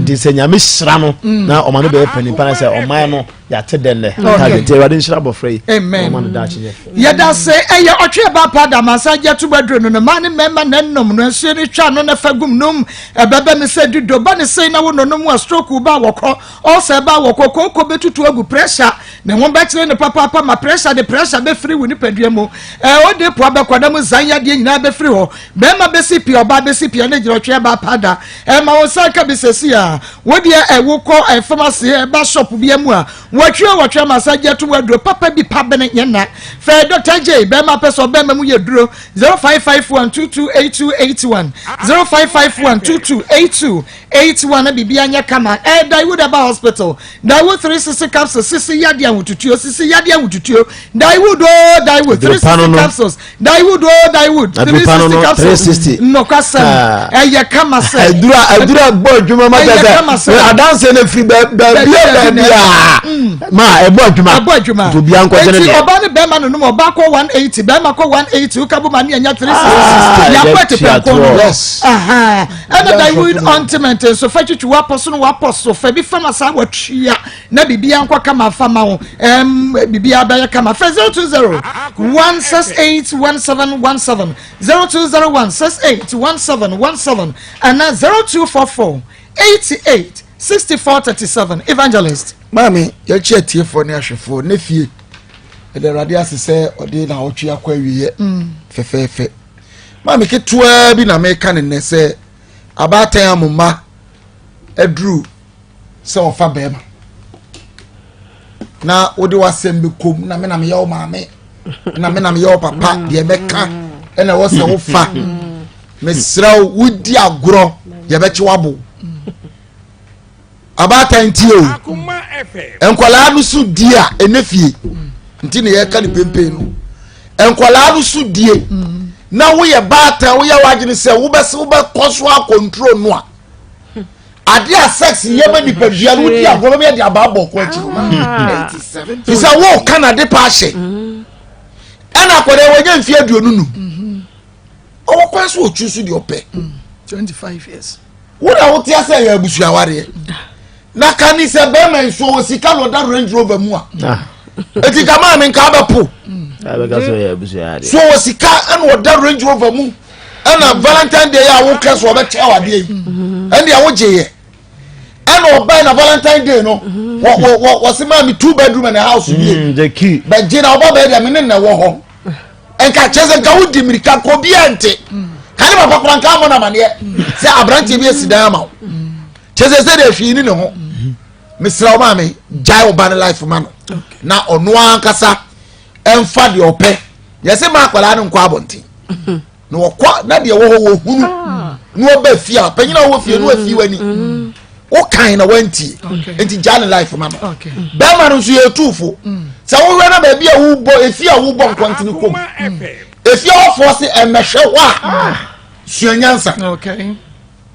nti sɛ nyame hyira no mm. na ɔma no bɛyɛ pɛnimpa na sɛ ɔman no yɛate dɛ nnɛ nti awurade nhyira abɔfra yi amen ɔma no daakye nyɛ fɛ yɛda se ɛyɛ ɔtwe ba pa da mansa gye to baduro no no ma ne mmarima na nnom no nsuo no twa no na fa gum nom ɛbɛbɛ me sɛ dudo ba ne sei na wo nonom a stroke ba wɔkɔ ɔsɛ ba wɔkɔ kooko bɛtutu agu pressure ne ho bɛkyerɛ ne papaapa ma pressure de pressure bɛfiri wo nipadua mu ɛɛ ɔde poa bɛkɔ na mu zan yadeɛ nyinaa bɛfiri hɔ bɛrima bɛsi pia ɔbaa bɛsi pia ne gyina ɔtwe ba pa da ɛma wo nsa nka bi sɛsi a Wo deɛ ɛ wo kɔ ɛ pharmacy ɛ ba shop bi mu a wɔtwe o wɔtwe ama sa gye atum aduro papa bi pa bene nyɛ nna fɛ Dr. J bɛrima pɛ sɛ ɔbɛrima mu yɛ duro 0551 228281 0551 228281 na biribi anyɛ kama ɛ Daewood ɛba hospital Daewood 360 capsules sisi yadeɛ ahotutuo sisi yadeɛ ahotutuo Daewood o Daewood 360 capsules Daewood o Daewood 360 capsules nnɔkwasɛm ah. ɛyɛ kama sɛ adura adura bɔ adwuma ma kyɛ sɛ adanse no firi baabi a baabi a mm. ma ɛbɔ adwuma ɛbɔ adwuma nti obiara nkɔgye ne deɛ ɔbaa ne bɛrima no nom ɔbaa kɔ 180 bɛrima kɔ 180 woka bɔ ma ne ɛnya 360 yɛakɔ ɛte pɛnko no ɛna Daewood ointment nso fa twitwi wapɔ so no wapɔ so fa bi fam asa watwia na biribiara nkɔ kama fa ma wo ɛm biribiara bɛyɛ kama fɛ 020 168 1717 0201 68 1717 ɛna 0244 88 64 37 evangelist. Maame yɛkyi atiefoɔ ne ahwɛfoɔ ne fie ɛda awurade ase sɛ ɔde na ɔtwe akɔ awieɛ mm. fɛfɛɛfɛ maame ketewaa bi na meka ne nnɛ sɛ abaatan a mo mma aduru sɛ ɔfa bɛrima na wode w'asɛm bɛkɔm na me na meyɛ wo maame na me na meyɛ wo papa deɛ mɛka ɛna ɛwɔ sɛ wofa mesrɛ wo wodi agorɔ yɛbɛkye wabo abaatan tie o nkwadaa no so die a ɛnɛ fie nti na yɛka ne pempen no nkwadaa no so die na woyɛ baatan woyɛ w'adwene sɛ wobɛsɛ wobɛkɔ so akɔntro no a ade a sex yɛ ma nipadua no wodi agorɔ bɛyɛ de abaa bɔ ɔkɔ akyi ah. fi sɛ woka na de pa ahyɛ mm. ɛna akwadaa wɔnyɛ mfe 25 mm-hmm. ɔwɔ kwan so ɔtwi so deɛ ɔpɛ 25 wo na wote asɛ yɛ abusua awareɛ na ka ni sɛ bɛrima nso wɔ sika na ɔda range rover mu a ah. eti ka maa mi nka abɛpo so wɔ sika ɛna ɔda range rover mu ɛna valentine day a wokɛ so ɔbɛkyɛ wɔ adeɛ yi ɛna deɛ wogye yɛ ɛna ɔbɛn na valentine day no wɔ wɔ wɔ wɔsi maa mi two bedroom and a house bie mm, bɛgye na ɔba bɛyɛ deɛ mi ne na ɛwɔ hɔ nka kyerɛ sɛ nka wodi mirika kɔ bi ɛnte ka ne papa kora nka amɔ na amaneɛ sɛ aberanteɛ bi esi dan ama wo kyerɛ sɛ sɛ deɛ hwee ni ne ho mesrɛ wo maame gyae wo ba ne life ma no na ɔno ankasa ɛnfa deɛ ɔpɛ yɛsɛ ma akwadaa no nkɔ abɔnten na wɔkɔ na deɛ wɔ hɔ wɔhunu ah. na wɔba fie a panyin a wɔwɔ fie na wɔafie w'ani mm. Wokan na wantie. Nti gya ne life ma no. Bɛrima no nso yɛ tuufo. Sɛ wohwɛ na baabi a wobɔ efi a wobɔ nkɔntene kɔm. Efi a wɔfoɔ se ɛmɛhwɛ hɔ a sua nyansa.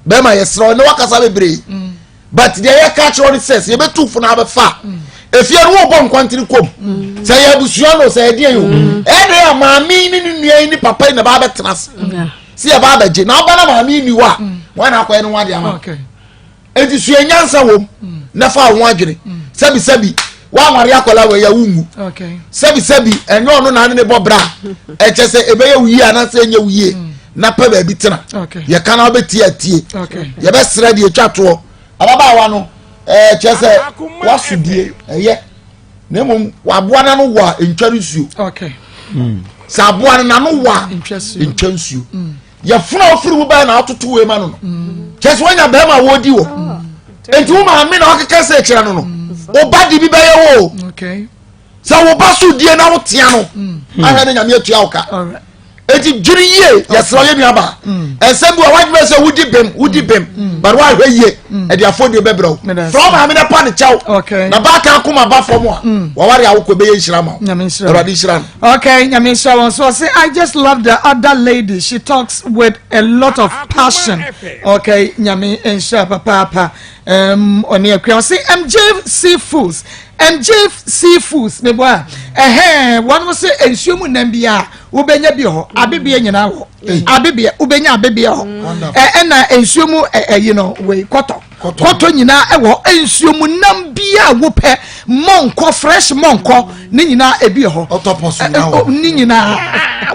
Bɛrima yɛserɛ ne wakasa bebree. But deɛ yɛka kyerɛ no sɛ sɛ yɛbɛtu fo no abɛfa efie no wobɔ nkɔntene kɔm. Sɛ yɛ abusua no sɛ ɛdeɛ yi o. Ɛdeɛ a maame ne ne nua yi ne papa yi na ba abɛtena ase. Si yɛ ba abɛgye na ɔba na maame yi ni hɔ a wɔn na akɔyɛ ne ho adeɛ ama. Enti sua nyansa wom na fa wo ho adwene. Sɛbi sɛbi woanware akwadaa wɔ yɛ wonwu. Sɛbi sɛbi ɛnyɛ ɔno na ne ne bɔ bra. Ɛkyɛ sɛ ɛbɛyɛ wo yie anaasɛ ɛnyɛ wo yie na pɛ baabi tena. Yɛka na wobɛtie atie. Yɛbɛsrɛ deɛ ɛtwa toɔ. Ababaawa no ɛkyɛ sɛ waso die ɛyɛ na mmom waboa n'ano wɔ a ntwa nsuo. Sɛ aboa no n'ano wɔ a ntwa nsuo. Yɛfunu a wofiri mu bɛyɛ na atoto wei ma no no kyɛ sɛ woanya bɛrima a wɔdi wɔ nti wo maame na wakeka sɛ kyerɛ no no wo ba de bi bɛyɛ wo o sɛ wo ba so die na wotea no ahwɛ ne nyame atua wo ka enti dwiri yie yɛserɛ yɛ nuaba ɛnsɛm bi wɔ wadwuma sɛ wodi bem wodi bem but woahwɛ yie ɛde afɔdie bɛbrɛ wo frɛ wo maame no pa ne kyɛw na baaka akoma ba fam a waware awokɔ bɛyɛ nhyira ma wo awurade nhyira no. Okay, Nyame nhyira wɔn so. Ɔse I just love the other lady. She talks with a lot of passion. Okay, Nyame nhyira papaapa. Um, ɔne akua ɔse MJ Seafoods, MJ Seafoods meboa a. Ɛhɛn, wɔn se nsuo mu nam bi a wobɛnya bi hɔ. Abebeɛ nyinaa wɔ. Abebeɛ, wobɛnya abebeɛ hɔ. Ɛna nsuo mu ɛyi no wei kɔtɔ. Kɔtɔ nyinaa ɛwɔ hɔ nsuo mu nam bia a wopɛ mɔnkɔ fresh mɔnkɔ ne nyinaa ebi wɔ hɔ ne nyinaa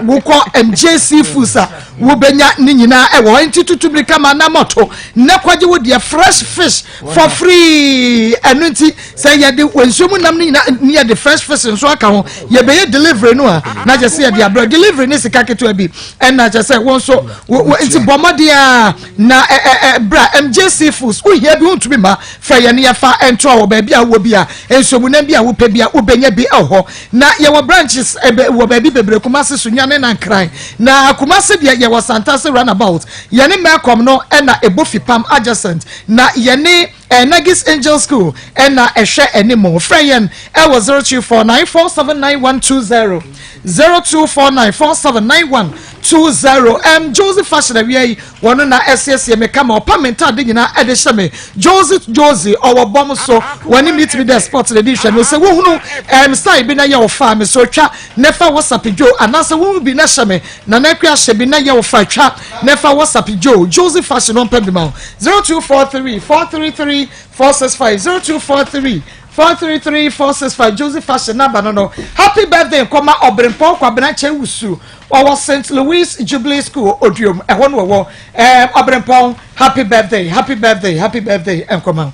wokɔ MJC Foods a wobɛnya ne nyinaa ɛwɔ hɔ nti tutu mirika ma na mɔto ne kɔgye wo deɛ fresh fish for free ɛno nti sɛ yɛde nsuo mu nam ne nyinaa ne yɛde fresh fish nso aka ho yɛbɛyɛ delivery no a na kyɛ sɛ yɛde abrɛ delivery ne sika ketewa bi ɛna kyɛ sɛ wɔn nso nti bɔ mmɔden a Na ɛ ɛ ɛ bra MJC Foods, wohia bi wontumi ma, frɛ yɛn na yɛfa ntoa wɔ baabi a wowɔ bi a, nsuomunam bi a wopɛ bi a wobɛnya bi wɔ hɔ. Na yɛwɔ branches ɛ wɔ baabi bebree, Kumasi, Sunyani na Nkran. Na Kumasi deɛ yɛwɔ Santase Runabout, yɛne Melcom no na ɛbɔ fipam adjacent, na yɛne ɛ Nagis Angel School na ɛhwɛ anim. Frɛ yɛn wɔ 0249479120, 0249479120. M Josie Fashion awia yi Wɔno na ɛsiesie me kama, ɔpam me ntade nyinaa ɛde hyɛ me. Josie Josie, ɔwɔ bɔm so, wɔne me tumi dɛ sport na ɛdi hwɛ no. Sɛ wohunu ɛm style bi na yɛ wo fa, me so twa na fa WhatsApp Joe, anaasɛ wohu bi na hyɛ me, Nana Akua hyɛ bi na yɛ wo fa, twa na fa WhatsApp Joe. Josie Fashion ɔmpɛ bi ma wo. 0243 433 465 0243 433 465 Josie Fashion naba no no. Happy birthday nkɔma Ɔberempɔn Kwabena Kyei-Wusu. Ɔwɔ St. Louis Jubilee School, Oduom, ɛhɔ no ɔwɔ. Ɛɛm, Ɔberempɔn, happy birthday, happy birthday, happy birthday, nkɔma.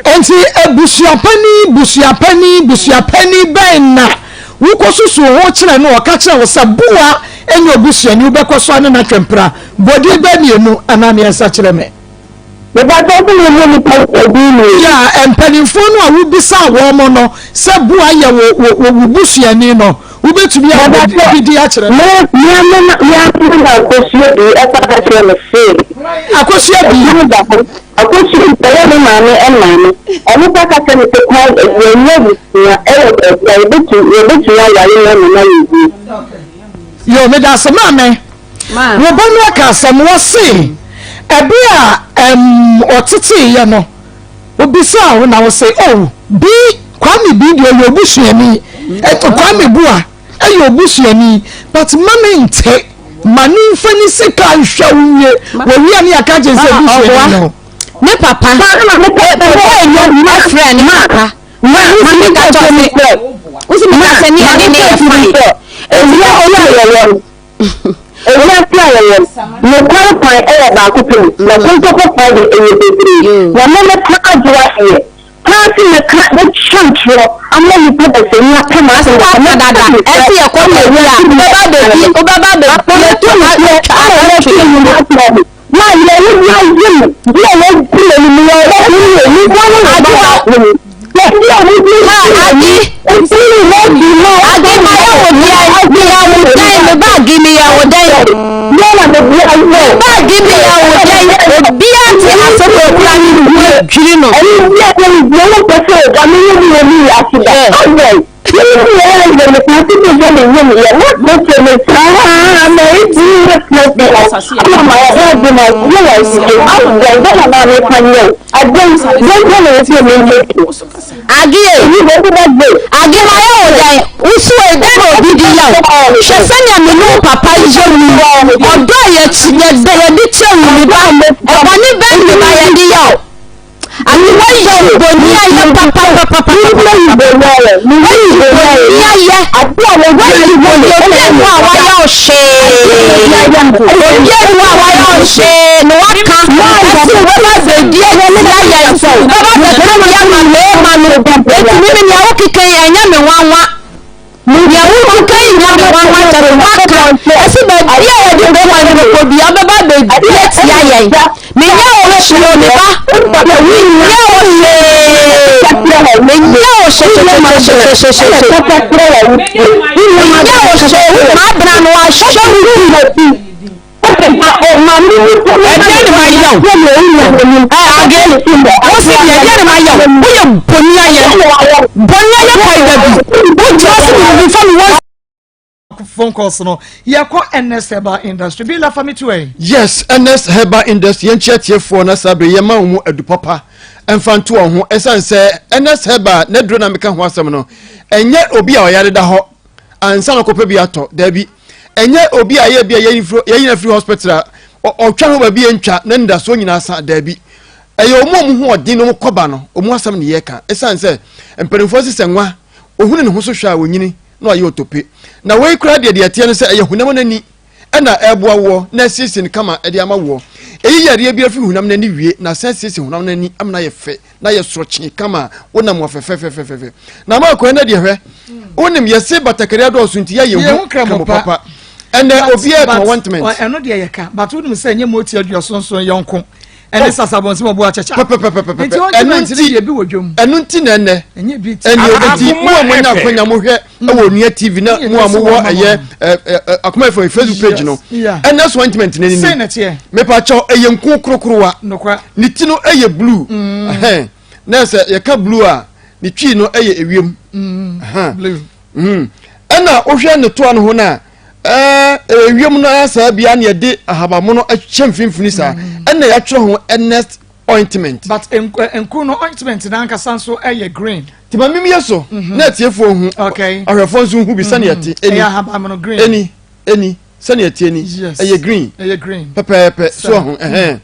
Enti abusuapanin, busuapanin, busuapanin bɛn na wokɔsusuw ho kyerɛ no ɔka kyerɛ wo sɛ boa nyɛ obusuani wobɛkɔ so ane no atwe mpena? Bɔ din bɛɛ mmienu anaa mmiɛnsa kyerɛ me. Mepakyɛw sɛ memmɔ nnipa din mmienu. Yeah, mpanimfoɔ no a wobisaa wɔn no sɛ boa yɛ wo wo wo busuani no, Wobɛtumi abɔ bi din akyerɛ me? Me me me me me na Akosua bi ɛka ka kyerɛ me se. Akosua bi. Akosua bi ɛyɛ me maame maame. Ɔno pa ka kyerɛ me se kwan yɛnyɛ abusua ɛwɔ baabi a yɛbɛtumi yɛbɛtumi aware no ama no ayɛ yie. Yoo meda ase maame. Wo ba no aka asɛm wɔse ɛberɛ a ɛm ɔteteeɛ no. Obisaa wo na wo se oh Bi Kwame Bi deɛ ɔyɛ obusuani eh, Kwame Bua ɛyɛ obusuani but ma me nte ma ne nfa ne sika nhwɛ wo nwie wɔwie a ne yɛaka kyerɛ sɛ obusuani no. Ne papa ɛfrɛ ne papa ma ne ka kyerɛ sɛ wosi mi ka sɛ ne yɛ ne ne yɛ fine. Ewia ɔyɛ ayɛyɛ no. Ewiase a yɛwɔ no, nokware kwan yɛ baako pɛ o, na kontɔkɔ kwan de, ɛyɛ bebree. Na me mɛka adwoa deɛ, paa se mɛka bɛtwa ntorɔ ama nnipa dasani aka m'asɛm Ase sɛ waka mɛka dada, nokorɛ ɛse yɛkɔ ama baabi a, wiase wobɛba nyinaa abɛdi, no. wobɛba abɛdi, Afei yɛtu mɛka nokorɛ atwa ama atwe wiase yɛn mu. nyinaa akyerɛ me. Na yɛn ani agye mu, deɛ yɛdi n'anim, yɛn ani nipa ne ne ba Adwoa, baako mu. Baabi a wodi ha n'ani, adi. Age mayɛ wo deɛn? Meyɛ wo dɛn? Me ba Age meyɛ wo dɛn? Me ba Age meyɛ wo dɛn? Obiara te asɛm a okura ne ho adwiri no. Age, Age mayɛ wo dɛn? Wo so ei, dɛn na obi de yɛ wo? Hwɛ sɛnea me ne wo papa yɛ wo yi, ɔdɔ a yɛde kyerɛ wo me ba, ɛbɔne bɛn me ba yɛde yɛ wo? Ade woayi boni ayɛ papapapapapa. Woayi boni ayɛ. Woayi boni obi anu a wayɛ wo hwee. Obi anu a wayɛ wo hwee na waka ɛsi wobɛba bɛdi atia yɛn. Wobɛba bɛka deɛ ma mmarima no. Eti me me nea wokeka yi ɛnyɛ me nwanwa. Nea wokeka yi nyɛ me nwanwa kyɛ sɛ woaka ɛsi baabi a yɛde bɛma no bɛkɔ bia wobɛba bɛdi atia yɛn. Menyɛ wo hwee me ba. Menyɛ wo hwee. Menyɛ wo hwee. Menyɛ wo hwee. Wo maa bena no wahwɛ wo bi. Ɛdeɛ ne ma yɛ wo. Ɛ age. Wo si deɛ ɛdeɛ ne ma yɛ wo. Woyɛ bɔnni ayɛ. Bɔnni ayɛ pae dabi. Wogyina so ne mi fa mi wɔ. Phone calls no yɛkɔ Ernest Herbal Industry bi lafa me to ɛ. Yes, Ernest Herbal Industry yɛn kyia tiefoɔ na saa bere yɛma wɔn mu adu papa mfa nto wɔn ho ɛsiane sɛ Ernest Herbal n'aduro na meka ho asɛm no ɛnyɛ obi a ɔyare da hɔ ansa na ɔkɔpɛ bi atɔ daabi ɛnyɛ obi a yɛ bi a yɛyina firi hospital a ɔtwa ho baabi yɛntwa na nidasoɔ nyinaa sa daabi ɛyɛ wɔn a wɔn ho ɔden na wɔn kɔba no wɔn asɛm ne yɛka ɛsiane sɛ mpanimfoɔ sesɛ nwa ohunu ne ho so hwɛ a onyini na wayɛ otope. Na wei koraa deɛ deɛ ɛteɛ no sɛ ɛyɛ honam no ani ɛna ɛreboa woɔ na asiesie no kama ɛde ama woɔ. Ɛyi yareɛ bi afiri honam no ani wie na asan asiesie honam no ani ama no ayɛ fɛ na ayɛ sorɔkyee kama a wonam wɔ fɛfɛfɛfɛfɛ. Na ama akɔɛ no deɛ hwɛ wonim yɛse batakari adɔɔso nti yɛayɛ hu kramo papa. Ɛnɛ obiara tɔn ointment. Ɛno deɛ yɛka but wonim sɛ ɛnyɛ moti aduɔsonson yɔnko ɛne sasabɔnse ma ɔbo akyɛkyɛ pɛpɛpɛpɛpɛ nti ɔntumi nti deɛ bi wɔ dwom ɛno nti na ɛnɛ ɛne nti mo a moanya akwanya mohwɛ ɛwɔ onua tv na mo a mowɔ ɛyɛ akoma fm facebook page no ɛnɛ so ointment no ni mepakyɛw ɛyɛ nku korokorowa ne ti no ɛyɛ blue mm. na sɛ yɛka blue a ne twi no ɛyɛ ewiem mm. mm. ɛna wohwɛ ne toa no ho no a Ɛɛ ewiem no ara saa bia na yɛde ahabamono ahyɛ mfimfini saa mm. ɛna yɛatwerɛ ho Ernest ointment. But nku no ointment n'ankasa nso ɛyɛ green. Tí ma mímí yɛ so mhm. na atiefoɔ hu ahwɛfoɔ nso hu bi sɛnea ɛte mhm. ɛni ɛyɛ ahabamono green ɛni ɛni sɛnea ɛte ɛni ɛyɛ green ɛyɛ green pɛpɛɛpɛ so ɛho ɛhɛn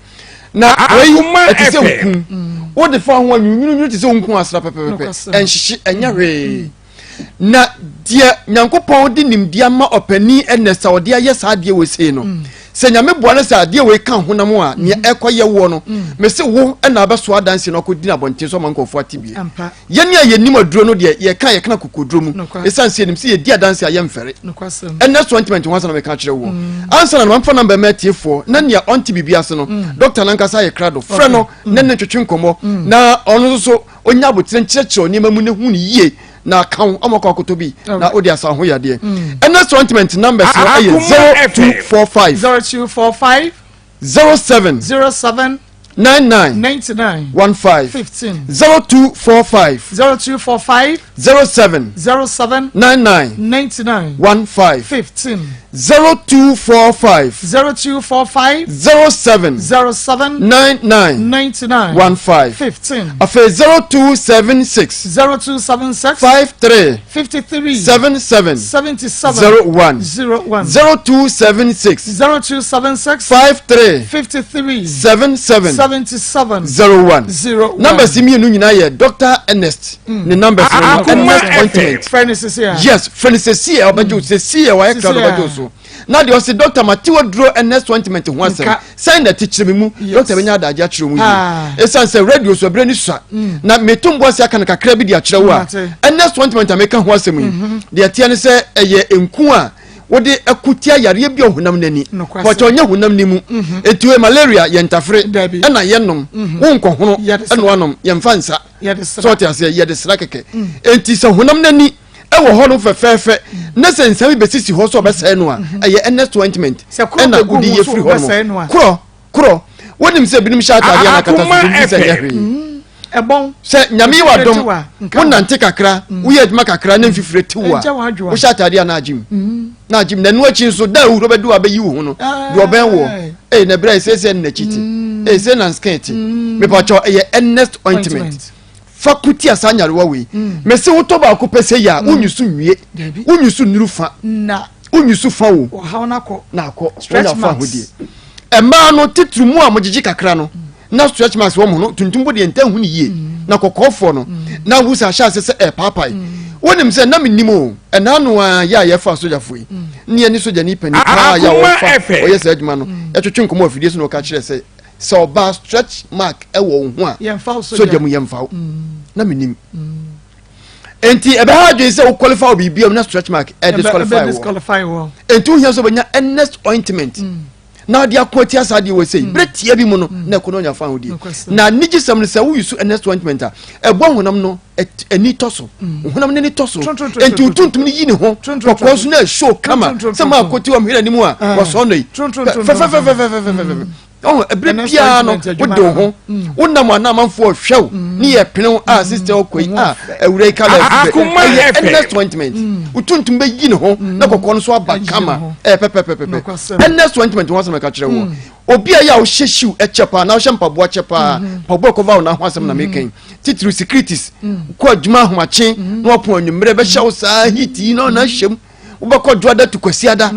na wei ɛte sɛ nku mm. wode fa ho a nwunwunwunu te sɛ nku asra pɛpɛɛpɛ ɛnhyehye ɛnyɛ hwee. Na deɛ Nyankopɔn de nimdeɛ ama ɔpanin ɛnɛ sɛ ɔde ayɛ saa adeɛ wei sei no mm. sɛ Nyame boa no sɛ adeɛ wei ka honam a nea mm. ɛkɔyɛ woɔ no mm. mese wo ɛna abɛso adanse no akɔdi no abɔnten so ama nkurɔfoɔ ate bie yɛne a yɛnim aduro no deɛ yɛka yɛkena kokoduro mu ɛsiane sɛ yɛnim sɛ yɛdi adanse a yɛmfɛre ɛnɛ so ntiment ho asɛm na meka kyerɛ woɔ ansa na mamfa namba ma atiefoɔ na nea ɔnte biribi ase no dɔkta no ankasa yɛ krado frɛ no ne ne ntwetwe nkɔmmɔ na ɔno nso so ɔnya abotire nkyerɛkyerɛ nneɛma mu ne hu no yie na aka wo ama kɔ akɔtɔ bi na wode asa ho yadeɛ mm. ɛnɛ so ointment numbers no ɛyɛ 0245 0245 07 07 99 99 15 15 0245 0245 07 07 99 99 15 15 0245 0245 07 07 99 99 15 15 afei 0276 0276 53 53 77 77 01 01 0276 0276 53 53 77 77 01 01 numbers mmienu nyinaa yɛ Dr. Ernest mm. ne numbers no no Ernest ointment frɛ no sisi a yes frɛ no sisi a ɔbɛgye wo sisi a wayɛ krado ɔbɛgye wo so na deɛ ɔsi dɔkta ma tiwa duro Ernest ointment ho asɛm sɛn na ɛte kyerɛ mi mu dɔkta bɛnya adagye akyerɛ mu yie ah. esan sɛ radio so ɛbrɛ ni sua mm. na meto mbo ase aka no kakra bi de akyerɛ wo a Ernest ointment a meka ho asɛm yi mhm. deɛ ɛteɛ ne sɛ ɛyɛ nku a wode ɛko tia yareɛ bi a ɔhonam n'ani pɔtɔ ɔnyɛ honam ne mu mhm. etuo malaria yɛ ntafere ɛna yɛnom mhm. wonkɔhono ɛna wanom yɛmfa nsa sɛ ɔte aseɛ yɛde sra kɛkɛ mm. enti sɛ honam n'ani. Ɛwɔ hɔ no fɛfɛɛfɛ na sɛ nsa bi bɛsisi hɔ sɛ ɔbɛsɛe no a, ɛyɛ earnest ointment ɛna wode yɛ firi hɔ no. Korɔ, korɔ, wonim sɛ binom hyɛ ataadeɛ na akata so bi sɛ nyɛ hwee. Sɛ Nyame yi wadom, wonante kakra, woyɛ adwuma kakra na mfifire te wo a, wohyɛ ataadeɛ a na agye mu. Na agye mu. Na ɛno akyi nso, da a awuro bɛdu a bɛyi wo ho no, deɛ ɔbɛn woɔ, ee na ɛberɛ a ɛsɛ sɛ n'akyi te, ee sɛ na nskin te. Mepakyɛw, ɛyɛ earnest ointment. Fa ko tia saa nyarewa wei. Mm. Mese wotɔ baako pɛ sɛ yɛ a, mm. wonyi so nwie. Wonyi so nnuru fa. Wonyi so fa o. Na akɔ. Wonya fa ahodie. Mmaa no titiri mu a mogyegye kakra no, na stretch marks wɔ mo no, tuntum bo deɛ nta hu ne yie. Na kɔkɔɔfoɔ no, na wo sɛ ahyɛ ase sɛ ɛpaapae. Wonim sɛ na menim o, ɛna ano a yɛ a yɛfa sogyafoɔ yi, ne yɛne sogyani panin paa yɛ a wɔfa ɔyɛ saa adwuma no, yɛtwetwe nkɔmmɔ afidie so na ɔka kyerɛ sɛ sɛ ɔbaa stretch mark ɛwɔ wo ho a sogya mu yɛmfa wo mm. na menim mm. nti ɛbɛha adwene sɛ wo qualify wɔ biribi a na stretch mark ɛ disqualify wɔ nti wohia sɛ wobɛnya earnest ointment mm. na ɔde ako atia saa deɛ wɔ sɛ berɛ tia bi mu no na ɛkɔ no ɔnya fa hodie na anigye sɛm no sɛ woyi so earnest ointment a ɛbɔ honam no ani tɔ so honam no ani tɔ so nti wotuntum no yi ne ho kɔkɔɔ so na ɛhyɛ kama sɛ ma akɔti wɔ mhwere anim a wɔsɔɔ no yi fɛfɛfɛfɛfɛfɛfɛ ɔho ɛberɛ biara no wode wo ho wonam a na amanfoɔ hwɛ wo ne yɛ pene wo a sister ɔkɔ yi a awura yi kala ɛyɛ earnest ointment wotuntum bɛyi ne ho na kɔkɔɔ no so aba kama ɛyɛ pɛpɛpɛpɛpɛ earnest ointment ho asɛm ɛka kyerɛ woɔ obi a yɛ a wohyɛ shoe ɛkyɛ paa na wohyɛ mpaboa kyɛ paa mpaboa ɛkɔva wo na ho asɛm na meka yi titiriw securities kɔ adwuma ahomakye na wapɔn anwummerɛ bɛhyɛ wo saa heat yi na ɔna ahyɛ mu wobɛkɔ dwoada to kwasiada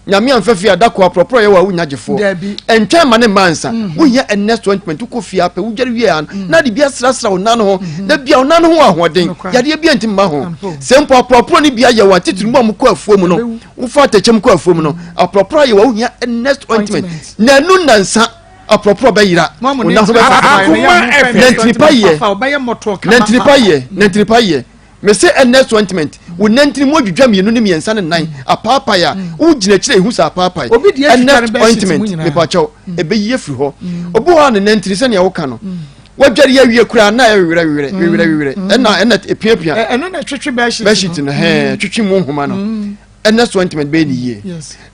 Nyame amfa fie ada ko aprɔprɔ yɛ wo a wonya gyefoɔ. Ɛntwɛn ma ne mma ansa. Mhm. Wohia Ernest ointment wokɔ fie apɛ wodware wie a mm. na de bi asrasra wo nan ho. Mhm. Da bia wo nan ho wɔ ahoɔden. Yadeɛ bi anti mma ho. Sɛ mpo aprɔprɔ no bi ayɛ wo a titiri mu a mokɔ afuo mu no wofa atɛkyɛm kɔ afuo mu no aprɔprɔ ayɛ wo a wohia Ernest ointment. Na ɛnu nnansa aprɔprɔ bɛyera wo nan ho bɛfa. Nantinipa yɛ. Nantinipa yɛ. Nantinipa yɛ. Mese Ernest ointment, wo nantini mu adwidwa mmienu ne mmiɛnsa ne nnan, apaapae a, wogyina akyire ehu sɛ apaapae. Ernest ointment, mepakyɛw, ɛbɛyi afiri hɔ. Obi wɔ hɔ a ne nantini sɛnea woka no, wadware awie koraa na ɛyɛ wewerɛ wewerɛ wewerɛ wewerɛ, ɛna ɛna epiapia. Ɛno na ɛtwetwe bɛhyit bɛhyit no, hɛn, twetwe mu nhoma no. Ernest ointment bɛyɛ ne yie.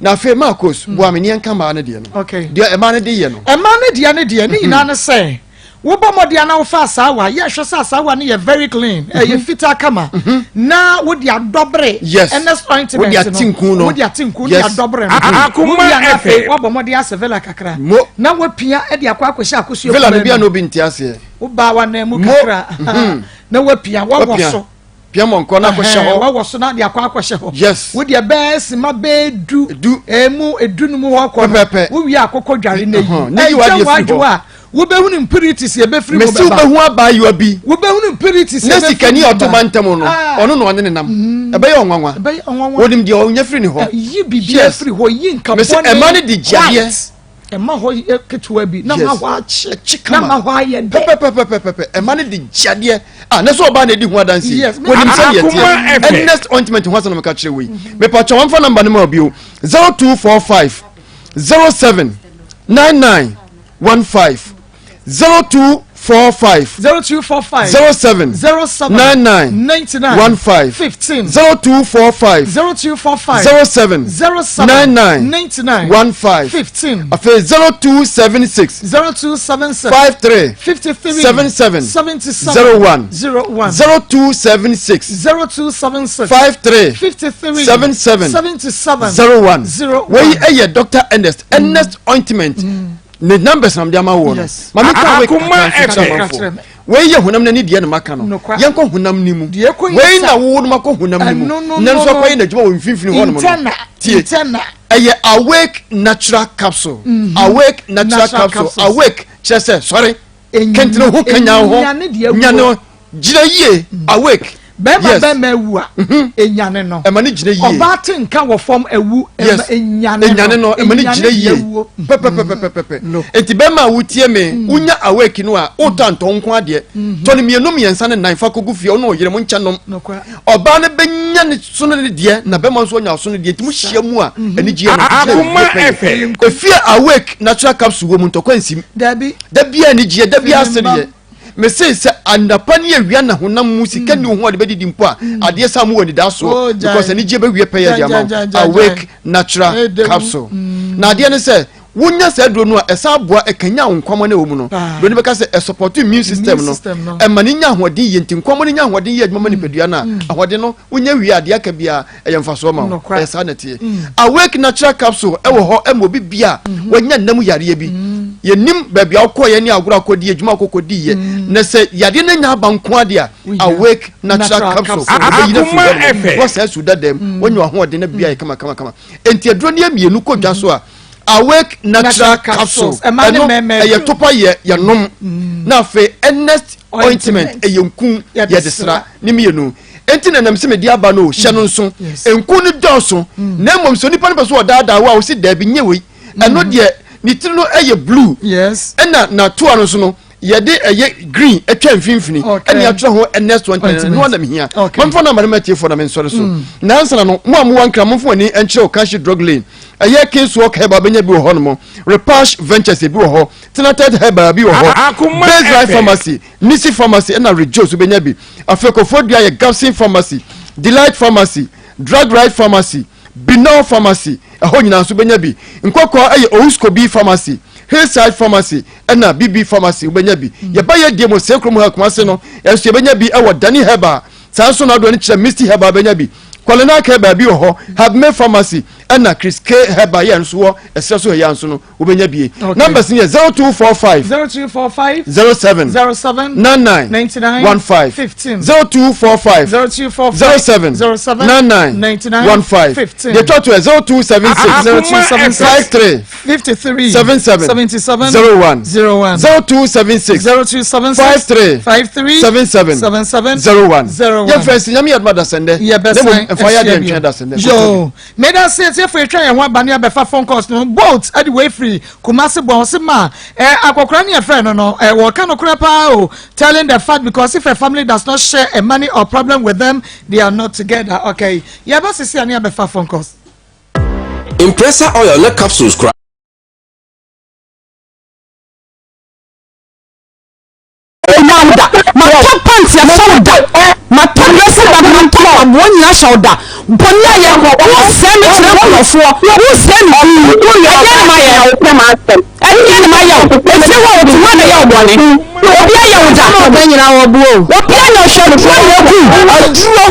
Na afei Marcos, boa me ne yɛnka mmaa no deɛ no. Deɛ mmaa no de yɛ no. Mmaa no deɛ no deɛ, ne nyinaa ne sɛ. Wobɔ mmɔden a na wofa asaawa, yɛ hwɛ sɛ asaawa no yɛ very clean, mm-hmm. ɛyɛ fitaa kama, mm-hmm. na wode adɔbere ɛnɛ ointment no, wode ate nku no, adɔbere no, akoma ɛfɛ, wabɔ mmɔden asɛ vela kakra, na wapia de akɔ akɔhyɛ akosua vela no bi a na obi nte aseɛ, wobaa wanan mu kakra, mm-hmm. na wapia wawɔ so. Pia mɔnkɔ na akɔhyɛ hɔ. Wawɔ so na de akɔ akɔhyɛ hɔ. Yes. Wo deɛ bɛɛ sima bɛɛ du. Du. Emu edu no mu hɔ kɔ no. Pɛpɛpɛ. Wo wie akokɔ dware na yi. Na yi wadeɛ firi hɔ. a wobɛhunu mpiritis ebɛfiri mu bɛba. Mesi wobɛhu abaayewa bi. Wobɛhunu mpiritis ebɛfiri mu bɛba. Ne sikani a ɔto mantam no. Ɔno na ɔne ne nam. Mm-hmm. Ɛbɛyɛ ɔnwanwa. Ɛbɛyɛ ɔnwanwa. Onim deɛ ɔnya firi ne hɔ. Yi biribi afiri hɔ yi nka bɔne. Mesi ɛma ne de gyadeɛ. Ɛma hɔ yɛ ketewa bi na ma hɔ akye na ma hɔ ayɛ dɛ. Pɛpɛpɛpɛpɛ ɛma no de gyadeɛ a na sɛ ɔbaa na ɛdi ho adanse wɔnim sɛ deɛ teɛ. Ernest ointment ho asɛm na meka kyerɛ wei. Mepatwa wɔmfa namba no ma bio 0245 07 99 15 0245 0245 07 07 99 99 15 15 0245 0245 07 07 99 99 15 15 afei 0276 0276 53 53 77 77 01 01 0276 0276 53 53 77 77 01 01. wei ɛyɛ Dr. Ernest Ernest ointment ne numbers na mede ama woɔ no ma menka wei Akoma kakra nso kyerɛ FM. amanfoɔ wei yɛ honam no ani deɛ na maka no Nokwa. yɛnkɔ honam no mu Deɛ ɛkɔ wei inside. na wowo no makɔ honam no mu Ɛno no na nso no no. akɔyɛ n'adwuma wɔ mfimfini hɔ nom no Internal, tie internal. ɛyɛ awake natural capsule awake natural Natural capsule capsules. awake kyerɛ sɛ sɔre Enyi- kɛntene ho kanyan ho enyane deɛ awuo. nyane gyina yie awake Bɛrima Yes. bɛrima awu a, enyane no. Ɛma no gyina yie. Ɔbaa te nka wɔ fam awu, Yes. ɛma enyane no. Enyane no, ɛma no gyina deɛ yie. awuo. Pɛpɛpɛpɛpɛpɛ. No. Enti bɛrima a wotie me, wonya awake no a, wotɔ antɔ nko adeɛ. Tɔ no mmienu, mmiɛnsa ne nnan fa kɔgu fie, wo ne ɔyere mo nkyɛ nom. Nokorɛ. Ɔbaa no bɛnya ne sono ne deɛ, na bɛrima nso anya ɔsono deɛ. Nti mohyia mu a, anigyeɛ no, Akoma gyina yie pɛyɛ. FM. Efie awake natural capsule wɔ mu, ntɔkwa nsim. Dabi. Da biara anigyeɛ, da biara Firi mma. sereɛ. Mese sɛ anapa ne awia na honam mu sika ni ho a de bɛdidi mpo a, adeɛ sa mu wɔ anidasoɔ Oh, because anigyeɛ bɛwie pɛyɛ de ama wo. Awake Natural Capsule. Na adeɛ ne sɛ wonya saa aduro no a, ɛsan boa ɛkanyan wo nkwammoa no a ɛwɔ mu no. Buroni bɛka sɛ ɛsupɔto immune system no, ɛma no nya ahoɔden yie. Nti nkwammoa no nya ahoɔden yɛ adwuma ma nipadua no a, ahoɔden no wonya wie a, deɛ aka biara ɛyɛ mfasoɔ ma wo. Ɛyɛ saa na ɛteɛ. Awake Natural Capsule ɛwɔ hɔ ɛma obi bia a wanya nna mu yareɛ bi. Yɛnim baabi a wokɔeɛ ne agorɔ a wokɔdiiɛ, adwuma a wokɔkɔdiiɛ. Na sɛ yadeɛ no anya aba nko ara deɛ a, Awake Natural Capsule ɛbɛyi no afiri hɔ nom. Woasane asi wo dada mu, woanya w'ahoɔden na biribiara ayɛ kamakamakama. Enti aduro no yɛ mmienu kɔ dwa so a, Awake Natural Capsule ɛno ɛyɛ topa yɛ yɛnom mm. na afei Ernest ointment ɛyɛ nku yɛde sra ne mmienu enti na nam sɛ mede aba no hyɛ no nso nku no dɔɔso mm. na mmom sɛ onipa no pɛ so ɔdaadaa wo a wosi daabi nyɛ wei ɛno deɛ ne tiri no ɛyɛ blue ɛna n'atoa no nso no yɛde ɛyɛ green atwa mfimfini ɛne atwerɛ ho Ernest ointment no anam hia mamfa no amarima atiefoɔ na mensɔre so mm. nansana no mo a mowɔ nkra momfa w'ani nkyerɛ Okashi drug lane Ɛyɛ Kings Walk Herbal bɛnya bi wɔ hɔ nom, Repash Ventures ebi wɔ hɔ, Tenated Herbal bi wɔ hɔ, Baseline Pharmacy, Nisi Pharmacy ɛna Rejoice wobɛnya bi. Afei Koforidua yɛ Gabson Pharmacy, Delight Pharmacy, Drug Right Pharmacy, Binol Pharmacy, ɛhɔ nyinaa nso wobɛnya bi. Nkɔkɔɔ ɛyɛ Owuskobi Pharmacy, Hillside Pharmacy ɛna BB Pharmacy wobɛnya bi. Yɛba yɛ deɛ mu Sɛ kurom ha Kumase no, ɛnso yɛbɛnya bi ɛwɔ Dani Herbal, saa nso na adoɔ no kyerɛ Misty Herbal bɛnya bi. Kwalenak Herbal bi wɔ hɔ, Habme Pharmacy ɛna Chris K Herbal yɛ nso wɔ ɛserɛ so ha nso no wobɛnya bie. Okay. Numbers no yɛ 0245 0245 07 07 99 99 15 15 0245 0245 07 07 99 99 15 15 Deɛ ɛtɔ to yɛ 0276 0276 53 53 77 77 01 01 0276 0276 53 53 77 77 01 01 yɛmfa nsi nyame yɛ adoma dasɛndɛ yɛbɛsan na mmom mfa yɛ adeɛ ahyia bio. ntwɛn dasɛndɛ Yo, meda se atiefo atwa yɛn ho aba ne abɛfa phone calls no bolt de wei firi Kumasi bɔn ɔse ma eh, akɔkora ne yɛfrɛ no no eh, wɔka no korɛ paa o telling the fact because if a family does not share a money or problem with them they are not together okay yɛba sisi a ne abɛfa phone calls. Impressa oil ne capsules kura. Nya wo da. Matɔ pants ahyɛ wo da. Matɔ dressing bag, matɔ mpaboa nyinaa ahyɛ wo da. Bɔne ayɛ, wosɛe me kyerɛ nkurɔfoɔ, wosɛe me din. Ɛdeɛn na mayɛ? Ɛdeɛn na mayɛ wo? Efie hɔ a wote, hwan na ɛyɛ wo bɔne? Obi ayɛ wo da? Obi ayɛ wo hwɛ, aduro na ɛku wo. Aduro.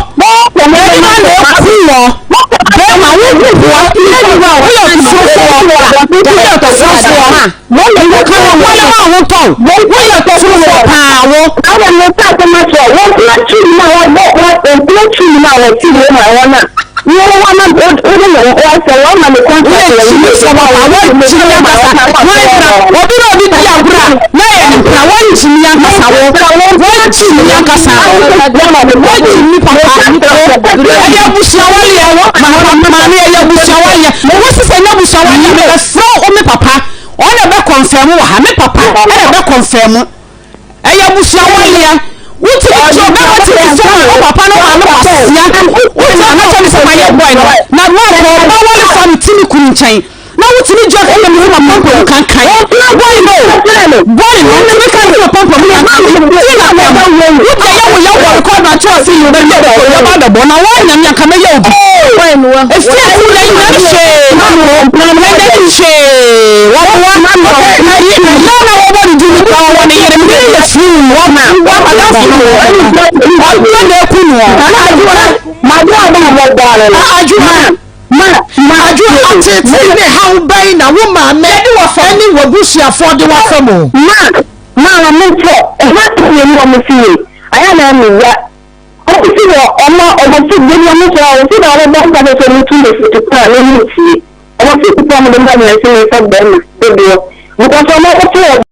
Bɛrima na ɛku wɔ. Bɛrima wo boa. Woyɛ ɔturofoɔ. Woyɛ ɔturofoɔ. Wo ka wo ho ma ho tɔ wo. Woyɛ torofoɔ paa wo. Ana me nsa ase ma kyerɛ wɔn mpena twi mu a wɔbɔ wɔn mpena twi mu a wɔte wei ma wɔn a wɔn wɔn ma wode ne ho asɛ wɔn ma ne kɔntrakt Woyɛ wɔ kyimifoɔ papa wɔnkyimi ankasa wɔn mpena obi na obi di agorɔ a na yɛ ne mpena wɔnkyimi ankasa wo wɔnkyimi ankasa wɔnkyimi papa ɛyɛ abusua waleɛ maame ɛyɛ abusua waleɛ wo sisɛ nyɛ abusua waleɛ mebɛfrɛ wo me papa Ɔna bɛ kɔnfɛm wɔ ha me papa ɛna bɛ kɔnfɛm ɛyɛ abusua waleɛ wotumi ti ɔbɛma ti mi fɔm wo papa no maame kwasia wotumi aka kyɛ mi sɛ ma yɛ bɔy no na ma kɔ ɔba wale fa no ti mi kunu nkyɛn na wotumi gya kɔ mi ma pɔmpɔ mu kankan bɔy no bɔy no wotumi ka mi ma pɔmpɔ mu kankan ti na pɛm wotɛ yɛ wo yɛ wɔ rekɔd na kyerɛ sɛ yɛ bɛ yɛ yɛ ba bɛbɔ na wɔn nyame anka mɛyɛ obi efi esi yɛ nyɛ hwee yɛ nyɛ hwee wɔboa na na wɔbɔ ne din kura wɔwɔ ne yere mene yɛ firi wɔn wɔn adamfo no ɔno na eku no adwuma adwuma atete ne haw bɛn na wo maame ɛne w'abusuafoɔ de w'afa mu. Ma ma wɔn nso ɛma mmienu wɔn fie ayɛ na ɛmi ya. Ɔmo si wɔ ɔmo ɔmo si bi ɔmo sɛ ɔmo si na ɔmo bɔ mpa sɛ ɔmo tu ne futu kwan na ɔmo ntie. Ɔmo si kutu ɔmo de mba nyina si ne nsa bɛrima dodoɔ because ɔmo ɔmo to wɔ.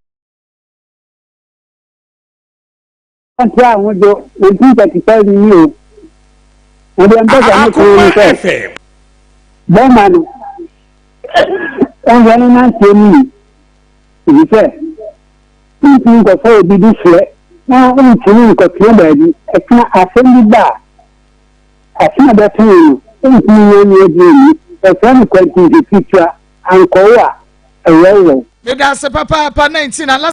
Ɔnte ahodwo, 1935 ni o. Na deɛ mpɛ sɛ meka ne sɛ, bɛrima no, ɔnhwɛ ne nanteɛ mu yi, efisɛ wontumi nkɔfa obi de hyerɛ na wontumi nkɔtena baabi ɛka asɛm bi ba a, asɛm a ɛbɛto no no, wontumi nyɛ ne aduro nni. Wɔfrɛ no kwantinketewa, ankɔwo a, ɛwɔwɔw. Medase papaapa 19 ala.